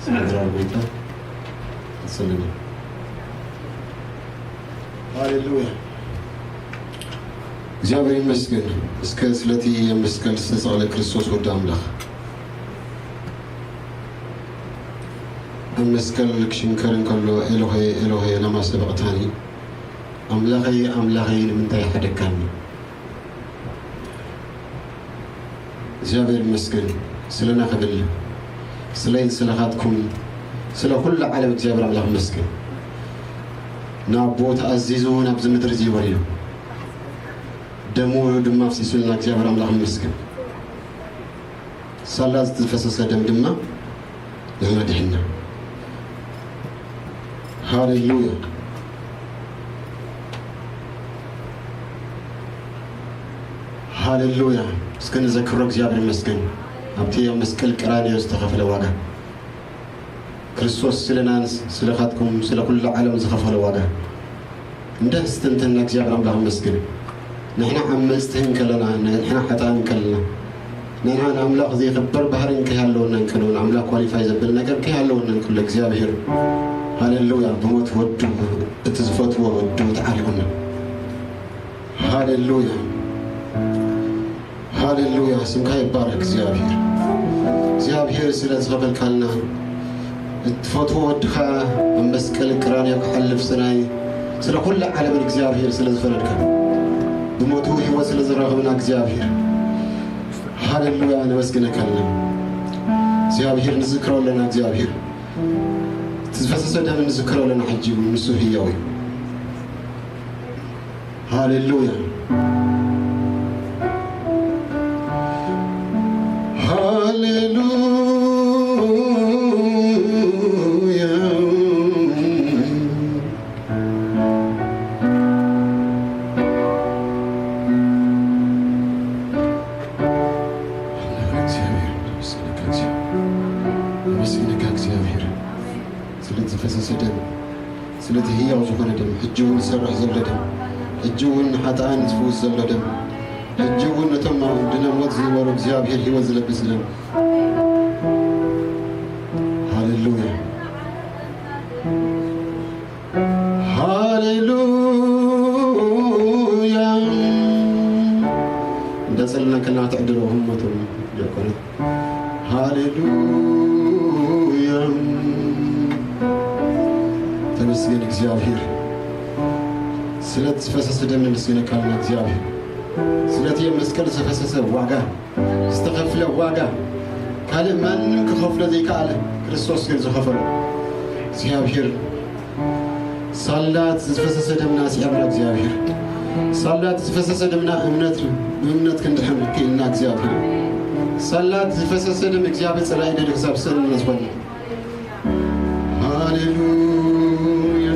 ስለ ድራር ጎይታ ትሰለና። ሃሌሉያ። እግዚኣብሔር ይመስገን። እስከ ስለቲ ኣብ መስቀል ዝተሰቕለ ክርስቶስ ወዲ ኣምላኽ። ኣብ መስቀል ክሽንከር እንከሎ፣ "ኤሎሄ፣ ኤሎሄ፣ ለማ ሰበቕታኒ?" "ኣምላኸይ፣ ኣምላኸይ፣ ንምንታይ ሓደግካኒ?" እግዚኣብሔር ይመስገን ስለና ክብል፣ ስለይን ስለኻትኩም፣ ስለ ኩሉ ዓለም እግዚኣብሔር ኣምላኽ ይመስገን። ንኣቦኡ ተኣዚዙ ናብዚ ምድሪ እዚ ወሪዱ፣ ደሙ ድማ ኣፍሲሱልና እግዚኣብሔር ኣምላኽ ይመስገን። ሳላ ዝፈሰሰ ደም ድማ ንሕና ድሒንና። ሃሌሉያ፣ ሃሌሉያ። እስከ ንዘክሮ እግዚኣብሔር ይመስገን። ኣብቲ ኣብ መስቀል ቀራንዮ ዝተኸፍለ ዋጋ፣ ክርስቶስ ስለናን ስለኻትኩም ስለ ኩሉ ዓለም ዝኸፈለ ዋጋ እንደ ስተንተና እግዚኣብሔር ኣምላኽ ይመስገን። ንሕና ዓመጽቲ እንከለና፣ ንሕና ሓጥኣን እንከለና፣ ንሕና ንኣምላኽ ዘይኽበር ባህሪ እንከይሃለወና እንከሎ፣ ንኣምላኽ ኳሊፋይ ዘብል ነገር እንከይሃለወና እንከሎ፣ እግዚኣብሔር፣ ሃሌሉያ፣ ብሞት ወዱ፣ እቲ ዝፈትዎ ወዱ ተዓሪቑና። ሃሌሉያ፣ ሃሌሉያ፣ ስምካ ይባረክ እግዚኣብሔር። እግዚኣብሔር ስለ ዝኸፈልካልና፣ እትፈትዎ ወድኻ ኣብ መስቀል ቅራንዮ ክሓልፍ ስናይ ስለ ኩሉ ዓለምን እግዚኣብሔር ስለ ዝፈረድካ፣ ብሞቱ ህይወት ስለ ዝረኸብና እግዚኣብሔር፣ ሃሌሉያ፣ ነመስግነካ ኣለና። እግዚኣብሔር ንዝክሮ ኣለና፣ እግዚኣብሔር እቲ ዝፈሰሰ ደም ንዝክሮ ኣለና። ሕጂ እውን ንሱ ህያው እዩ። ሃሌሉያ፣ ሃሌሉያ። ዝፈሰሰ ደም፣ ስለቲ ህያው ዝኾነ ደም፣ ሕጂ እውን ዝሰርሕ ዘሎ ደም፣ ሕጂ እውን ንሓጥኣን ዝፍውስ ዘሎ ደም፣ ሕጂ እውን ነቶም ድነ ሞት ዝነበሩ እግዚኣብሔር ህይወት ዝለብስ ደም። ሃሌሉያ፣ ሃሌሉያ። እንዳጸለና ከለና ትዕድሎ ህሞቶም ዲያቆናት። ሃሌሉያ። ተመስገን እግዚኣብሔር። ስለቲ ዝፈሰሰ ደም ነመስግነካ ኣለና እግዚኣብሔር። ስለቲ ኣብ መስቀል ዝፈሰሰ ዋጋ፣ ዝተኸፍለ ዋጋ፣ ካልእ ማንም ክኸፍሎ ዘይከኣለ ክርስቶስ ግን ዝኸፈሎ። እግዚኣብሔር ሳላት ዝፈሰሰ ደምና ስዒርና እግዚኣብሔር። ሳላት ዝፈሰሰ ደምና እምነት፣ ብእምነት ክንድሕን ክኢልና እግዚኣብሔር። ሳላት ዝፈሰሰ ደም እግዚኣብሔር ጸላኢ ደሊ ክሳብ ስእንና ዝኾነ። ሃሌሉያ።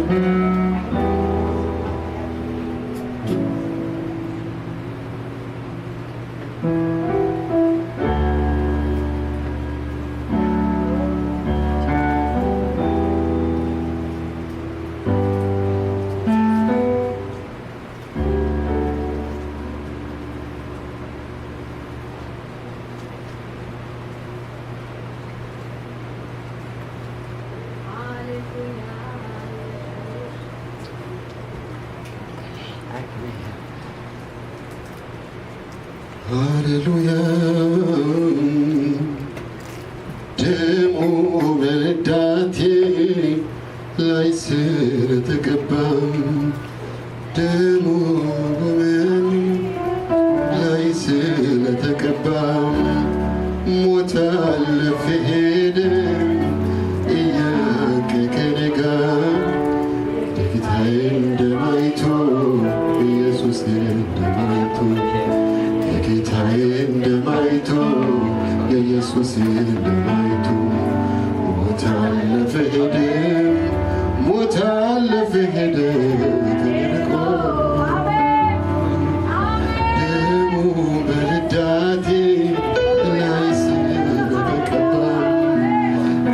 ሃሌሉያ። ደሙ በልዳቴ ላይ ስለተቀባ፣ ደሙ በመን ላይ ስለተቀባ፣ ሞት አለፈ ሄደ እያከ ከኔ ጋር። የጌታዬ እንደማይቶ፣ ኢየሱስ እንደማይቶ፣ የጌታዬ እንደማይቶ፣ የኢየሱስ እንደማይቶ። ሞት አለፈ ሄደ፣ ሞት አለፈ ሄደ ከኔ ርቆ። ደሙ በልዳቴ ላይ ስለተቀባ፣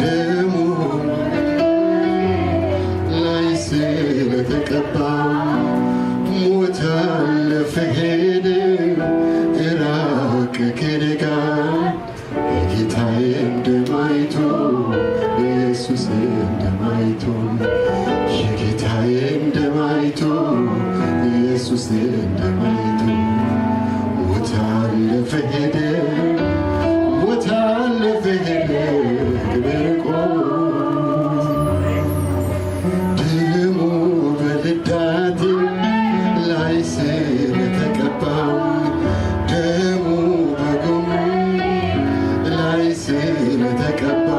ደሙ ላይ ስለተቀባ፣ ሞት አለፈ ሄደ ራቀ ከኔ ጋር። የጌታዬ እንደማይቶ፣ ኢየሱስ እንደማይቶ፣ የጌታዬ እንደማይቶ፣ ኢየሱስ እንደማይቶ። ሞት አለፈ ሄደ፣ ሞት አለፈ ሄደ ከኔ ርቆ። ደሙ በልዳቴ ላይ ስለተቀባ፣ ደሙ በጎን ላይ ስለተቀባ፣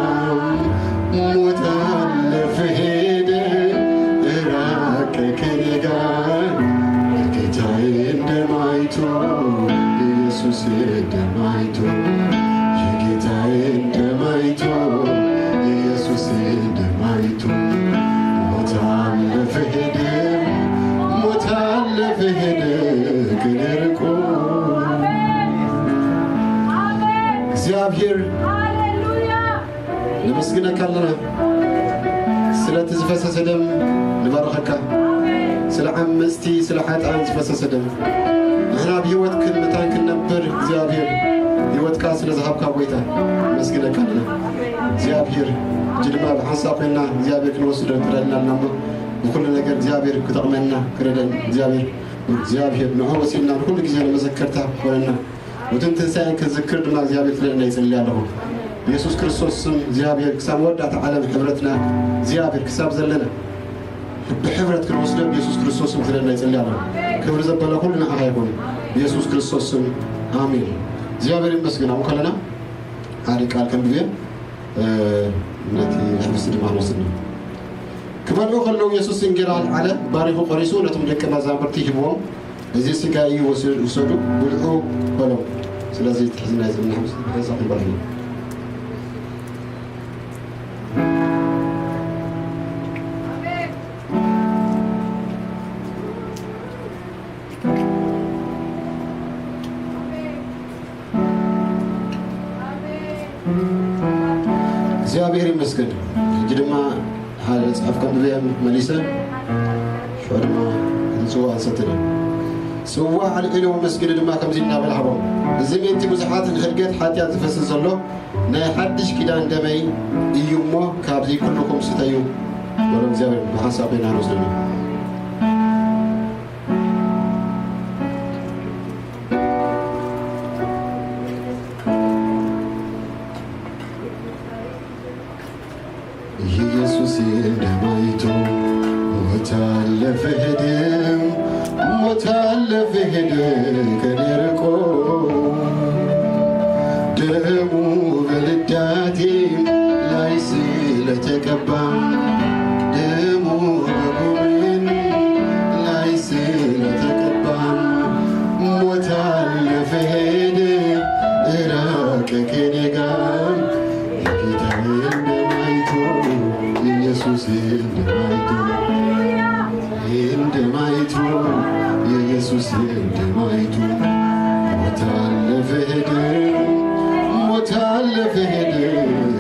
ሞት አለፈ ሄደ ራቀ ከኔ ጋር። የጌታዬ እንደማይቶ፣ ኢየሱስ እንደማይቶ፣ የጌታዬ እንደማይቶ፣ ኢየሱስ እንደማይቶ። ሞት አለፈ ሄደ፣ ሞት አለፈ ሄደ ከኔ ርቆ። እግዚኣብሔር ነመስግነካ ኣለና። ስለቲ ዝፈሰሰ ደም ንባርኸካ። ስለ ዓመጽቲ፣ ስለ ሓጥኣን ዝፈሰሰ ደም፣ ንሕና ብህይወት ክንምታን ክንነብር እግዚኣብሔር ህይወትካ ስለ ዝሃብካ ጎይታ ነመስግነካ ኣለና። እግዚኣብሔር ሕጂ ድማ ብሓንሳብ ኮይንና እግዚኣብሔር ክንወስዶ ትረድና ኣለና እሞ ብኩሉ ነገር እግዚኣብሔር ክጠቕመና ክረደን እግዚኣብሔር እግዚኣብሔር ንዑ ወሲድና ንኩሉ ግዜ ንመዘከርታ ኮነና። ሞትን ትንሳኤን ክንዝክር ድማ እግዚኣብሔር ክረድና ይጽሊ ኣለኹ። ኢየሱስ ክርስቶስ ስም እግዚኣብሔር ክሳብ መወዳእታ ዓለም ሕብረትና እግዚኣብሔር ክሳብ ዘለና ብሕብረት ክንወስዶ ብኢየሱስ ክርስቶስ ስም ክረድና ይጽሊ ኣለኹ። ክብሪ ዘበለ ኩሉ ንዓኻ ይኹን። ብኢየሱስ ክርስቶስ ስም ኣሜን። እግዚኣብሔር ይመስገን። ኣብኡ ከለና ሓደ ቃል ከንብብ እየ። እ፣ ነቲ ሕብሲ ድማ ንወስድ ነው። ክበልዑ ከለዉ የሱስ እንጌራ ኣልዓለ፣ ባሪኹ ቆሪሱ ነቶም ደቀ መዛሙርቲ ሂብዎም፣ "እዚ ስጋይ እዩ፣ ወስ-፣ ውሰዱ፣ ብልዑ" በሎም። ስለዚ እቲ ሕዚ ናይ ዘመን ሕብሲ ብሕንሳ ክንበልዕ ኢና። እግዚኣብሔር ይመስገን። ሕጂ ድማ ሓደ መጽሓፍ ከንብብ እየ መሊሰ። ሽዑ ድማ እቲ ጽዋእ ክሰትል እየ። ጽዋእ ኣልዒሉ ኣመስጊኑ ድማ ከምዚ እናበለ ሃቦም። እዚ ምእንቲ ብዙሓት ንሕድገት ሓጢኣት ዝፈስስ ዘሎ ናይ ሓድሽ ኪዳን ደመይ እዩ እሞ፣ ካብዚ ኩልኹም ስተዩ በሎ። እግዚኣብሔር ብሓንሳብ ኮይና ንወስደሉ። ኢየሱስ ደም አይቶ ሞት አለፈ ሄደ፣ ሞት አለፈ ሄደ ከኔ ርቆ። ደሙ በልዳቴ ላይ ስለተቀባ፣ ደሙ በጎኔ ላይ ስለተቀባ፣ ሞት አለፈ ሄደ ራቀ ከኔ ጋር። የጌታዬን ደም አይቶ፣ የኢየሱስን ደም አይቶ፣ ይህን ደም አይቶ፣ የኢየሱስን ደም አይቶ፣ ሞት አለፈ ሄደ፣ ሞት አለፈ ሄደ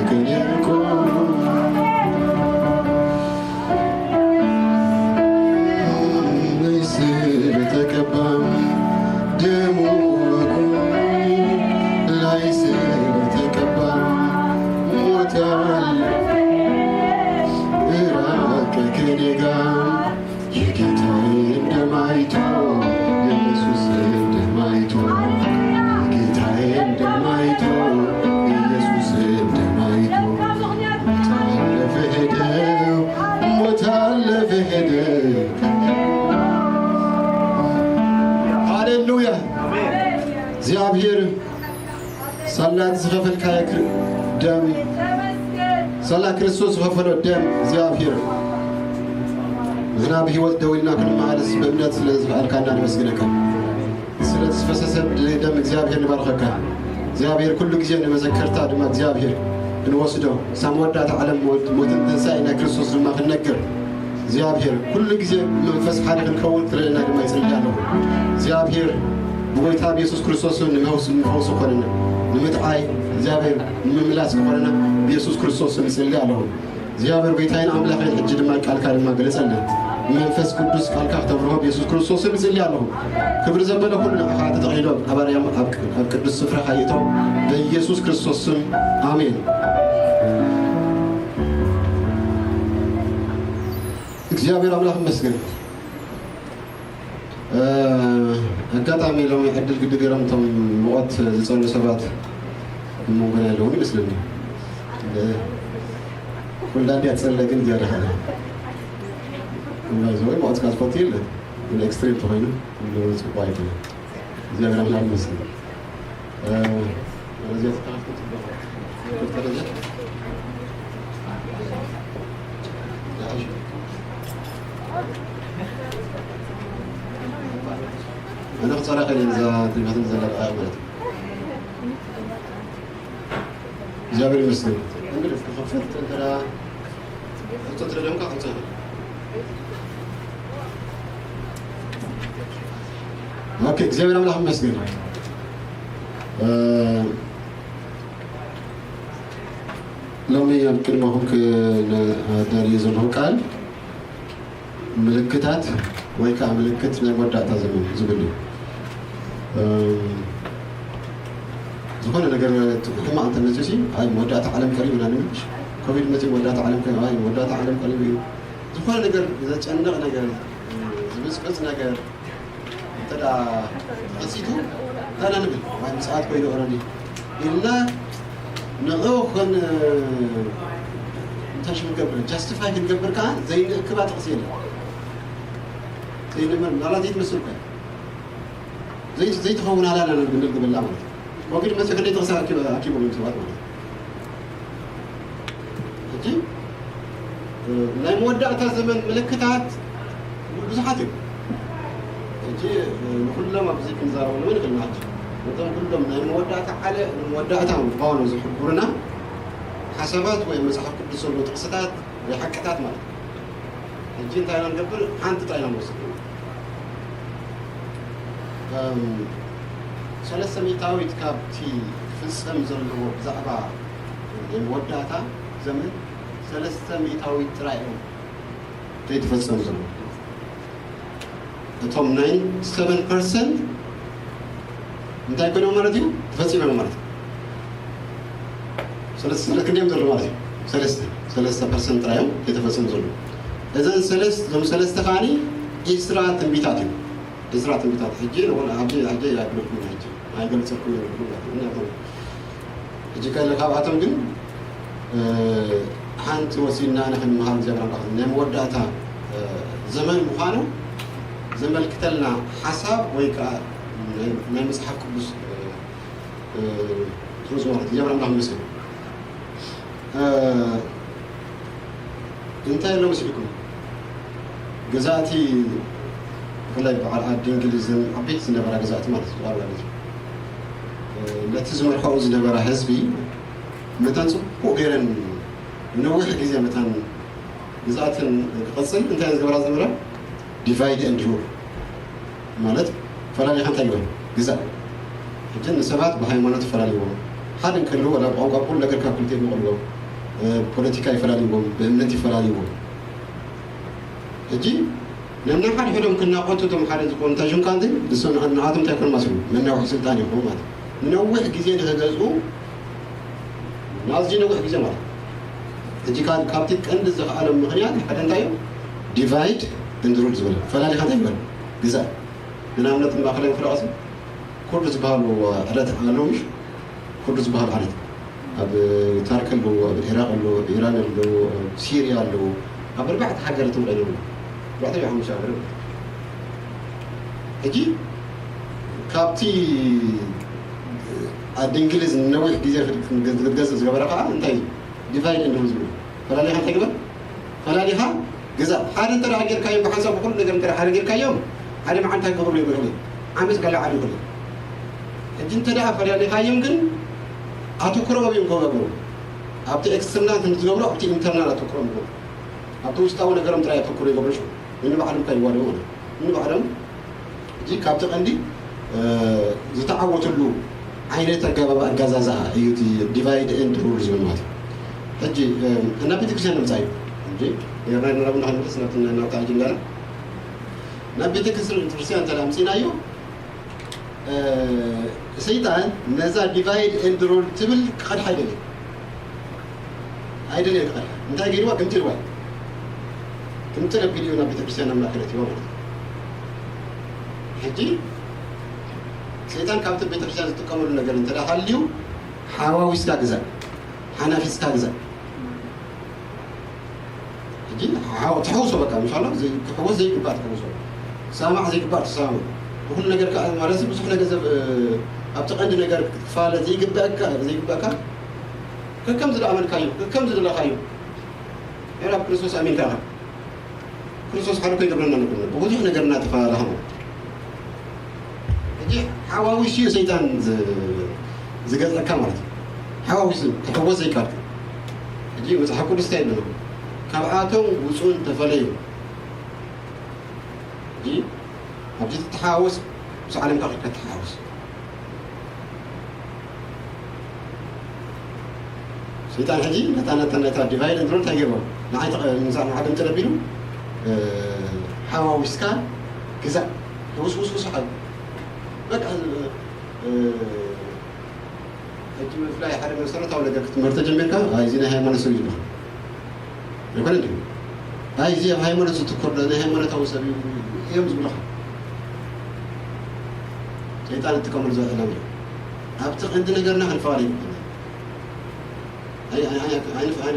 ከኔ ርቆ። ስለተቀባ፣ ደሙ በጎኔ ላይ ስለተቀባ፣ ሞት አለፈ ራቀ ከኔ ጋር። የጌታዬን ደም አይቶ፣ የኢየሱስን ደም አይቶ፣ የጌታዬን ደም አይቶ፣ የኢየሱስን ደም አይቶ፣ ሞት አለፈ ሄደ፣ ሞት አለፈ ሄደ። ሃሌሉያ። እግዚኣብሔር ሳላ ዝኸፈልካዮ ክር-፣ ደም፣ ሳላ ክርስቶስ ዝኸፈሎ ደም እግዚኣብሔር ንሕና ብህይወት ደው ኢልና ክንመላለስ ብእምነት ስለ ዝፈቐድካና ነመስግነካ። ስለ ዝፈሰሰ ደም እግዚኣብሔር ንባርኸካ። እግዚኣብሔር ኩሉ ግዜ ንመዘከርታ ድማ እግዚኣብሔር ክንወስዶ፣ ሳብ መወዳእታ ዓለም ሞት፣ ሞትን ትንሳኤ ናይ ክርስቶስ ድማ ክንነግር እግዚኣብሔር ኩሉ ግዜ መንፈስ ሓደ ክንከውን ትረድኤና ድማ ይጽሊ ኣለኹ። እግዚኣብሔር ብጎይታ ብየሱስ ክርስቶስን ንመውስ-፣ ንፈውሲ ኮነና፣ ንምጥዓይ እግዚኣብሔር ንምምላስ ክኾነና ብየሱስ ክርስቶስን ይጽሊ ኣለኹ። እግዚኣብሔር ጎይታዬን ኣምላኸይን ሕጂ ድማ ቃልካ ድማ ግለጸልና። መንፈስ ቅዱስ ቃልካ ክተብርሆ ብየሱስ ክርስቶስን ይጽሊ ኣለኹ። ክብሪ ዘበለ ኩሉ ንዓኻ ተጠቕሊሉ ኣብ ኣርያም ኣብ፣ ኣብ ቅዱስ ስፍራኻ ይእቶ በኢየሱስ ክርስቶስ ስም ኣሜን። እግዚኣብሔር ኣምላኽ ይመስገን። እ፣ ኣጋጣሚ ሎሚ ዕድል ግዲ ገይሮም እቶም ሙቐት ዝጸሉ ሰባት ኣብ መንጎና የለውን ይመስለኒ። እ፣ ኩላ እንዲያ ትጸለ ግን ዝያዳ ሓለ። እምባ ይዘወይ ሙቐት ካብ ዝፈቱ የለን። ግን ኤክስትሪም ተኾይኑ ኩሉ ጽቡቕ ኣይኮነን። እግዚኣብሔር ኣምላኽ ይመስገን። እ፣ ወደዚያ ተተረፍኩ ጽቡቕ። ክፍት ወደዚያ። ይሓይሽ። ኣነ ክጸራ ከለ እዛ ትሪፋትን ዘላ ደኣ ማለት እዩ። እግዚኣብሔር ይመስገን። እንግዲህ ክኸፍት እንተ ደኣ ሕቶ ትደለምካ ሕቶ። ኦኬ፣ እግዚኣብሔር ኣምላኽ ይመስገን። እ፣ ሎሚ ኣብ ቅድመኹም ክዳልዮ ዘለኹ ቃል ምልክታት ወይ ከዓ ምልክት ናይ መወዳእታ ዘመን ዝብል እዩ። እ፣ ዝኾነ ነገር ሕማቕ እንተመፅእ ሲ፣ ኣይ መወዳእታ ዓለም ቀሪቡ ኢና ንምሽ። ኮቪድ መፅእ መወዳእታ ዓለም ቀሪቡ፣ ኣይ መወዳእታ ዓለም ቀሪቡ እዩ። ዝኾነ ነገር ዘጨንቕ ነገር፣ ዝብፅብፅ ነገር እንተ ደኣ ተኸሲቱ እንታይ ኢና ንብል? ዋይ ምፅኣት ኮይኑ ኦረዲ ኢልና ንዕኡ ከን-፣ እንታይ ሽም ንገብር? ጃስቲፋይ ክንገብር ከኣ ዘይንእክባ ጥቕሲ የለን። ዘይንመ-፣ ናላ ዘይትመስል እኮ እያ። ዘይ-፣ ዘይትኸውን ኣላና ንብል ግበላ ማለት እዩ። ኮቪድ መፅእ ክንደይ ጥቕሲ ኣኪቦም እዮም ሰባት ማለት እዩ። ሕጂ፣ እ፣ ናይ መወዳእታ ዘመን ምልክታት ብዙሓት እዮም። ሕጂ፣ እ፣ ንኹሎም ኣብዚ ክንዛረበሎም ንኽእል ኢና። ሕጂ ነቶም ኩሎም ናይ መወዳእታ ዓለ-፣ መወዳእታ ምዃኑ ዝሕብሩና ሓሳባት ወይ መጽሓፍ ቅዱስ ዘለዉ ጥቕስታት ወይ ሓቅታት ማለት እዩ። ሕጂ እንታይ ኢና ንገብር? ሓንቲ ጥራይ ኢና ንወስድ። እም፣ ሰለስተ ሚእታዊት ካብቲ ክፍጸም ዘለዎ ብዛዕባ ናይ መወዳእታ ዘመን ሰለስተ ሚእታዊት ጥራይ እዮም ዘይተፈጸሙ ዘሎ። እቶም ናይንቲ ሰቨን ፐርሰንት እንታይ ኮይኖም ማለት እዩ? ተፈጺሞም ማለት እዩ። ሰለስተ ክንደዮም ዘሎ ማለት እዩ? ሰለስተ ሰለስተ ፐርሰንት ጥራይ እዮም ዘይተፈጸሙ ዘሎ። እዘን ሰለስተ እዞም ሰለስተ ከዓኒ ዒስራ ትንቢታት እዮም። ዒስራ ትንቢታት ሕጂ ንኹን ኣብዚ ሕጂ ኣይብለኩም ሕጂ ኣይገልጸኩም ይብለኩም ማለት እዩ። ምክንያቱ ሕጂ ከለ ካብኣቶም ግን ሓንቲ ወሲድና ንክንመሃር እግዚኣብሔር ኣምላኽ ናይ መወዳእታ ዘመን ምዃኑ ዘመልክተልና ሓሳብ ወይ ከዓ ናይ መፅሓፍ ቅዱስ ትሩዝ ማለት እግዚኣብሔር ኣምላኽ ይመስል። እንታይ ኣሎ መስልኩም? ገዛእቲ ብፍላይ በዓል ዓዲ እንግሊዝን ዓበይቲ ዝነበራ ገዛእቲ ማለት እዩ። ነቲ ዝመርሖ ዝነበራ ህዝቢ መታን ጽቡቕ ገይረን ንነዊሕ ግዜ መታን ግዛእትን ክቐጽል እንታይ ዝገበራ ዝነበራ divide and rule ማለት ፈላሊኻ እንታይ ይበል ግዛእ። ሕጂ ንሰባት ብሃይማኖት ይፈላልይዎም ሓደ እንከልዉ ወላ ብቋንቋ ኩሉ ነገር ካብ ክልተ ይመቕልዎም። ፖለቲካ ይፈላልይዎም፣ ብእምነት ይፈላልይዎም። ሕጂ ነና ሓደ ሕዶም ክናቆቱ እቶም ሓደ ዝኾኑ እንታይ ሽምካ እንተ ንሶም ንዓቶም እንታይ ኮን ማስሉ መናውሒ ስልጣን ይኹም ማለት ንነዊሕ ግዜ ንክገዝኡ ናዚ ነዊሕ ግዜ ማለት ሕጂ ካብቲ ቀንዲ ዝኸኣሎም ምኽንያት ሓደ እንታይ እዩ? Divide and rule ዝበለ ፈላሊኻ እንታይ ይበል ግዛእ። ንኣብነት ማእኸላይ ፍረቐሲ ኩርድ ዝበሃሉ ዕለት ኣለዉ ምሽ ኩርድ ዝበሃሉ ዓሌት ኣብ ታርክ ኣለዉ ኣብ ኢራቅ ኣለዉ ኣብ ኢራን ኣለዉ ኣብ ሲርያ ኣለዉ ኣብ ኣርባዕተ ሃገር ትምቀ ኣለዉ ኣርባዕተ ወይ ሓሙሽተ ሃገር ሕጂ ካብቲ ዓዲ እንግሊዝ ንነዊሕ ግዜ ክትገዝእ ዝገበረ ከዓ እንታይ እዩ divide and rule ዝብሉ ፈላሊኻ እንታይ ግበር ፈላሊኻ ግዛእ ሓደ እንተ ጌርካዮም ብሓንሳብ ብኩሉ ነገር እንተ ሓደ ጌርካዮም ሓደ መዓልታ ክገብሩ ይኽእሉ ዓመፅ ቀላዓል ይኽእሉ ሕጂ እንተ ፈላሊኻዮም ግን ኣተኩሮ እዮም ክገብሩ ኣብቲ external ትምህርቲ ዝገብሩ ኣብቲ internal ኣተኩሮ ይገብሩ ኣብቲ ውሽጣዊ ነገሮም ጥራይ ኣተኩሮ ይገብሩ ንባዕሎም ከይዋደው ንባዕሎም ሕጂ ካብቲ ቀንዲ ዝተዓወትሉ ዓይነት ኣገባብ ኣጋዛዝኣ እዩ እቲ divide and rule ዝብል ማለት እዩ። ሕጂ ናብ ቤተክርስትያን ንምፃእ እዩ እንጂ ርናይ ንራብና ክንመለስ ናብቲ ናብቲ ኣጀንዳና ናብ ቤተክርስትያን እንተ ኣምፂናዮ ሰይጣን ነዛ divide and rule ትብል ክቐድሓ ኣይደልየን ኣይደልየን ክቐድሓ እንታይ ገይርዋ ግምጢልዋ እዩ ግምጥል ኣቢሉ እዩ ናብ ቤተክርስትያን ኣብ ማእከል ኣእትይዋ ማለት እዩ ሕጂ ሰይጣን ካብቲ ቤተክርስትያን ዝጥቀመሉ ነገር እንተ ሃልዩ ሓዋዊስካ ግዛእ ሓናፊስካ ግዛእ ሕጂ ትሕውሶ በቃ ምሻሎ ክሕወስ ዘይግባእ ትሕውሶ ሳማዕ ዘይግባእ ትሳማዕ ብኩሉ ነገር ከዓ ማለት ብዙሕ ነገር ኣብቲ ቀንዲ ነገር ክትፋለ ዘይግበአካ ዘይግበአካ ከከም ዝደኣመልካዮ ከከም ዝደለኻዮ ናብ ክርስቶስ ኣሚንካ ኢኻ ክርስቶስ ሓደ ኮይገብረና ንብሎ ብብዙሕ ነገር እናተፈላለኻ ማለት ሕጂ ሓዋዊሱ እዩ ሰይጣን ዝገዝአካ ማለት እዩ ሓዋዊሱ ክሕወስ ዘይካልካ ሕጂ መፅሓፍ ቅዱስ እንታይ ይብለና ካብኣቶም ውፁን ተፈለዩ ሕጂ ኣብዚ ትተሓዋወስ ምስ ዓለምካ ክትከተሓዋወስ ሰይጣን ሕጂ ነታ ነታ ነታ divide and rule እንታይ ገይርዎ ንዓይ ምሳዕ ንዓለም ተደቢሉ ሓዋዊስካ ግዛእ ውስውስውስ ሓ በቃ ሕጂ ምፍላይ ሓደ መሰረታዊ ነገር ክትምህር ተጀሚርካ እዚ ናይ ሃይማኖት ሰብ ይዝብኻ ኣይኮነ ድዩ ኣይ እዚ ኣብ ሃይማኖት ዝትኮር ናይ ሃይማኖታዊ ሰብ እዩ እዮም ዝብሉኻ ሰይጣን እጥቀመሉ ዘሎ ዕላማ እዩ ኣብቲ ቀንዲ ነገርና ክንፈዋል ይግብና ኣይንፈላለ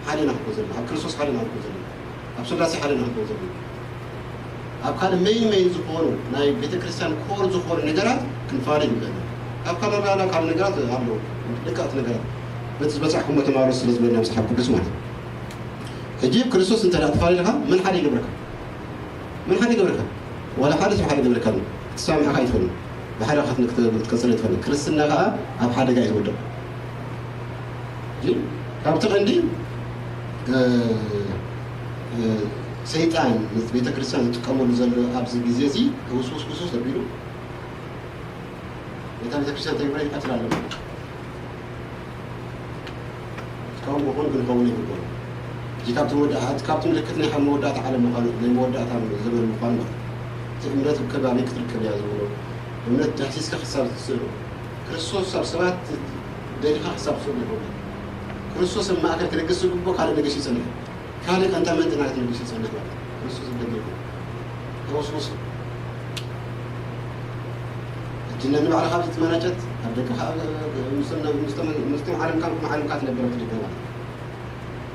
ሓደ ኢና ክንኮን ዘለና ኣብ ክርስቶስ ሓደ ኢና ክንኮን ዘለና ኣብ ስላሴ ሓደ ኢና ክንኮን ዘለና ኣብ ካልእ መይን መይን ዝኾኑ ናይ ቤተክርስትያን ኮር ዝኾኑ ነገራት ክንፋለ ይግበና ካብ ካልእ ካልእ ነገራት ኣለዉ ልክዕቲ ነገራት በቲ ዝበፃሕኩሞ ተማሃሮ ስለ ዝበልና መፅሓፍ ቅዱስ ማለት ሕጂ ክርስቶስ እንተ ተፋሊልካ መን ሓደ ይገብረካ መን ሓደ ይገብረካ ዋላ ሓደ ሰብ ሓደ ይገብረካ ክትሰማምዐካ ይትኽእል ብሓደ ክትቀፅል ይትኽእል ክርስትና ከዓ ኣብ ሓደጋ እዩ ዝወድቕ ካብቲ ቀንዲ ሰይጣን ቤተ ክርስቲያን ዝጥቀመሉ ዘሎ ኣብዚ ግዜ እዚ ህውስውስ ህውስውስ ኣቢሉ ነታ ቤተ ክርስቲያን ተግባር ይቀትል ኣሎ። እስካሁን መኾን ክንኸውን ይግባል። እዚ ካብቲ መወዳእታ፣ ካብቲ ምልክት ናይ መወዳእታ ዓለም ምዃኑ፣ ናይ መወዳእታ ዘመን ምዃኑ ማለት እዩ። እቲ እምነት እከ ኣበይ ክትርከብ እያ ዝብሎ፣ እምነት ዳህሲስካ ክሳብ ዝስእሎ፣ ክርስቶስ ኣብ ሰባት ደሊኻ ክሳብ ትስእሎ ይኸውን። ክርስቶስ ኣብ ማእከል ክነግስ ዝግብኦ ካልእ ነገስ ይጸንሕ። ካልእ ቀንታ መንጥና ክትነግስ ይጸንሕ ማለት እዩ። ክርስቶስ ኣብ ደገ ይኹን። ተወስወሱ። ሕጂ ነንባዕልኻ ኣብዚ ትመናጨት፣ ኣብ ደገኻ፣ ምስቶም፣ ምስቶም፣ ምስቶም ዓለምካ፣ ምስቶም ዓለምካ ትነብር ኣብቲ ደገ ማለት እዩ።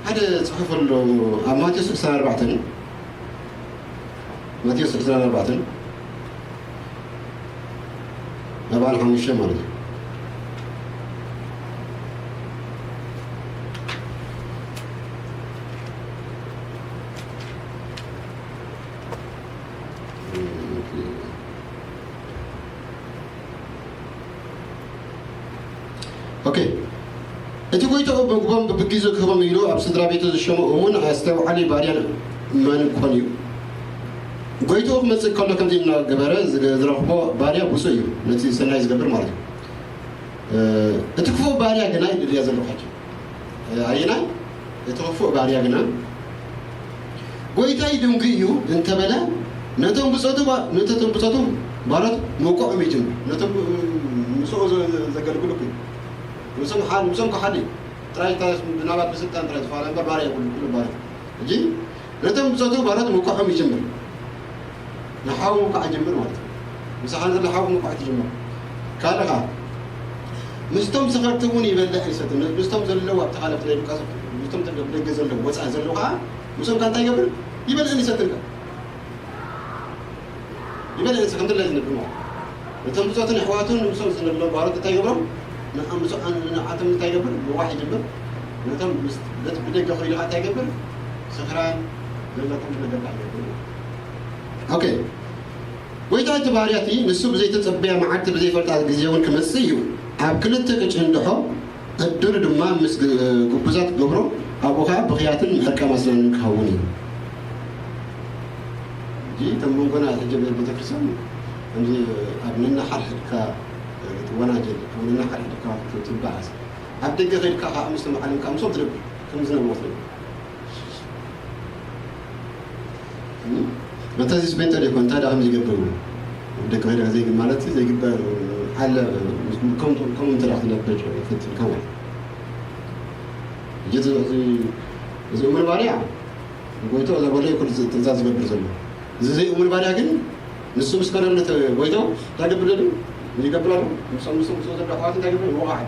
ሓደ ጽሑፍ ኣሎ ኣብ ማቴዎስ ዕስራን ኣርባዕተን፣ ማቴዎስ ዕስራን ኣርባዕተን፣ ኣርባዓን ሓሙሽተን ማለት እዩ። ኦኬ። እቲ ጎይታኡ ምግቦም ብብግዜ ክህቦም ኢሉ ኣብ ስድራ ቤቱ ዝሸሞ እሙን ኣስተውዓሊ ባርያ መን ኮን እዩ? ጎይታኡ ክመጽእ ከሎ ከምዚ እናገበረ ዝገ-፣ ዝረኽቦ ባርያ ብፁዕ እዩ፣ ነቲ ሰናይ ዝገብር ማለት እዩ። እ፣ እቲ ክፉእ ባርያ ግና ይድልያ ዘለኹ ሕጂ። እ፣ ኣየናይ? እቲ ክፉእ ባርያ ግና፣ "ጎይታይ ድንጉ እዩ" እንተበለ፣ ነቶም ብጾቱ ባ-፣ ነቶም ብጾቱ ባሮት ምውቅዖም ይጅምር። ነቶም ብ-፣ ምስኡ ዘ-፣ ዘገልግሉ እኮ እዩ። ምስኦም ሓ-፣ ምስኦም ከሓዲ ጥራይ፣ ጥራይ ብናባት ብስልጣን ጥራይ ዝፋለ እምበር ባርያ ይኹን፣ ኩሉ ባርያ። ሕጂ ነቶም ብጾቱ ባሮት ምውቅዖም ይጅምር። ንሓው ምውቃዕ ይጅምር ማለት እዩ። ምሳኻ ዘሎ ሓው ምውቃዕ ትጅምር። ካልእ ኸዓ፣ ምስቶም ሰኸርቲ እውን ይበልዕ ይሰትን። ምስቶም ዘለዉ ኣብቲ ሓለፍቲ ናይ ሉቃስ፣ ምስቶም ደገ ዘለዉ፣ ወጻኢ ዘለዉ ኸዓ፣ ምስኦም ከ እንታይ ይገብር? ይበልዕን ይሰትን ከ። ይበልዕን ይሰትን፣ ከምዚ ኢልና ዝነብር ማለት እዩ። ነቶም ብጾቱን ኣሕዋቱን ምስኦም ዝነበሩ ባሮት እንታይ ይገብሮም? ንዓ-፣ ምስኦም፣ ንዓቶም እንታይ ይገብር? ምውቃዕ ይጅምር። ነቶም ምስ-፣ በት-፣ ብደገ ኸይዱ ኸዓ እንታይ ይገብር? ስኽራን ዘሎ ኩሉ ነገር ኸዓ ይገብር ማለት እዩ። ኦኬ። ጎይታ እቲ ባርያ እቲ ንሱ ብዘይተጸበያ መዓልቲ ብዘይፈልጣ ግዜ እውን ክመጽእ እዩ። ኣብ ክልተ ቅጭ እንድሖ፣ ዕድሉ ድማ ምስ ግ-፣ ግቡዛት ገብሮ፣ ኣብኡ ኸዓ ብኽያትን ምሕርቃ ማስናንን ክኸውን እዩ። ሕጂ እቶም መንጎና ሕጂ ቤተክርስትያን ከምዚ ኣብ ነናሓድሕድካ ትወናጀል፣ ኣብ ነናሓድሕድካ ትበኣስ፣ ኣብ ደገ ኸይድካ ኸዓ ምስቶም ዓለም ኸዓ ምስኦም ትነብር፣ ከም ዝነብሩ ትነብር። እም? ኣንታ እዚ ስፔንጠር ይኮን፣ እንታይ ደኣ ከምዚ ይገብር? ደቂ ኸይዳ ዘይግ-፣ ማለት ዘይግበር፣ ሓለ፣ ከምኡ፣ ከምኡ እንተ ደኣ ክትነብር ፈቲንካ ማለት እዩ። እዚ፣ እዚ፣ እዚ እሙን ባርያ፣ ጎይቶ ዘበሎ ይኩን ትእዛዝ ዝገብር ዘሎ። እዚ ዘይእሙን ባርያ ግን፣ ንሱ ምስ ከደሉ እቲ ጎይቶ እንታይ ገብር ዘሎ? ይገብር ኣሎ። ምስኦም፣ ምስኦም፣ ምስኦም ዘሎ ኣሕዋት እንታይ ገብር? ይወቕዓ።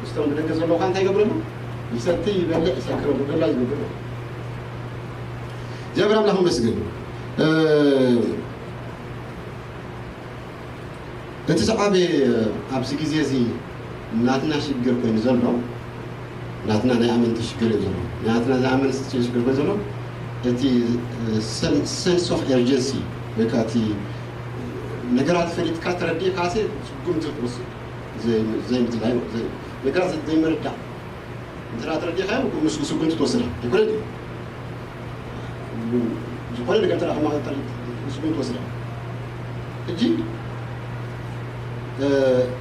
ምስቶም ብደገ ዘለዉ ኸዓ እንታይ ይገብር ኣሎ? ይሰቲ፣ ይበልዕ፣ ይሰክር ኣሎ። ገላ ይገብር ኣሎ። እግዚኣብሔር ኣምላኽ ይመስገን። እ፣ እቲ ዝዓበየ ኣብዚ ግዜ እዚ ናትና ሽግር ኮይኑ ዘሎ፣ ናትና ናይ ኣመንቲ ሽግር እዩ ዘሎ። ናትና ናይ ኣመንቲ ሽግር ኮይኑ ዘሎ፣ እቲ፣ እ፣ ሰን-፣ ሰንስ ኦፍ ኤርጀንሲ ወይ ከዓ እቲ ነገራት ፈሊጥካ ተረዲእካ ሲ ስጉምቲ ክትወስድ ዘይ-፣ ዘይምድላይ፣ ዘይ-፣ ነገራት ዘይምርዳእ። እንተ ደኣ ተረዲእካዮ፣ ምስ ስጉምቲ ትወስዳ። ኣይኮነን ድዩ? ዝኾነ ነገር እንተ ደኣ ከማኸልካ፣ ስጉምቲ ትወስዳ። ሕጂ፣ እ፣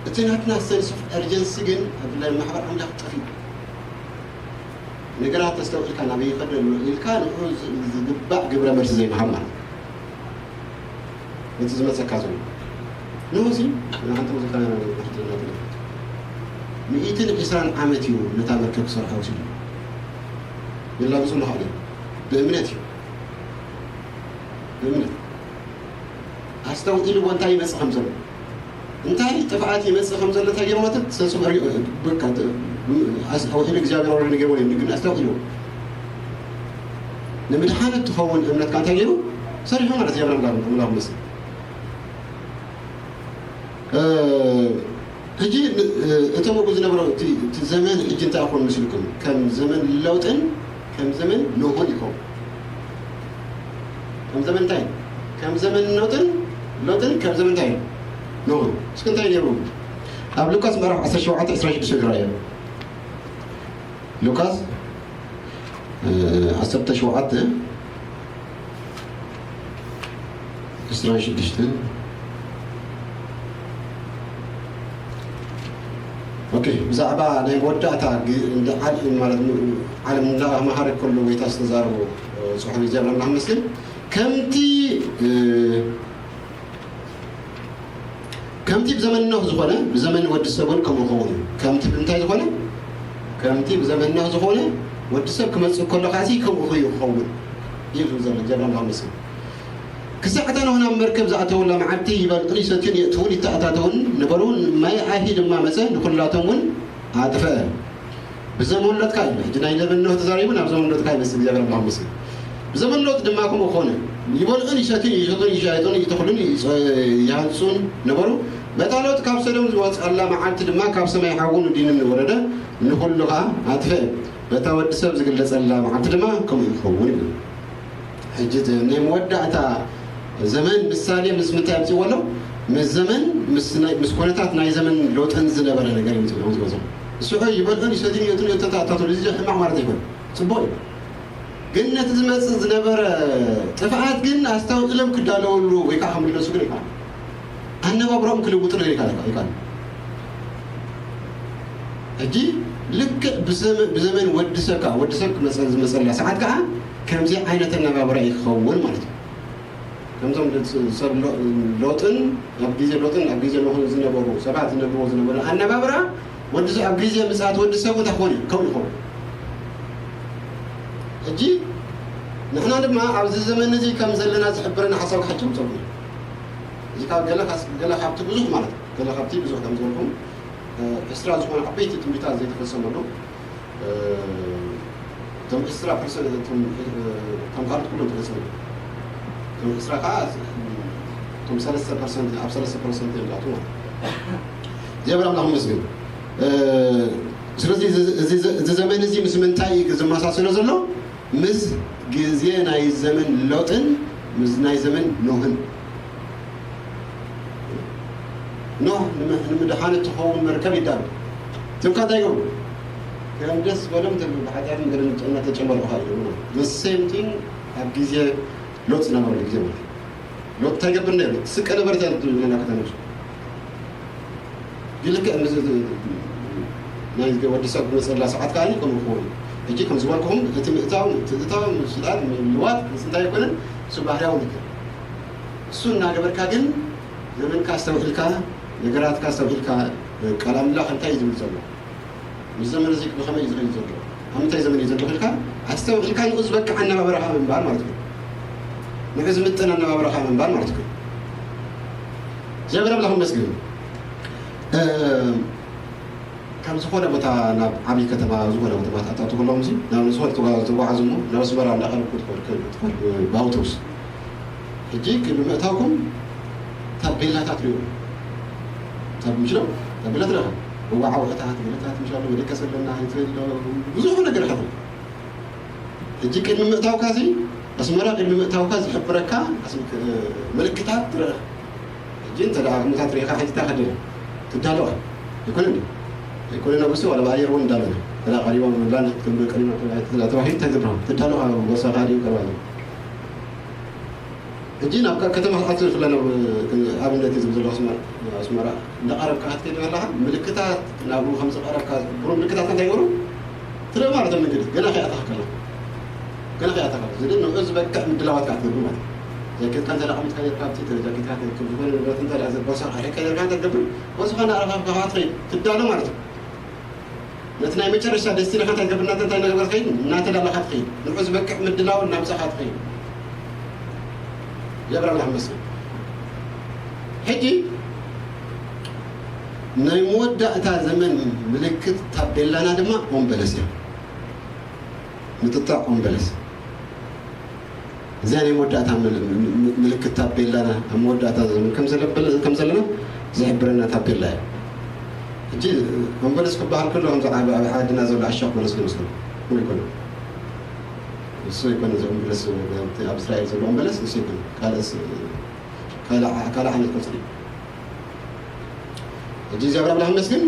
እቲ ናትና ሰንስ ኦፍ ኤርጀንሲ ግን፣ ኣብ ብፍላይ ማሕበር ኣምላኽ ጠፊኡ። ነገራት ተስተውዒልካ ናበይ ይኸድ ኣሎ ኢልካ ንዕኡ ዝ-፣ ዝግባእ ግብረ መልሲ ዘይምሃብ ማለት እዩ። ነቲ ዝመጸካ ዘሎ። ንዑ እዚ ንሓንቲ ሙዚቃ ንሕድርና ትብል። ሚእትን ዕስራን ዓመት እዩ ነታ መርከብ ክሰርሖ ወሲዱ። ይላግጹ ኣለኹ ኣነ። ብእምነት እዩ። ብእምነት። ኣስተውዒልዎ እንታይ ይመጽእ ከም ዘሎ። እንታይ ጥፍኣት ይመጽእ ከም ዘሎ እንታይ ገይሮም ማለት ሰንሱ በቃ ኣስተውዒሉ እግዚኣብሔር ወረድ ገይርዎ እዮም። ግን ኣስተውዒልዎ። ንምድሓን እትኸውን እምነትካ እንታይ ገይሩ? ሰሪሑ ማለት እዩ። ኣምላኽ፣ ኣምላኽ ይመስገን። እ፣ ሕጂ ን-፣ እ፣ እቶም ኣብኡ ዝነበሩ እቲ፣ እቲ ዘመን ሕጂ እንታይ ይኾን መስልኩም? ከም ዘመን ለውጥን ከም ዘመን ኖሆን ይኸውን። ከም ዘመን እንታይ? ከም ዘመን ለውጥን፣ ለውጥን ከም ዘመን እንታይ? ኖሆን። እስኪ እንታይ ነይሩ? ኣብ ሉቃስ ምዕራፍ ዓሰርተ ሸውዓተ ዕስራን ሽዱሽተን ይረኣዮ። ሉቃስ፣ እ፣ ዓሰርተ ሸውዓተ ዕስራን ሽዱሽተን። ኦኬ፣ ብዛዕባ ናይ መወዳእታ ግ- እንደ ዓል- ማለት ም- ዓለም እንዳመሃረ ከሎ ጎይታ ዝተዛረቦ እ፣ ጽሑፍ እግዚኣብሔር ኣምላኽ ይመስገን። ከምቲ እ፣ ከምቲ ብዘመን ኖህ ዝኾነ ብዘመን ወዲ ሰብ እውን ከምኡ ክኸውን እዩ። ከምቲ ብምንታይ ዝኾነ ከምቲ ብዘመን ኖህ ዝኾነ ወዲ ሰብ ክመጽእ ከሎ ካሲ ከምኡ እዩ ክኸውን እዩ ዝብል ዘሎ እግዚኣብሔር ኣምላኽ ይመስገን። ክሳዕ እታ ኖህ ናብ መርከብ ዝኣተወላ መዓልቲ ይበልዑን ይሰትዩን የእትዉን ይተኣታተዉን ነበሩ። ማይ ኣሂ ድማ መጸ፣ ንኹላቶም እውን ኣጥፈአ። ብዘመን ሎጥካ እዩ። ሕጂ ናይ ዘመን ኖህ ተዛሪቡ ናብ ዘመን ሎጥካ ይመስል እግዚኣብሔር ኣምላኽ ይመስገን። ብዘመን ሎጥ ድማ ከምኡ ኾነ። ይበልዑን ይሰትዩን ይሸጡን ይሻየጡን ይተኽሉን ይጸ- ይሃንጹን ነበሩ። በታ ሎጥ ካብ ሰዶም ዝወጸላ መዓልቲ ድማ ካብ ሰማይ ሓውን ዲንን ወረደ፣ ንኹሉ ኸኣ ኣጥፈአ። በታ ወዲ ሰብ ዝግለጸላ መዓልቲ ድማ ከምኡ ይኸውን ይብል። ሕጂ እቲ ናይ መወዳእታ ዘመን ምሳሌ ምስ ምንታይ ኣምፅዎ ኣሎ? ምስ ዘመን ምስ ናይ- ምስ ኩነታት ናይ ዘመን ሎጥን ዝነበረ ነገር እዩ ኣምፅዎ ዘሎ። ንስሑ ይበልዑን ይሰትዩን የእትዉን የተታታተሉ፣ እዚ ሕማቕ ማለት ኣይኮነ፣ ፅቡቅ እዩ። ግን ነቲ ዝመፅእ ዝነበረ ጥፍኣት ግን ኣስተውዕሎም ክዳለወሉ ወይ ከዓ ክምለሱ ግን ይከኣል፣ ኣነባብሮም ክልውጡ ግን ይከኣል ይከኣል። ሕጂ ልክዕ ብዘመ- ብዘመን ወዲ ሰብ ከዓ ወዲ ሰብ ክመፀ ዝመፀላ ሰዓት ከዓ ከምዚ ዓይነት ኣነባብራ ይኸውን ማለት እዩ። ከምዞም ሰብ ሎ- ሎጥን ኣብ ግዜ ሎጥን ኣብ ግዜ ኖህን ዝነበሩ ሰባት ዝነብርዎ ዝነበሩ ኣነባብራ ወዲ ሰብ ኣብ ግዜ ምጽኣት ወዲ ሰብ እንታይ ክኾን እዩ? ከምኡ ይኸውን። ሕጂ ንሕና ድማ ኣብዚ ዘመን እዚ ከም ዘለና ዝሕብረና ሓሳብ ክሓቸኩም ጸጉ እዚ ካብ ገለ ካስ- ገለ ካብቲ ብዙሕ ማለት እዩ። ገለ ካብቲ ብዙሕ ከም ዝበልኩም እ፣ ዕስራ ዝኾነ ዓበይቲ ትንቢታት ዘይተፈጸመሉ እ፣ እቶም ዕስራ ፐርሰንት እቶም እ፣ እቶም ካልኦት ኩሎም ተፈጸሙ። እቶም ዕስራ ከዓ እቶም ሰለስተ ፐርሰንት ኣብ ሰለስተ ፐርሰንት እዮም ዝኣትዉ ማለት እዩ። እግዚኣብሔር ኣምላኽ ይመስገን። እ፣ ስለዚ እዚ- እዚ እዚ ዘመን እዚ ምስ ምንታይ እዩ ዝመሳሰሎ ዘሎ? ምስ ግዜ ናይ ዘመን ሎጥን ምስ ናይ ዘመን ኖህን። ኖህ ንመ- ንምድሓን እትኸውን መርከብ ይዳሎ። እቶም ከ እንታይ ይገብሩ? ከም ደስ ዝበሎም እቶም ብሓጢኣትን ገለን እናተጨመልቑ ይገብሩ። The same thing ኣብ ግዜ ሎጥ ዝነበረሉ ግዜ ማለት እዩ። ሎጥ እንታይ ይገብር ነይሩ? ትስቀ ነበረት እያ ትብል ነና ከተማ። ግን ልክዕ ምስ ናይ ወዲ ሰብ ዝመፀላ ሰዓት ከዓ ከምኡ ክኸውን እዩ። ሕጂ ከም ዝበልኩኹም እቲ ምእታው፣ ምትእትታው፣ ምስላጥ፣ ምልዋጥ ምስ እንታይ ኣይኮነን፣ እሱ ባህርያዊ ነገር። እሱ እናገበርካ ግን ዘመንካ ኣስተውዒልካ፣ ነገራትካ ኣስተውዒልካ፣ ቃል ኣምላኽ እንታይ እዩ ዝብል ዘሎ? ምስ ዘመን እዚ ብኸመይ እዩ ዝኸይድ ዘሎ? ኣብ ምንታይ ዘመን እዩ ዘሎ ኢልካ ኣስተውዒልካ ንኡ ዝበቅዕ ኣነባብራኻ ምንባር ማለት እዩ። ንኡ ዝምጥን ኣነባብራኻ ምንባር ማለት እዩ። እግዚኣብሔር ኣምላኽ ይመስገን። እ፣ ካብ ዝኾነ ቦታ ናብ ዓብዪ ከተማ ዝኾነ ከተማ ተኣታቱ ከለኹም እዚ ናብ ዝኾነ ተጓ- ተጓዓዙ እሞ ናብ ኣስመራ እንዳቐረብኩ ትኸዱ- ትኸዱ ብኣውቶቡስ። ሕጂ ቅድሚ ምእታውኩም ታቤላታት ሪኡ። ታብ ምሽ ነው? ታቤላ ትረኻ። መዋዓውዕታት፣ ገለታት ምሽ ኣሎ፣ መደቀስ ኣለና፣ ሆቴል ኣሎ፣ ብዙሕ ነገር ኢኻ ትርኢ። ሕጂ ቅድሚ ምእታውካ እዚ ኣስመራ ቅድሚ ምእታውካ ዝሕብረካ ኣስም- ምልክታት ትረኻ። ሕጂ እንተ ደኣ ከምኡታት ርኢኻ ሕጂ እንታይ ከድልያ? ትዳሎ ኢኻ። ኣይኮነን ድዩ? ኣይኮነን ኣብ ርእሲ ዋላ ብኣየር እውን እንዳበለ። እንተ ደኣ ቀሪቦም ላንድ ክትገብር ቀሪቦም ተባሂሉ ተባሂሉ እንታይ ትገብሮ? ትዳሎ ኢኻ ቦርሳኻ ድዩ ቀርባ ኣሎ? ሕጂ ናብ ከ- ከተማ ክትኣቱ ይፍለ ናብ ኣብነት እዩ ዝብል ዘለኹ ኣስመራ ኣስመራ እንዳቐረብካ ክትከይድ ከለኻ ምልክታት ናብኡ ከም ዝቐረብካ ብሩ ምልክታት እንታይ ይገብሩ? ትርኢ ማለት ኣብ መንገዲ ገና ከይኣተኻ ከለኻ ገና ከይኣተኻ እዚ ግን ንኡ ዝበቅዕ ምድላዋት ከዓ ትገብር ማለት እዩ። ጃኬትካ እንተ ኣቐሚጥካ ነርካ ኣብቲ ጃኬትካ ትረክብ ዝኾነ ንብረት እንተ ዘቦርሳ ኣሪሕካ ነርካ እንታይ ትገብር? በዚ ኾነ ኣረፋፍካ ከዓ ትኸይድ ትዳሎ ማለት እዩ። ነቲ ናይ መጨረሻ ደስቲኒ ከ እንታይ ትገብር እናተ እንታይ ነገር ትኸይድ እናተዳለኻ ትኸይድ ንዑ ዝበቅዕ ምድላው እናምፀኻ ትኸይድ። የብራ ኣምላኽ መስል ሕጂ ናይ መወዳእታ ዘመን ምልክት ታቤላና ድማ ኦምበለስ እዮም። ምጥጣዕ ኦምበለስ እዚኣ ናይ መወዳእታ ምልክት ታቤላና ኣብ መወዳእታ ዘመን ከም ዘለና ዝሕብረና ታቤላ እዩ። ሕጂ ኦምበለስ ክበሃል ከሎ ከምዚ ዓዲ ዓድና ዘሎ ኣሻቕ በለስ ይመስሉ ይኮነ እሱ ይኮነ እዚ ኦምበለስ ኣብ እስራኤል ዘሎ ኦምበለስ እሱ ይኮነ ካልእ ካልእ ዓይነት ቆፅሊ ሕጂ እግዚኣብሔር ኣምላኽ ይመስገን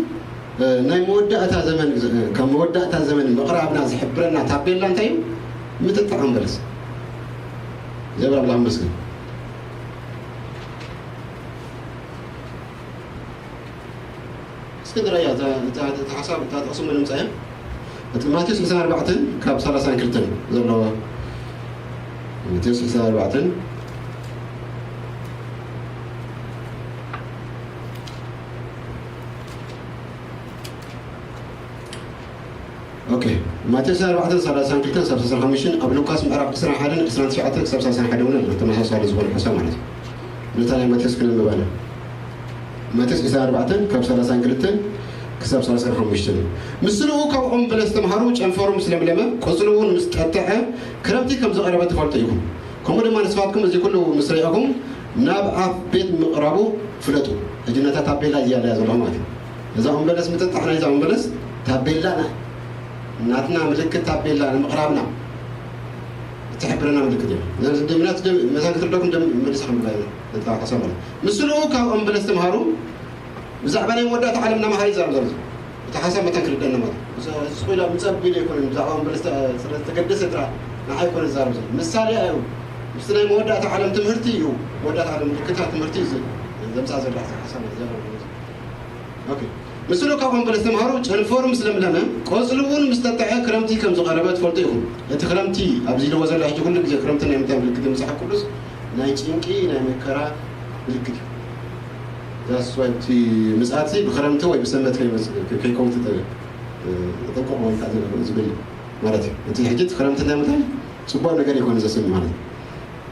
ናይ መወዳእታ ዘመን ካብ መወዳእታ ዘመን ምቕራብና ዝሕብረና ታቤላ እንታይ እዩ? ምጥጣዕ ኦምበለስ እግዚኣብሔር ኣምላኽ ይመስገን። እስኪ ንረያ እታ ሓሳብ እታ ጥቕሲ ምንም ጻየ እቲ ማቴዎስ ዕስራን ኣርባዕተን ካብ ሰላሳን ክልተን ዘሎ ማቴዎስ ዕስራን ኣርባዕተን ኦኬ ማቴዎስ ኣርባዕተን ሰላሳን ክልተን ክሳብ ሰላሳን ሓሙሽተን ኣብ ሉቃስ ምዕራፍ ዕስራን ሓደን ዕስራን ትሽዓተን ክሳብ ሰላሳን ሓደን እውን ኣሎ ተመሳሳሊ ዝኾነ ሓሳብ ማለት እዩ። ነታ ናይ ማቴዎስ ክነንብባ ኢና። ማቴዎስ ዕስራን ኣርባዕተን ካብ ሰላሳን ክልተን ክሳብ ሰላሳን ሓሙሽተን ምስሉ ካብ ኦም በለስ ተምሃሩ ጨንፈሩ ምስ ለምለመ ቆጽሉ እውን ምስ ጠጥዐ ክረምቲ ከም ዝቐረበ ትፈልጡ ኢኹም። ከምኡ ድማ ንስኻትኩም እዚ ኩሉ ምስ ረኣኹም ናብ ኣፍ ቤት ምቕራቡ ፍለጡ። ሕጂ ነታ ታቤላ እዚኣ ኣለያ ዘለኹም ማለት እዩ። እዛ ኦም በለስ ምጥጣሕ ናይዛ ኦም በለስ ታቤላና ናትና ምልክት ታቤላ ንምቕራብና እትሕብረና ምልክት እዩ። ምክንያቱ መታን ክትርደኩም ደም መሊሳ ከምላ ተተሓሰበ ምስሉ ካብ ኦም በለስ ተምሃሩ ብዛዕባ ናይ መወዳእታ ዓለም እናምሃረ ይዛረብ ዘሎ እቲ ሓሳብ መታን ክርደና ማለት እዩ። ስኮላ ምፀብ ኢለ ኣይኮነን ብዛዕባ ኦም በለስ ዝተገደሰ ጥራ ንዓይ ኣይኮነ ዝዛረብ ዘሎ ምሳሌ እዩ። ምስቲ ናይ መወዳእታ ዓለም ትምህርቲ እዩ። መወዳእታ ዓለም ምልክታ ትምህርቲ እዩ ዘምፃእ ዘሎ ሓሳብ ኦኬ ምስሉ ካብ ኦም በለስ ተምሃሩ ጨንፈሩ ምስ ለምለመ ቆፅሉ እውን ምስ ጠጥዐ ክረምቲ ከም ዝቐረበ ትፈልጡ ኢኹም። እቲ ክረምቲ ኣብዚ ኢልዎ ዘሎ ሕጂ ኩሉ ግዜ ክረምቲ ናይ ምንታይ ምልክት መፅሓፍ ቅዱስ ናይ ጭንቂ ናይ መከራ ምልክት እዩ። ዛስዋይ እቲ ምፅኣት ብክረምቲ ወይ ብሰንበት ከይመፅእ ከይከውን ተጠንቀቑ ወይ ከዓ ዝብል ማለት እዩ። እቲ ሕጂ እቲ ክረምቲ ናይ ምንታይ ፅቡቅ ነገር ይኮነ ዘስም ማለት እዩ።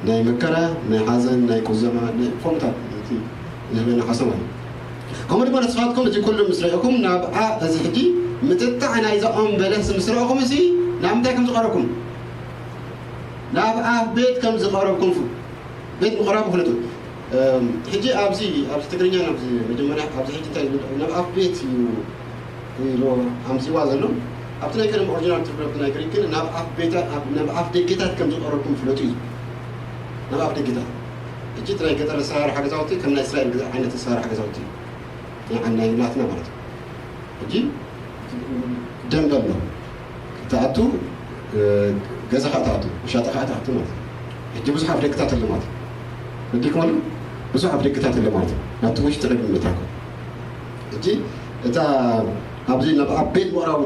ናይ መከራ ናይ ሓዘን ናይ ቁዘማ ናይ ከምታት እቲ ዝህበና ሓሳብ ማለት እዩ። ከምኡ ድማ ንስኻትኩም እዚ ኩሉ ምስ ረእኹም ናብኣ እዚ ሕጂ ምጥጣዕ ናይዛ ኦም በለስ ምስ ረእኹም እዚ ናብ ምንታይ ከም ዝቐረብኩም ናብ ኣፍ ቤት ከም ዝቐረብኩም ፍ- ቤት ምቕራቡ ፍለጡ። ሕጂ ኣብዚ ኣብዚ ትግርኛ ኣብዚ መጀመርያ ኣብዚ ሕጂ እንታይ ናብ ኣፍ ቤት እዩ ኢሉ ኣምፅዋ ዘሎ ኣብቲ ናይ ቀደም ኦሪጂናል ትርጉም ናይ ግሪክ ግን ናብ ኣፍ ቤታ ናብ ኣፍ ደጌታት ከም ዝቐረብኩም ፍለጡ እዩ። ናብ ኣፍ ደጌታት ሕጂ እቲ ናይ ገጠር ኣሰራርሓ ገዛውቲ ከም ናይ እስራኤል ዓይነት ኣሰራርሓ ገዛውቲ ናይ ናትና ማለት እዩ። ሕጂ ደንበ ኣሎ ክትኣቱ ገዛኻ ትኣቱ ውሻጠኻ ትኣቱ ማለት እዩ። ሕጂ ብዙሕ ኣፍ ደግታት ኣሎ ማለት እዩ። ረዲኩም ኣሎ ብዙሕ ኣፍ ደግታት ኣሎ ማለት እዩ። ናብቲ ውሽጢ ረግም መታኩም ሕጂ እታ ኣብዚ ናብ ኣብ ቤት ምቕራቡ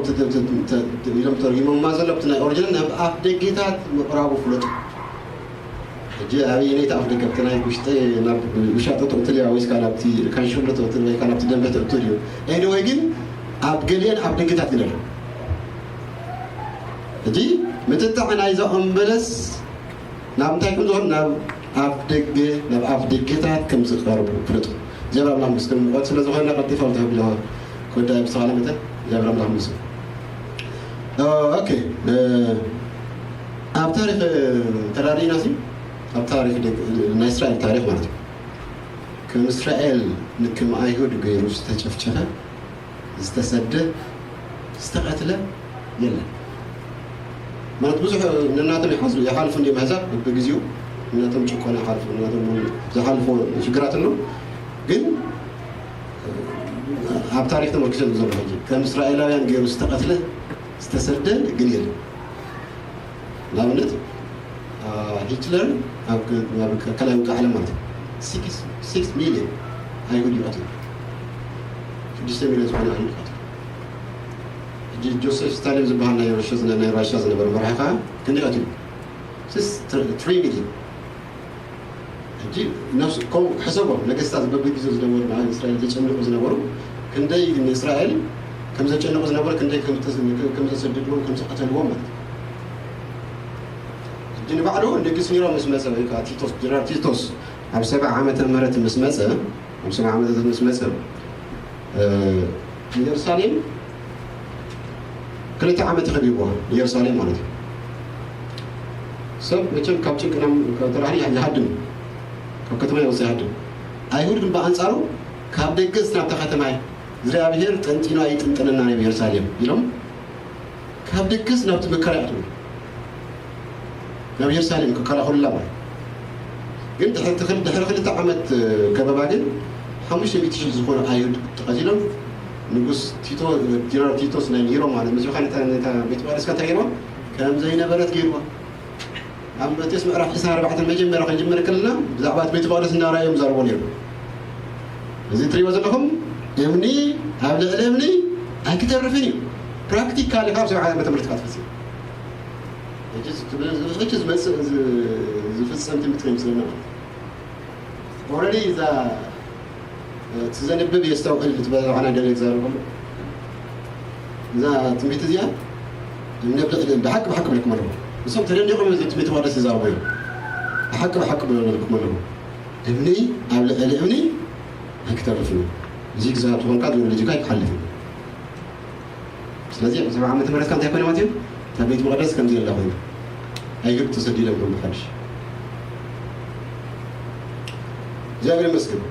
ኢሎም ተርጊሞማ ዘሎ ኣብቲ ናይ ኦሪጂናል ናብ ኣፍ ደጌታት ምቕራቡ ፍለጡ። ሕጂ ኣበየነይቲ ኣፍ ደገ ኣብቲ ናይ ውሽጢ ናብ ውሻጠ ትቕትል እያ ወይስ ከዓ ናብቲ ካንሽሎ ትቕትል ወይ ከዓ ናብቲ ደንበ ትቕትል እዩ? ኤኒወይ ግን ኣብ ገሊአን ኣፍ ደገታት ግን ኣሎ። ሕጂ ምጥጣዕ ናይዛ ኦም በለስ ናብ እንታይ ከም ዝኾን ናብ ኣፍ ደገ ናብ ኣፍ ደገታት ከም ዝቐርቡ ፍለጡ። እግዚኣብሔር ኣምላኽ ምስክር ሙቐት ስለ ዝኾነ ቀልጢፈ ተብሎ ኮዳ ብዝተኻለ መጠን እግዚኣብሔር ኣምላኽ ምስክር ኦኬ ኣብ ታሪክ ተራሪእና ሲ ኣብ ታሪክ ናይ እስራኤል ታሪክ ማለት እዩ ከም እስራኤል ንክም ኣይሁድ ገይሩ ዝተጨፍጨፈ ዝተሰደ ዝተቐትለ የለን ማለት ብዙሕ ነናቶም ይሓዝሉ ይሓልፉ እንዲም ኣሕዛብ በብግዜኡ ነናቶም ጭቆና ይሓልፉ ነናቶም ዝሓልፎ ሽግራት ኣሎ ግን ኣብ ታሪክ ተመርኪሰሉ ዘሎ ሕጂ ከም እስራኤላውያን ገይሩ ዝተቐትለ ዝተሰደ ግን የለን ንኣብነት ሂትለር ኣብ ካልኣይ ውግእ ዓለም ማለት እዩ ሲክስ ሚሊዮን ኣይሁድ ይቐትሉ ሽዱሽተ ሚሊዮን ዝኾነ ኣይሁድ ይቐትሉ ሕጂ ጆሴፍ ስታሊን ዝበሃል ናይ ራሻ ዝነበረ መራሒ ከዓ ክንደይ ቀትሉ ትሪ ሚሊዮን ሕጂ ነፍሱ ከምኡ ሕሰቦም ነገስታት በብግዜኡ ዝነበሩ ንዓለም እስራኤል ዘጨንቑ ዝነበሩ ክንደይ ንእስራኤል ከም ዘጨንቑ ዝነበሩ ክንደይ ከም ዘሰድድዎም ከም ዝቐተልዎም ማለት እዩ። ሕጂ ንባዕሉ ንግስ ኒሮ ምስ መፀ ወይ ከዓ ቲቶስ ጀነራል ቲቶስ ኣብ ሰብዓ ዓመተ ምህረት ምስ መፀ ኣብ ሰብዓ ዓመተ ምስ መፀ ኢየሩሳሌም ክልተ ዓመት ተኸቢብዋ ኢየሩሳሌም ማለት እዩ። ሰብ መቸም ካብ ጭንቅና ተራህኒ ይሃድም ካብ ከተማ ይወፅእ ይሃድም። ኣይሁድ ግን ብኣንፃሩ ካብ ደገስ ናብታ ከተማ እግዚኣብሔር ጠንጢኑ ኣይጥንጥንና ናብ ኢየሩሳሌም ኢሎም ካብ ደገስ ናብቲ መከራ ይኣትዉ ናብ ኢየሩሳሌም ክከላኸሉላ ማለት ግን ድሕሪ ክልተ ዓመት ከበባ ግን ሓሙሽተ ሚእቲ ሺሕ ዝኾኑ ኣይሁድ ተቐቲሎም ንጉስ ቲቶ ጀነራል ቲቶስ ናይ ኒሮ ማለት መሲልካ ነታ ቤት መቅደስካ እንታይ ገይርዋ ከም ዘይነበረት ገይርዋ ኣብ ማቴዎስ ምዕራፍ ዕስራን ኣርባዕተን መጀመርያ ክንጅምር ከለና ብዛዕባ እቲ ቤት መቅደስ እናረኣዮም ዛረቦ ነይሩ እዚ ትሪእዎ ዘለኹም እምኒ ኣብ ልዕሊ እምኒ ኣይክተርፍን እዩ። ፕራክቲካሊ ካብ ሰብዓ ዓመተ ምህረት ካብ ትፈጽም። ሕጂ ዝመጽእ ዝፍጸም ትምህርቲ ከምስለና ኦረዲ እዛ እቲ ዘንብብ የስተውዕል ብትበዛዕና ገለ ይዛረበሉ እዛ ትንቢት እዚኣ ብሓቂ ብሓቂ ብልኩም ኣለኹ። እሶም ተደኒቆም እዚ ትንቢት መቅደስ ይዛረቡ እዮም። ብሓቂ ብሓቂ ብልኩም ኣለኹ። እምኒ ኣብ ልዕሊ እምኒ ኣይክተርፍን እዩ። እዚ ግዛት ኮንካ ዝወለጅካ ኣይክሓልፍን። ስለዚ ኣብ ሰብዓ ዓመተ ምህረት እንታይ ኮይነ ማለት እዩ? እታ ቤት መቅደስ ከምዚ የላ ኮይኑ ኣይሁድ ተሰዲዶም ከም ብሓድሽ። እግዚኣብሔር ይመስገን።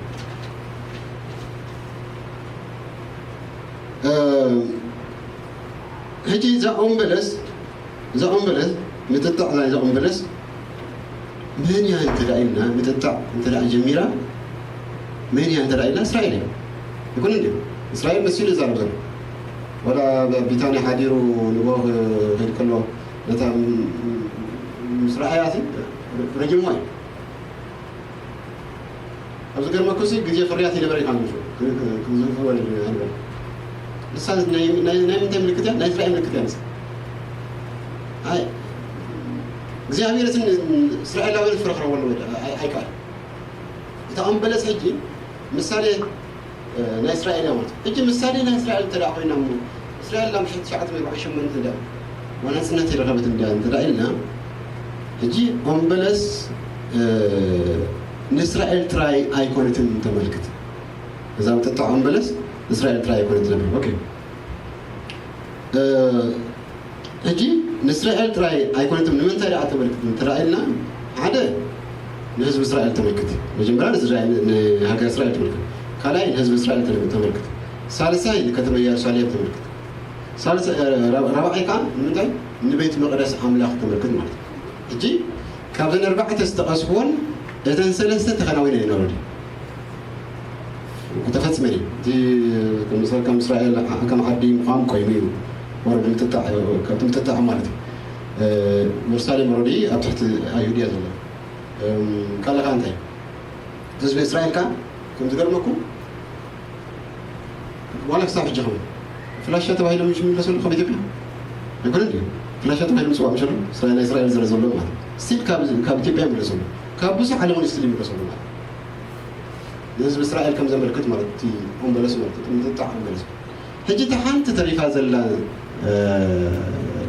ሕጂ እዛ ኦም በለስ እዛ ኦም በለስ ምጥጣዕ እዛ ኦም በለስ መን እያ እንተ ኢልና ምጥጣዕ እንተ ጀሚራ መን እያ እንተ ኢልና እስራኤል እያ። ይኩን እንዲ እስራኤል መሲሉ ይዛረብ ዘሎ ወላ ቢታንያ ሓዲሩ ንጎ ክሄድ ከሎ ነታ ምስ ረኣያት ረጅሞ እዩ። ኣብ ዝገርመኩ ሲ ግዜ ፍርያት ይነበረ ኢኻ ንሱ ክዝርፍወ ንበር ንሳ ናይ ምንታይ ምልክት እያ? ናይ እስራኤል ምልክት እያ። ንሳ ኣይ እግዚኣብሔር እስራኤላውያን ፍረኽረወሉ ኣይከኣል። እታ ኦም በለስ ሕጂ ምሳሌ ናይ እስራኤል እያ ማለት ሕጂ ምሳሌ ናይ እስራኤል እንተ ኮይና እሞ እስራኤል ላም ሽሕቲ ትሽዓተ ሚእቲ ኣርባዓን ሸሞንተን እንዳ ናጽነት የረኸበት እንዳ እንተ ኢልና ሕጂ ኦም በለስ ንእስራኤል ጥራይ ኣይኮነትን ተመልክት። እዛ ምጥጣዕ ኦም በለስ እስራኤል ጥራይ ኣይኮነትን። ኦኬ ሕጂ ንእስራኤል ጥራይ ኣይኮነትን። ንምንታይ ደኣ ተመልክት እንተ ኢልና ሓደ ንህዝቢ እስራኤል ተመልክት። መጀመርያ ንሃገር እስራኤል ተመልክት። ካልኣይ ንህዝቢ እስራኤል ተመልክት። ሳልሳይ ንከተማ ኢየሩሳሌም ተመልክት። ሳልሳይ ራብዓይ ከዓ ንምንታይ ንቤት መቅደስ ኣምላኽ ተመልክት ማለት እዩ። ሕጂ ካብዘን ኣርባዕተ ዝተቐስወን እተን ሰለስተ ተኸናዊነ እየን ኦረዲ ተፈጽመ እዩ። እቲ ከም እስራኤል ከም ዓዲ ምዃም ኮይኑ እዩ ወረድ ምጥጣዕ ካብቲ ምጥጣዕ ማለት እዩ። ኢየሩሳሌም ወረዲ ኣብ ትሕቲ ኣይሁድ እያ ዘላ። ካልእ ከዓ እንታይ ህዝቢ እስራኤል ከዓ ከም ዝገርመኩም ዋላ ክሳብ ሕጂ ኸው ፍላሻ ተባሂሎም ምሽ ይምለሰሉ ካብ ኢትዮጵያ ኣይኮነ ድዩ? ፍላሻ ተባሂሎም ምፅዋዕ ምሸሉ ናይ እስራኤል ዘለ ዘሎ ማለት ስቲል ካብ ኢትዮጵያ ይምለሰሉ ካብ ብዙሕ ዓለምን ስቲል ይምለሰሉ ማለት ንህዝቢ እስራኤል ከም ዘመልክት ማለት እቲ ኦምበለስ ማለት እቲ ምጥጣዕ ኦምበለስ ሕጂ እቲ ሓንቲ ተሪፋ ዘላ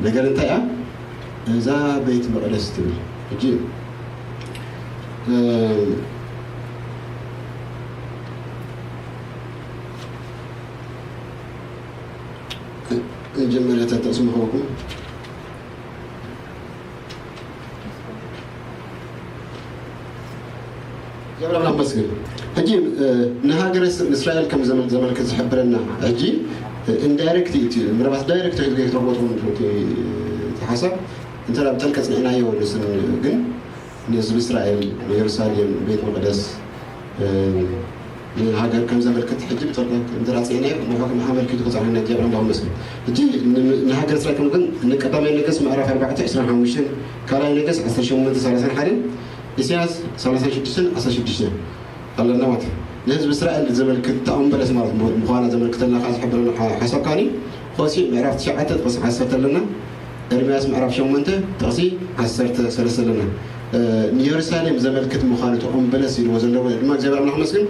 ነገር እንታይ እያ? እዛ ቤት መቕደስ ትብል ሕጂ መጀመርያ ተጠቕሱ ምኸውኩም ገብረ ኣምላኽ መስግን ሕጂ ንሃገረ እስራኤል ከም ዘመልክት ዝሕብረና ሕጂ ኢንዳይሬክት ምናልባት ዳይሬክት ክትረክቦ ትኸውን ሓሳብ እንተ ብጠልቀ ፅንዕናዮ ንስን ግን ንህዝቢ እስራኤል ንኢየሩሳሌም ቤት መቅደስ ንሃገር ከም ዘመልክት ሕጂ ብጠልቀ እንተ ፅንዕናዮ ንኻ ከም ኣመልኪቱ ክፀዓና እግዚኣብሔር ኣምላኽ መስግን ሕጂ ንሃገር እስራኤል ከም ግን ንቀዳማይ ነገስ ምዕራፍ ኣርባዕተ ዕስራን ሓሙሽተን ካልኣይ ነገስ ዓሰርተ ሸሞንተ ሰላሳን ሓደን ኢሳያስ ሰላሳን ሽዱሽተን ዓሰርተ ሽዱሽተ ኣለና ማለት እዩ። ንህዝቢ እስራኤል ዘመልክት እታ ኦም በለስ ማለት ምዃና ዘመልክተልና ካብ ዝሕብረና ሓሳብ ካኒ ሆሴዕ ምዕራፍ ትሽዓተ ጥቕሲ ዓሰርተ ኣለና። ኤርምያስ ምዕራፍ ሸሞንተ ጥቕሲ ዓሰርተ ሰለስተ ኣለና። ንኢየሩሳሌም ዘመልክት ምዃኑ እቲ ኦም በለስ ኢልዎ ዘለዎ ድማ እግዚኣብሔር ኣምላኽ መስግን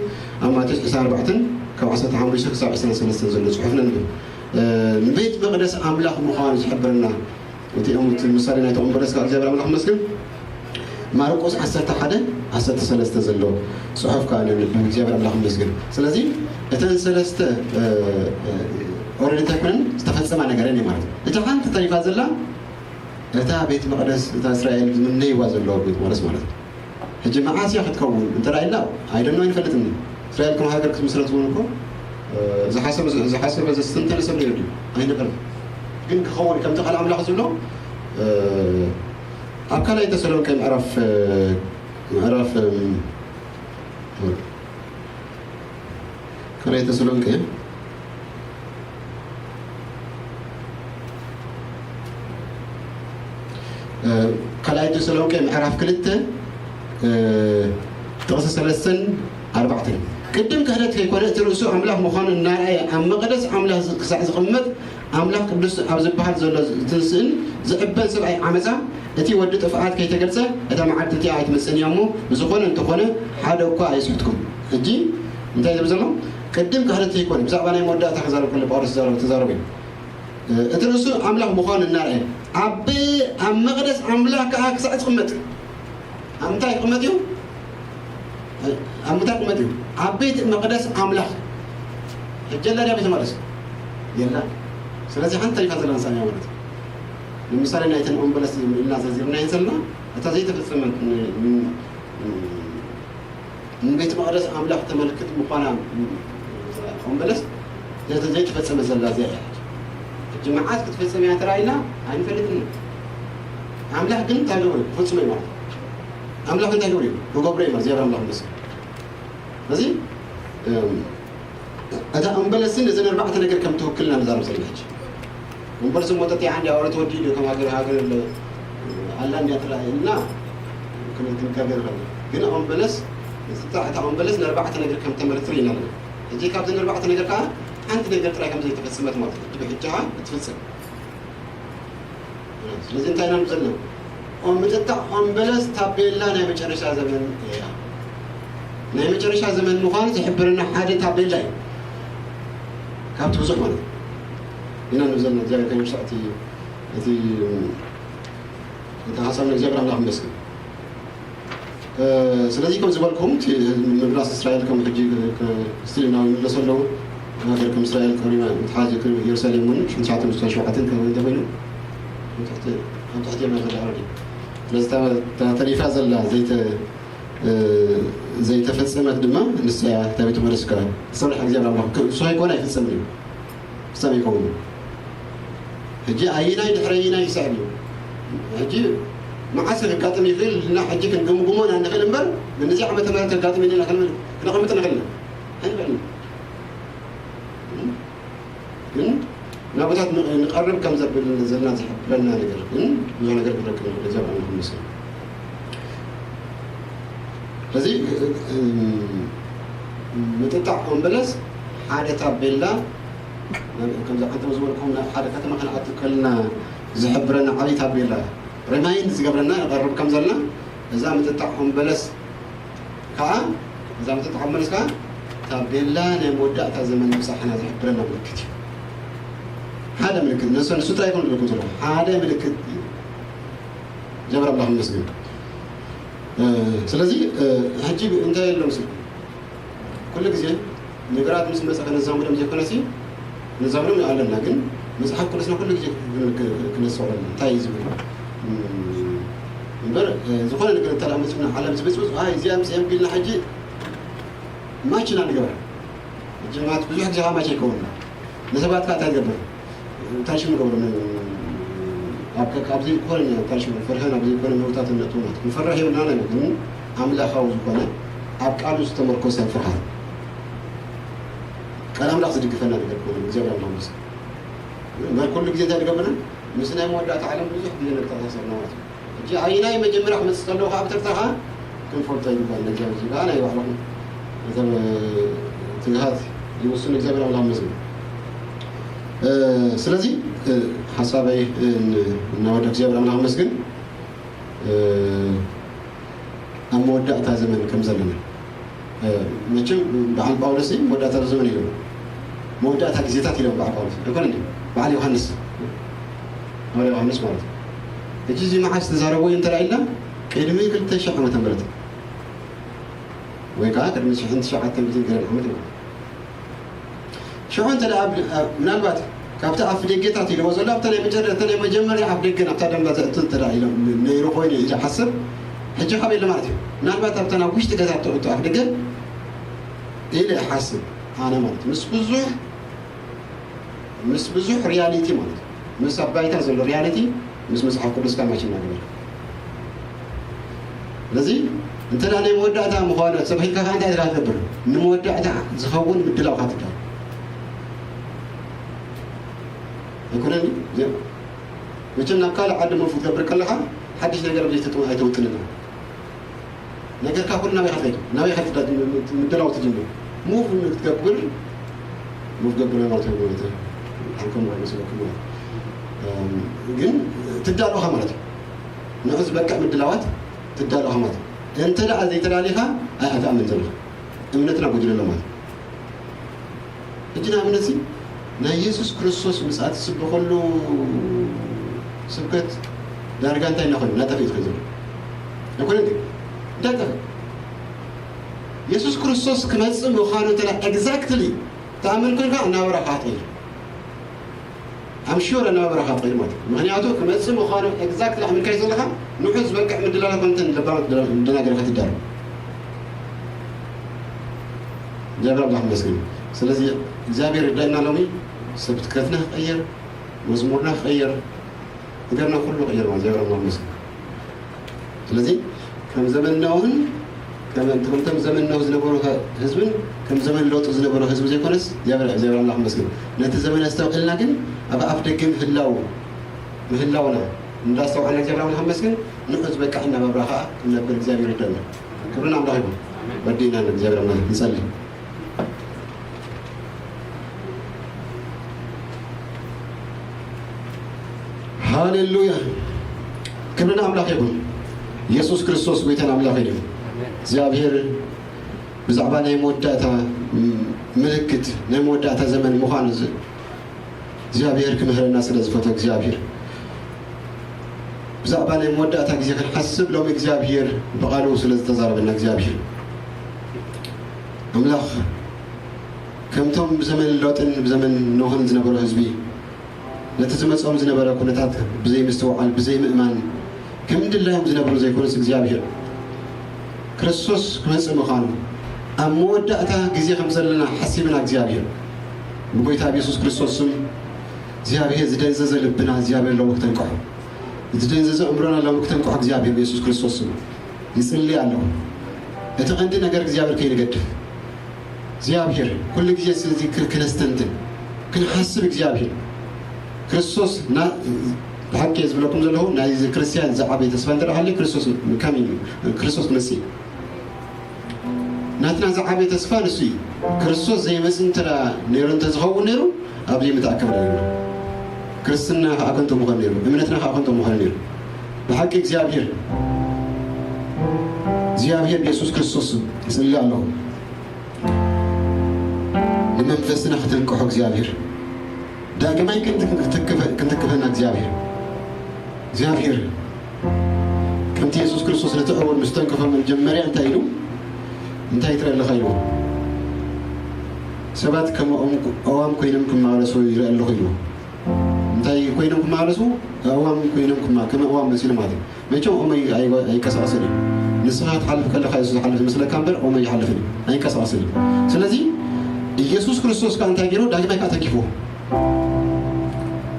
ኣብ ማቴዎስ ዕስራን ኣርባዕተን ካብ ዓሰርተ ሓሙሽተ ክሳብ ዕስራን ሰለስተን ዘሎ ጽሑፍ ነንብብ። ንቤት መቕደስ ኣምላኽ ምዃኑ ዝሕብረና እቲኦም እቲ ምሳሌ ናይቲ ኦም በለስ ካብ እግዚኣብሔር ኣምላኽ መስግን ማርቆስ ዓሰርተ ሓደ ዓሰርተ ሰለስተ ዘሎ ጽሑፍ ከዓ ነንብብ እግዚኣብሔር ኣምላኽ መስግን ስለዚ እተን ሰለስተ ኦረዲ እንታይ ኮይነን ዝተፈጸማ ነገረን እዩ ማለት እዩ እቲ ሓንቲ ተሪፋ ዘላ እታ ቤት መቕደስ እታ እስራኤል ዝምነይዋ ዘለዉ ቤት መቕደስ ማለት እዩ ሕጂ መዓስ እያ ክትከውን እንተ ኢልና ኣይደኖ ኣይንፈልጥን እስራኤል ከም ሃገር ክትምስረት እውን እኮ ዝሓሰበ ዝስተንተነ ሰብ ነይሩ ድዩ ኣይነበረን ግን ክኸውን ከምቲ ቃል ኣምላኽ ዝብሎ ኣብ ካልኣይ ተሰሎንቄ ምዕራፍ ምዕራፍ ካልኣይ ተሰሎንቄ ካልኣይ ተሰሎንቄ ምዕራፍ ክልተ ጥቕሲ ሰለስተን ኣርባዕተን ቅድም ክሕደት ከይኮነ እቲ ርእሱ ኣምላኽ ምዃኑ እናረኣየ ኣብ መቕደስ ኣምላኽ ክሳዕ ዝቕመጥ ኣምላኽ ቅዱስ ኣብ ዝበሃል ዘሎ ዝትንስእን ዝዕበን ሰብኣይ ዓመፃ እቲ ወዲ ጥፍኣት ከይተገልጸ እታ መዓልቲ እቲኣ ኣይትመጽእን እያ እሞ ብዝኾነ እንተኾነ ሓደ እኳ ኣይስሕትኩም። ሕጂ እንታይ ዝብል ዘሎ ቅድም ክሕደት ከይኮነ ብዛዕባ ናይ መወዳእታ ክዛረብ ከሎ ጳውሎስ ዝዛረቡ ተዛረቡ እዩ። እቲ ርእሱ ኣምላኽ ምዃኑ እናረኣየ ኣብ ኣብ መቕደስ ኣምላኽ ከዓ ክሳዕ ዝቕመጥ ኣብ ምንታይ ክቕመጥ እዩ? ኣብ ምንታይ ክቕመጥ እዩ? ኣብ ቤት መቕደስ ኣምላኽ። ሕጂ ኣላ ድያ ቤተ መቕደስ? የላ። ስለዚ ሓንቲ ተሪፋ ዘላ ንሳ እያ ማለት እዩ። ንምሳሌ ናይተን ኦምበለስ ኢልና ዘርዚርና እየን ዘለና እታ ዘይተፈጸመት ንቤት መቕደስ ኣምላኽ ተመልክት ምዃና ኦምበለስ ዘይተፈጸመ ዘላ እዚኣ እያ። ሕጂ መዓስ ክትፍጽም እያ ተራኢልና ኣይንፈልጥን። ኣምላኽ ግን እንታይ ገብሩ ክፍጽሞ እዩ ማለት ኣምላኽ እንታይ ገብሩ ክገብሮ እዩ ማለት እግዚኣብሔር ኣምላኽ መስል እዚ እታ ኦምበለስን እዘን ኣርባዕተ ነገር ከም ትውክልና ንዛረብ ዘለና ሕጂ። ኦምበለስ ሞ ጠጢዓ እንዲ ኣውረት ወዲ ዶ ከም ሃገር ሃገር ኣላ እንዲያ ተራኢልና ክንጋገር ከሎ ግን ኦምበለስ እታ ኦምበለስ ንኣርባዕተ ነገር ከም ተመልክት ርኢና ኣለና። ሕጂ ካብዘን ኣርባዕተ ነገር ከዓ ሓንቲ ነገር ጥራይ ከም ዘይተፈጸመት ማለት እዩ። ሕጂ ብሕጂ ከዓ ክትፍጸም ስለዚ እንታይ ኢና ንብል ዘለና? ኦም ምጥጣዕ ኦም በለስ ታቤላ ናይ መጨረሻ ዘመን እያ። ናይ መጨረሻ ዘመን ምዃኑ ዝሕብረና ሓደ ታቤላ እዩ። ካብቲ ብዙሕ ማለት ኢና ንብል ዘለና እግዚኣብሔር ከይርሳዕ እቲ እቲ እቲ ሓሳብ ንእግዚኣብሔር ኣምላኽ ይመስገን። ስለዚ ከም ዝበልኩም ምብራስ እስራኤል ከም ሕጂ ስቲል እናመለሰ ኣለዉ። ሃገር ከም እስራኤል ቀሪባ ምትሓዝ ኢየሩሳሌም እውን ሽሕን ትሽዓተ ሚእትን ሸውዓተን ከባቢ እንተኮይኑ ኣብ ትሕቲ ኣብ ትሕቲ የና ዘላ ረዲ ስለዚ ተሪፋ ዘላ ዘይተ ዘይተፈጸመት ድማ ንስያ እታ ቤተ መቅደስ ከ ትሰርሕ እግዚኣብሔር ኣምላኽ እሱ ኣይኮነ ኣይፍጸምን እዩ። ክሳብ ይኸውን ሕጂ ኣየናይ ድሕሪ ኣየናይ ይስዕብ እዩ። ሕጂ መዓስ ከጋጥም ይኽእል እና ሕጂ ክንግምግሞ ኢና ንኽእል እምበር፣ በነዚ ዓመተ ምህረት ከጋጥም ኢልና ክንብል ክነቐምጥ ንኽእል ኢና። ኣይንኽእልን። ግን ናብታት ንቐርብ ከም ዘብል ዘለና ዝሕብረና ነገር ግን ብዙሕ ነገር ክረክብ ንኽእል። እዚ ኣብ ኣምላኽ ይመስገን። ስለዚ ምጥጣዕ ኦም በለስ ሓደ ታቤላ ከምዚ ዓንተም ዝበልኩም ናብ ሓደ ከተማ ክንኣቱ ከልና ዝሕብረና ዓብዪ ታቤላ ሪማይንድ ዝገብረና ንቐርብ ከም ዘለና እዛ ምጥጣዕ ኦም በለስ ከዓ እዛ ምጥጣዕ ኦም በለስ ከዓ ታቤላ ናይ መወዳእታ ዘመን ምብፃሕና ዝሕብረና ምልክት እዩ። ሓደ ምልክት ነሱ ንሱ ጥራይ ይኮን ዝልኩም ዘሎ ሓደ ምልክት እዩ። ጀብር ኣምላኽ ይመስገን። ስለዚ ሕጂ እንታይ ኣሎ ምስልኩም ኩሉ ግዜ ነገራት ምስ መፀ ከነዛምዶም ዘይኮነሲ ነዛምዶም ኣለና ግን መፅሓፍ ቅዱስና ኩሉ ግዜ ክነስተውዕል እንታይ እዩ ዝብል እምበር ዝኾነ ነገር እንተላ መፅና ዓለም ዝበፅብፅ እዚኣ ምስ የምቢልና ሕጂ ማች ኢና ንገብራ ሕጂ ማለት ብዙሕ ግዜ ማች ኣይከውንና ንሰባት ከዓ እንታይ ትገብር እንታይ ሽም ንገብሮ ኣብ ኣብዚ ኮነ እንታይ ሽም ፍርህን ኣብዚ ኮነ መውታት ነጥቡ ማለት ክንፈርህ የብልና ናይ ግን ኣምላኻዊ ዝኾነ ኣብ ቃሉ ዝተመርኮሰ ፍርሃት ቃል ኣምላኽ ዝድግፈና ነገር ኮይኑ እግዚኣብሔር ኣምላኽ ምስ እምበር ኩሉ ግዜ እንታይ ዝገብርና ምስ ናይ መወዳእታ ዓለም ብዙሕ ግዜ ንተኣሳሰርና ማለት እዩ ሕጂ ኣይናይ መጀመርያ ክመፅእ ከለኹ ኣብ ተርታኻ ክንፈልጦ ይግባእ ነግዚኣብዚ ከዓ ናይ ባዕልኹም እዞም ትግሃት ይውስኑ እግዚኣብሔር ኣምላኽ መስግን ስለዚ ሓሳበይ እናወደ እግዚኣብሔር ኣምላኽ መስግን ኣብ መወዳእታ ዘመን ከም ዘለና መቸም በዓል ጳውሎስ መወዳእታ ዘመን ኢሎም መወዳእታ ግዜታት ኢሎም በዓል ጳውሎስ ኣይኮነ በዓል ዮሃንስ በዓል ዮሃንስ ማለት ሕጂ እዚ መዓስ ተዛረቦ እዩ እንተ ኢልና ቅድሚ ክልተ ሽሕ ዓመተ ምህረት ወይ ከዓ ቅድሚ ሽሕን ትሽዓተ ሚእትን ገለን ዓመት ማለት ሽዑ እንተ ደኣ ምናልባት ካብቲ ኣፍ ደጌታት ኢልዎ ዘሎ ኣብታ ናይ መጀመርያ እታ ናይ መጀመርያ ኣፍ ደገ ናብታ ደንባ ዘእቱ እንተ ኢሎም ነይሩ ኮይኑ ኢለ ሓስብ ሕጂ ካብ የለ ማለት እዩ ምናልባት ኣብታ ናብ ውሽጢ ገዛ እተእቱ ኣፍ ደገ ኢለ ሓስብ ኣነ ማለት ምስ ብዙሕ ምስ ብዙሕ ሪያሊቲ ማለት ምስ ኣብ ባይታ ዘሎ ሪያሊቲ ምስ መፅሓፍ ቅዱስ ካማች እናገበረ ስለዚ እንተ ናይ መወዳእታ ምዃነ ሰብሒልካ ከዓ እንታይ ትገብር ንመወዳእታ ዝኸውን ምድላው ካትዳ ኣይኮነን መቸም ናብ ካልእ ዓዲ መፉ ትገብር ከለካ ሓድሽ ነገር ዘይተጥሙ ኣይተውጥንና ነገርካ ኩሉ ናበይ ክትኸይድ ናበይ ክትዳ ምድላው ትጅምር ሙቭ ክትገብር ሙቭ ገብር ማለት ነው ማለት ነው። ኣንከም ማለት መስለኩም ማለት ግን ትዳለኻ ማለት እዩ። ንዑ ዝበቅዕ ምድላዋት ትዳለኻ ማለት እዩ። እንተ ደኣ ዘይተዳሊኻ ኣይኣትኣምን ዘለኻ እምነትና ጎዲሉ ኣሎ ማለት እዩ። ሕጂ ንኣብነት እዚ ናይ የሱስ ክርስቶስ ምጽኣት ዝስበኸሉ ስብከት ዳርጋ እንታይ እናኾነ እናጠፍእ እዩ ዝኸይድ ዘሎ ኣይኮነ እንዴ? እንዳጠፍእ የሱስ ክርስቶስ ክመጽእ ምዃኑ እንተ exactly ተኣምን ኮንካ እናበራኻ ትኸይድ ኣምሹር እናበራኻ ትኸይድ ማለት እዩ። ምክንያቱ ክመጽእ ምዃኑ exactly ኣምንካይ ዘለኻ ንሑ ዝበቅዕ ምድላላ ኮንተን ለባማት ደናገር ክትዳሉ እግዚኣብሔር ኣምላኽ መስግን። ስለዚ እግዚኣብሔር ይርዳእና ሎሚ ስብከትና ክቐይር መዝሙርና ክቐይር ነገርና ኩሉ ቀይር ማለት እግዚኣብሔር ኣምላኽ መስግን። ስለዚ ከም ዘመንና እውን ከም ከምቶም ዘመንና ዝነበሩ ህዝብን ከም ዘመን ለውጢ ዝነበሩ ህዝቢ ዘይኮነስ እግዚኣብሔር እግዚኣብሔር ኣምላኽ መስግን። ነቲ ዘመን ኣስተውዕልና ግን ኣብ ኣፍ ደገ ምህላው ምህላውና እንዳስተውዓልና እግዚኣብሔር ኣምላኽ መስግን። ንዑ ዝበቃዕና መብራ ከዓ ክንነብር እግዚኣብሔር ይደና። ክብርና ኣምላኽ ይኹን። ወዲእና እግዚኣብሔር ኣምላኽ ንጸልይ። ሃሌሉያ ክብሪ ንኣምላኽ ይኹን። ኢየሱስ ክርስቶስ ጎይታን ኣምላኽ እዩ። እግዚኣብሔር ብዛዕባ ናይ መወዳእታ ምልክት ናይ መወዳእታ ዘመን ምዃኑ እግዚኣብሔር ክምህረና ስለ ዝፈቶ እግዚኣብሔር ብዛዕባ ናይ መወዳእታ ግዜ ክንሓስብ ሎም እግዚኣብሔር ብቓሉ ስለ ዝተዛረበና እግዚኣብሔር ኣምላኽ ከምቶም ብዘመን ሎጥን ብዘመን ኖህን ዝነበሩ ህዝቢ ነቲ ዝመጾም ዝነበረ ኩነታት ብዘይምስትውዓል ብዘይምእማን ከም ድላዮም ዝነብሩ ዘይኮኑስ እግዚኣብሔር ክርስቶስ ክመጽእ ምዃኑ ኣብ መወዳእታ ግዜ ከም ዘለና ሓሲብና እግዚኣብሔር ብጎይታ ኣብ የሱስ ክርስቶስ ስም እግዚኣብሔር ዝደንዘዘ ልብና እግዚኣብሔር ሎሚ ክተንቅሖ ዝደንዘዘ እምሮና ሎሚ ክተንቅሖ እግዚኣብሔር ብየሱስ ክርስቶስ ስም ይጽሊ ኣለኹ። እቲ ቀንዲ ነገር እግዚኣብሔር ከይንገድፍ እግዚኣብሔር ኩሉ ግዜ ስለዚ ክነስተንትን ክንሓስብ እግዚኣብሔር ክርስቶስ ብሓቂ ዝብለኩም ዘለኹ ናይ ክርስትያን ዝዓበየ ተስፋ እንተ ሃልዩ ክርስቶስ ከም እዩ ክርስቶስ ክመጽእ እዩ። ናትና ዝዓበየ ተስፋ ንሱ እዩ። ክርስቶስ ዘይመጽእ እንተ ነይሩ እንተዝኸውን ነይሩ ኣብዚ ምተኣከብና ነይሩ። ክርስትና ከዓ ከንቱ ምኾን ነይሩ። እምነትና ከዓ ከንቱ ምኾን ነይሩ። ብሓቂ እግዚኣብሔር እግዚኣብሔር ብየሱስ ክርስቶስ ይጽሊ ኣለኹ። ንመንፈስና ክተንቅሖ እግዚኣብሔር ዳግማይ ክንትክፈና እግዚኣብሔር እግዚኣብሔር ከምቲ የሱስ ክርስቶስ ነቲ ዕውር ምስ ተንከፈ መጀመርያ እንታይ ኢሉ እንታይ ትርኢ ኣለኻ ኢልዎ ሰባት ከም ኣዋም ኮይኖም ክመላለሱ ይርኢ ኣለኹ ኢልዎ እንታይ ኮይኖም ክመላለሱ ኣዋም ኮይኖም ከመ ኣዋም መሲሉ ማለት እዩ መቸም ኦመይ ኣይንቀሳቀስን እዩ። ንስኻ ትሓልፍ ከለኻ የሱስ ዝሓልፍ ይመስለካ እምበር ኦመይ ይሓልፍን እዩ ኣይንቀሳቀስን እዩ። ስለዚ ኢየሱስ ክርስቶስ ከዓ እንታይ ገይሩ ዳግማይ ከዓ ተንኪፍዎ።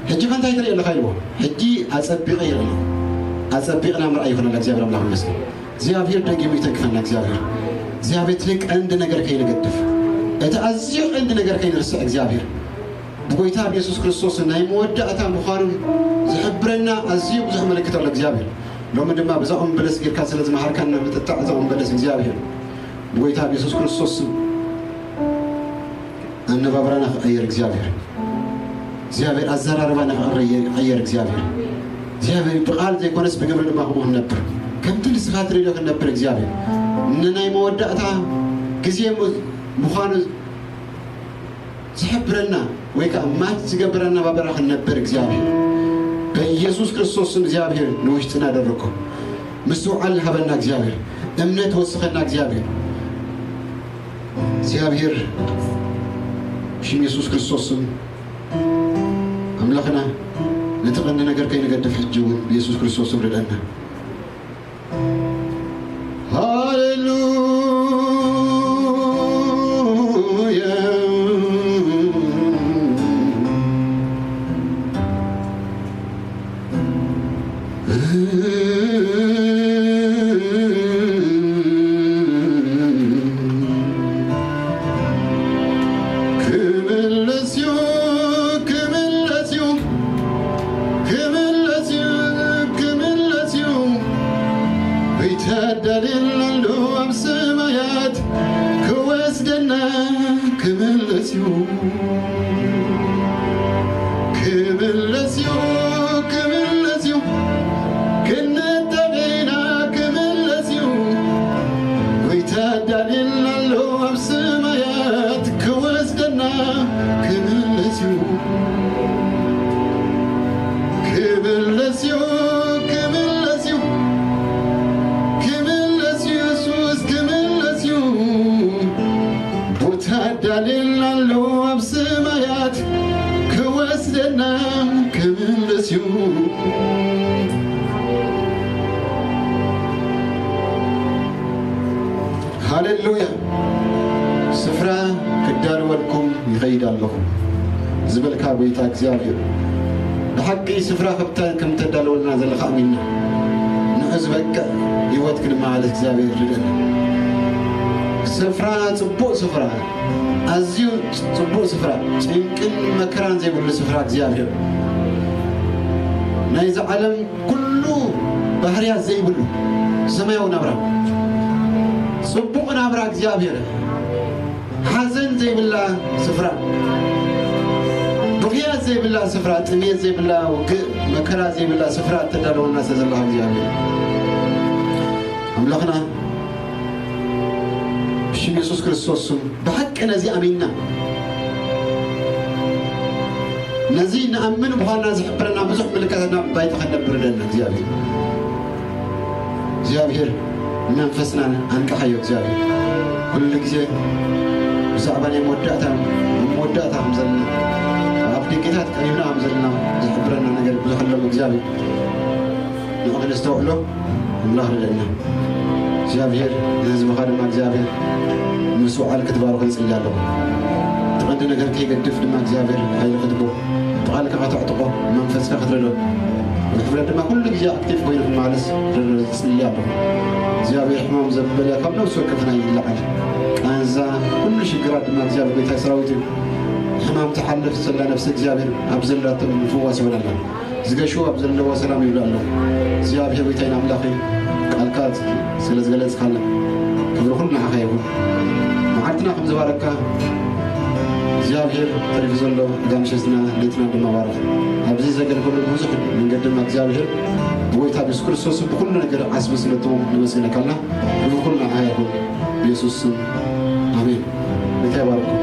ሕጂ ከ እንታይ ትርኢ ኣለኻ ኢልዎ። ሕጂ ኣጸቢቐ ይርኢ ኣለኹ። ኣጸቢቕና ምርኣይ ይኹነና እግዚኣብሔር ኣምላኽ ይመስገን። እግዚኣብሔር ደጊሙ ይተንክፈና እግዚኣብሔር። እግዚኣብሔር ትልቅ ቀንዲ ነገር ከይንገድፍ እቲ ኣዝዩ ቀንዲ ነገር ከይንርስዕ እግዚኣብሔር ብጎይታ ብየሱስ ክርስቶስ ናይ መወዳእታ ምዃኑ ዝሕብረና ኣዝዩ ብዙሕ ምልክት ኣሎ እግዚኣብሔር። ሎሚ ድማ ብዛ ኦም በለስ ጌርካ ስለ ዝመሃርካና ምጥጣዕ እዛ ኦም በለስ እግዚኣብሔር ብጎይታ ብየሱስ ክርስቶስ ስም ኣነባብራና ክቐየር እግዚኣብሔር እግዚኣብሔር ኣዘራርባና ክቐየር እግዚኣብሔር እግዚኣብሔር ብቓል ዘይኮነስ ብግብሪ ድማ ከምኡ ክንነብር ከምቲ ንስኻ ትደልዮ ክንነብር እግዚኣብሔር ንናይ መወዳእታ ግዜ ምዃኑ ዝሕብረና ወይ ከዓ ማች ዝገብር ኣነባበራ ክንነብር እግዚኣብሔር በኢየሱስ ክርስቶስ ስም እግዚኣብሔር ንውሽጥና ደረኮ ምስትውዓል ሃበና እግዚኣብሔር እምነት ወስኸና እግዚኣብሔር እግዚኣብሔር ሽም የሱስ ክርስቶስ ስም ኣምላኽና ነቲ ቀንዲ ነገር ከይንገድፍ ሕጂ እውን ብየሱስ ክርስቶስ ስም ርደና ሃሌሉያ ክምለስዩ ክምለስዩ ክምለስዩ ክምለስዩ ይተደልየናሉ ኣብ ሰማያ ክወስደና ክምለስ እዩ፣ ክምለስ እዩ፣ ክምለስ እዩ። ክንጠበና ክምለስ እዩ። ጎይታ ዳንኤል ኣሎ ኣብ ሰማያት ክወስደና ክምለስ እዩ። ክምለስ እዩ፣ ክምለስ እዩ፣ ክምለስ እዩ፣ የሱስ ክምለስ እዩ። ቦታ ዳንኤል ኣሎ ኣብ ሰማያት ክወስደና ክምለስ እዩ። ሃሌሉያ። ስፍራ ክዳልወልኩም ይኸይድ ኣለኹ ዝበልካ ጎይታ እግዚኣብሔር፣ ብሓቂ ስፍራ ከብታ-፣ ከም ተዳለወልና ዘለኻ ኣሚንና። ንዑ ዝበቅዕ ህይወት ክንመላለስ እግዚኣብሔር ይርድእና። ስፍራ፣ ጽቡቕ ስፍራ፣ ኣዝዩ ጽቡቕ ስፍራ፣ ጭንቅን መከራን ዘይብሉ ስፍራ እግዚኣብሔር፣ ናይዚ ዓለም ኩሉ ባህርያት ዘይብሉ ሰማያዊ ናብራ፣ ጽቡቕ ናብራ እግዚኣብሔር፣ ሓዘን ዘይብላ ስፍራ፣ ብኽያት ዘይብላ ስፍራ፣ ጥሜት ዘይብላ፣ ውግእ መከራ ዘይብላ ስፍራ እተዳለወልና ስለ ዘለኻ እግዚኣብሔር ኣምላኽና ብሽም የሱስ ክርስቶስ ስም ብሓቂ ነዚ ኣሚንና፣ ነዚ ንኣምን ምዃንና ዝሕብረና ብዙሕ ምልክታት ናብ ባይታ ከነብር ደለና እግዚኣብሔር። እግዚኣብሔር ንመንፈስና ኣንቅሓዮ እግዚኣብሔር። ኩሉ ግዜ ብዛዕባ ናይ መወዳእታ፣ ኣብ መወዳእታ ከም ዘለና፣ ኣብ ደገታት ቀሪብና ከም ዘለና ዝሕብረና ነገር ብዙሕ ኣሎ እግዚኣብሔር። ንዑ ክነስተውዕሎ ኣምላኽ ርድእና። እግዚኣብሔር ንህዝብኻ ድማ እግዚኣብሔር ምስ ውዓል ክትባርኾ ይጽሊ ኣለኹ። እቲ ቀንዲ ነገር ከይገድፍ ድማ እግዚኣብሔር ሓይሊ ክትቦ፣ ብቓልካ ከተዕጥቆ፣ መንፈስካ ክትረዶ፣ ብሕፍረት ድማ ኩሉ ግዜ ኣክቲቭ ኮይኑ ክመላለስ ክትረዶ ይጽሊ ኣለኹ። እግዚኣብሔር ሕማም ዘበለ ካብ ነፍሲ ወከፍና ይለዓል። ቃንዛ፣ ኩሉ ሽግራት ድማ እግዚኣብሔር ጎይታ ሰራዊት እዩ። ሕማም ትሓልፍ ዘላ ነፍሲ እግዚኣብሔር ኣብ ዘላቶ ምፍዋስ ይሆናላ። ዝገሹ ኣብ ዘለዎ ሰላም ይብሉ ኣለዉ። እግዚኣብሔር ጎይታይን ኣምላኸይ ቃልካ ስለ ዝገለጽካልና ክብሪ ኩሉ ንዓኻ ይኹን። መዓልትና ከም ዝባረካ እግዚኣብሔር ተሪፉ ዘሎ ዕዳ ምሸትና ለይትና ድማ ባርኽ። ኣብዚ ዘገልገሉ ብዙሕ መንገዲ ድማ እግዚኣብሔር ብጎይታ ብየሱስ ክርስቶስ ብኩሉ ነገር ዓስቢ ስለእትዎም ነመስግነካልና። ክብሪ ኩሉ ንዓኻ ይኹን። ብየሱስ ስም ኣሜን። ጎይታ ይባርኩም።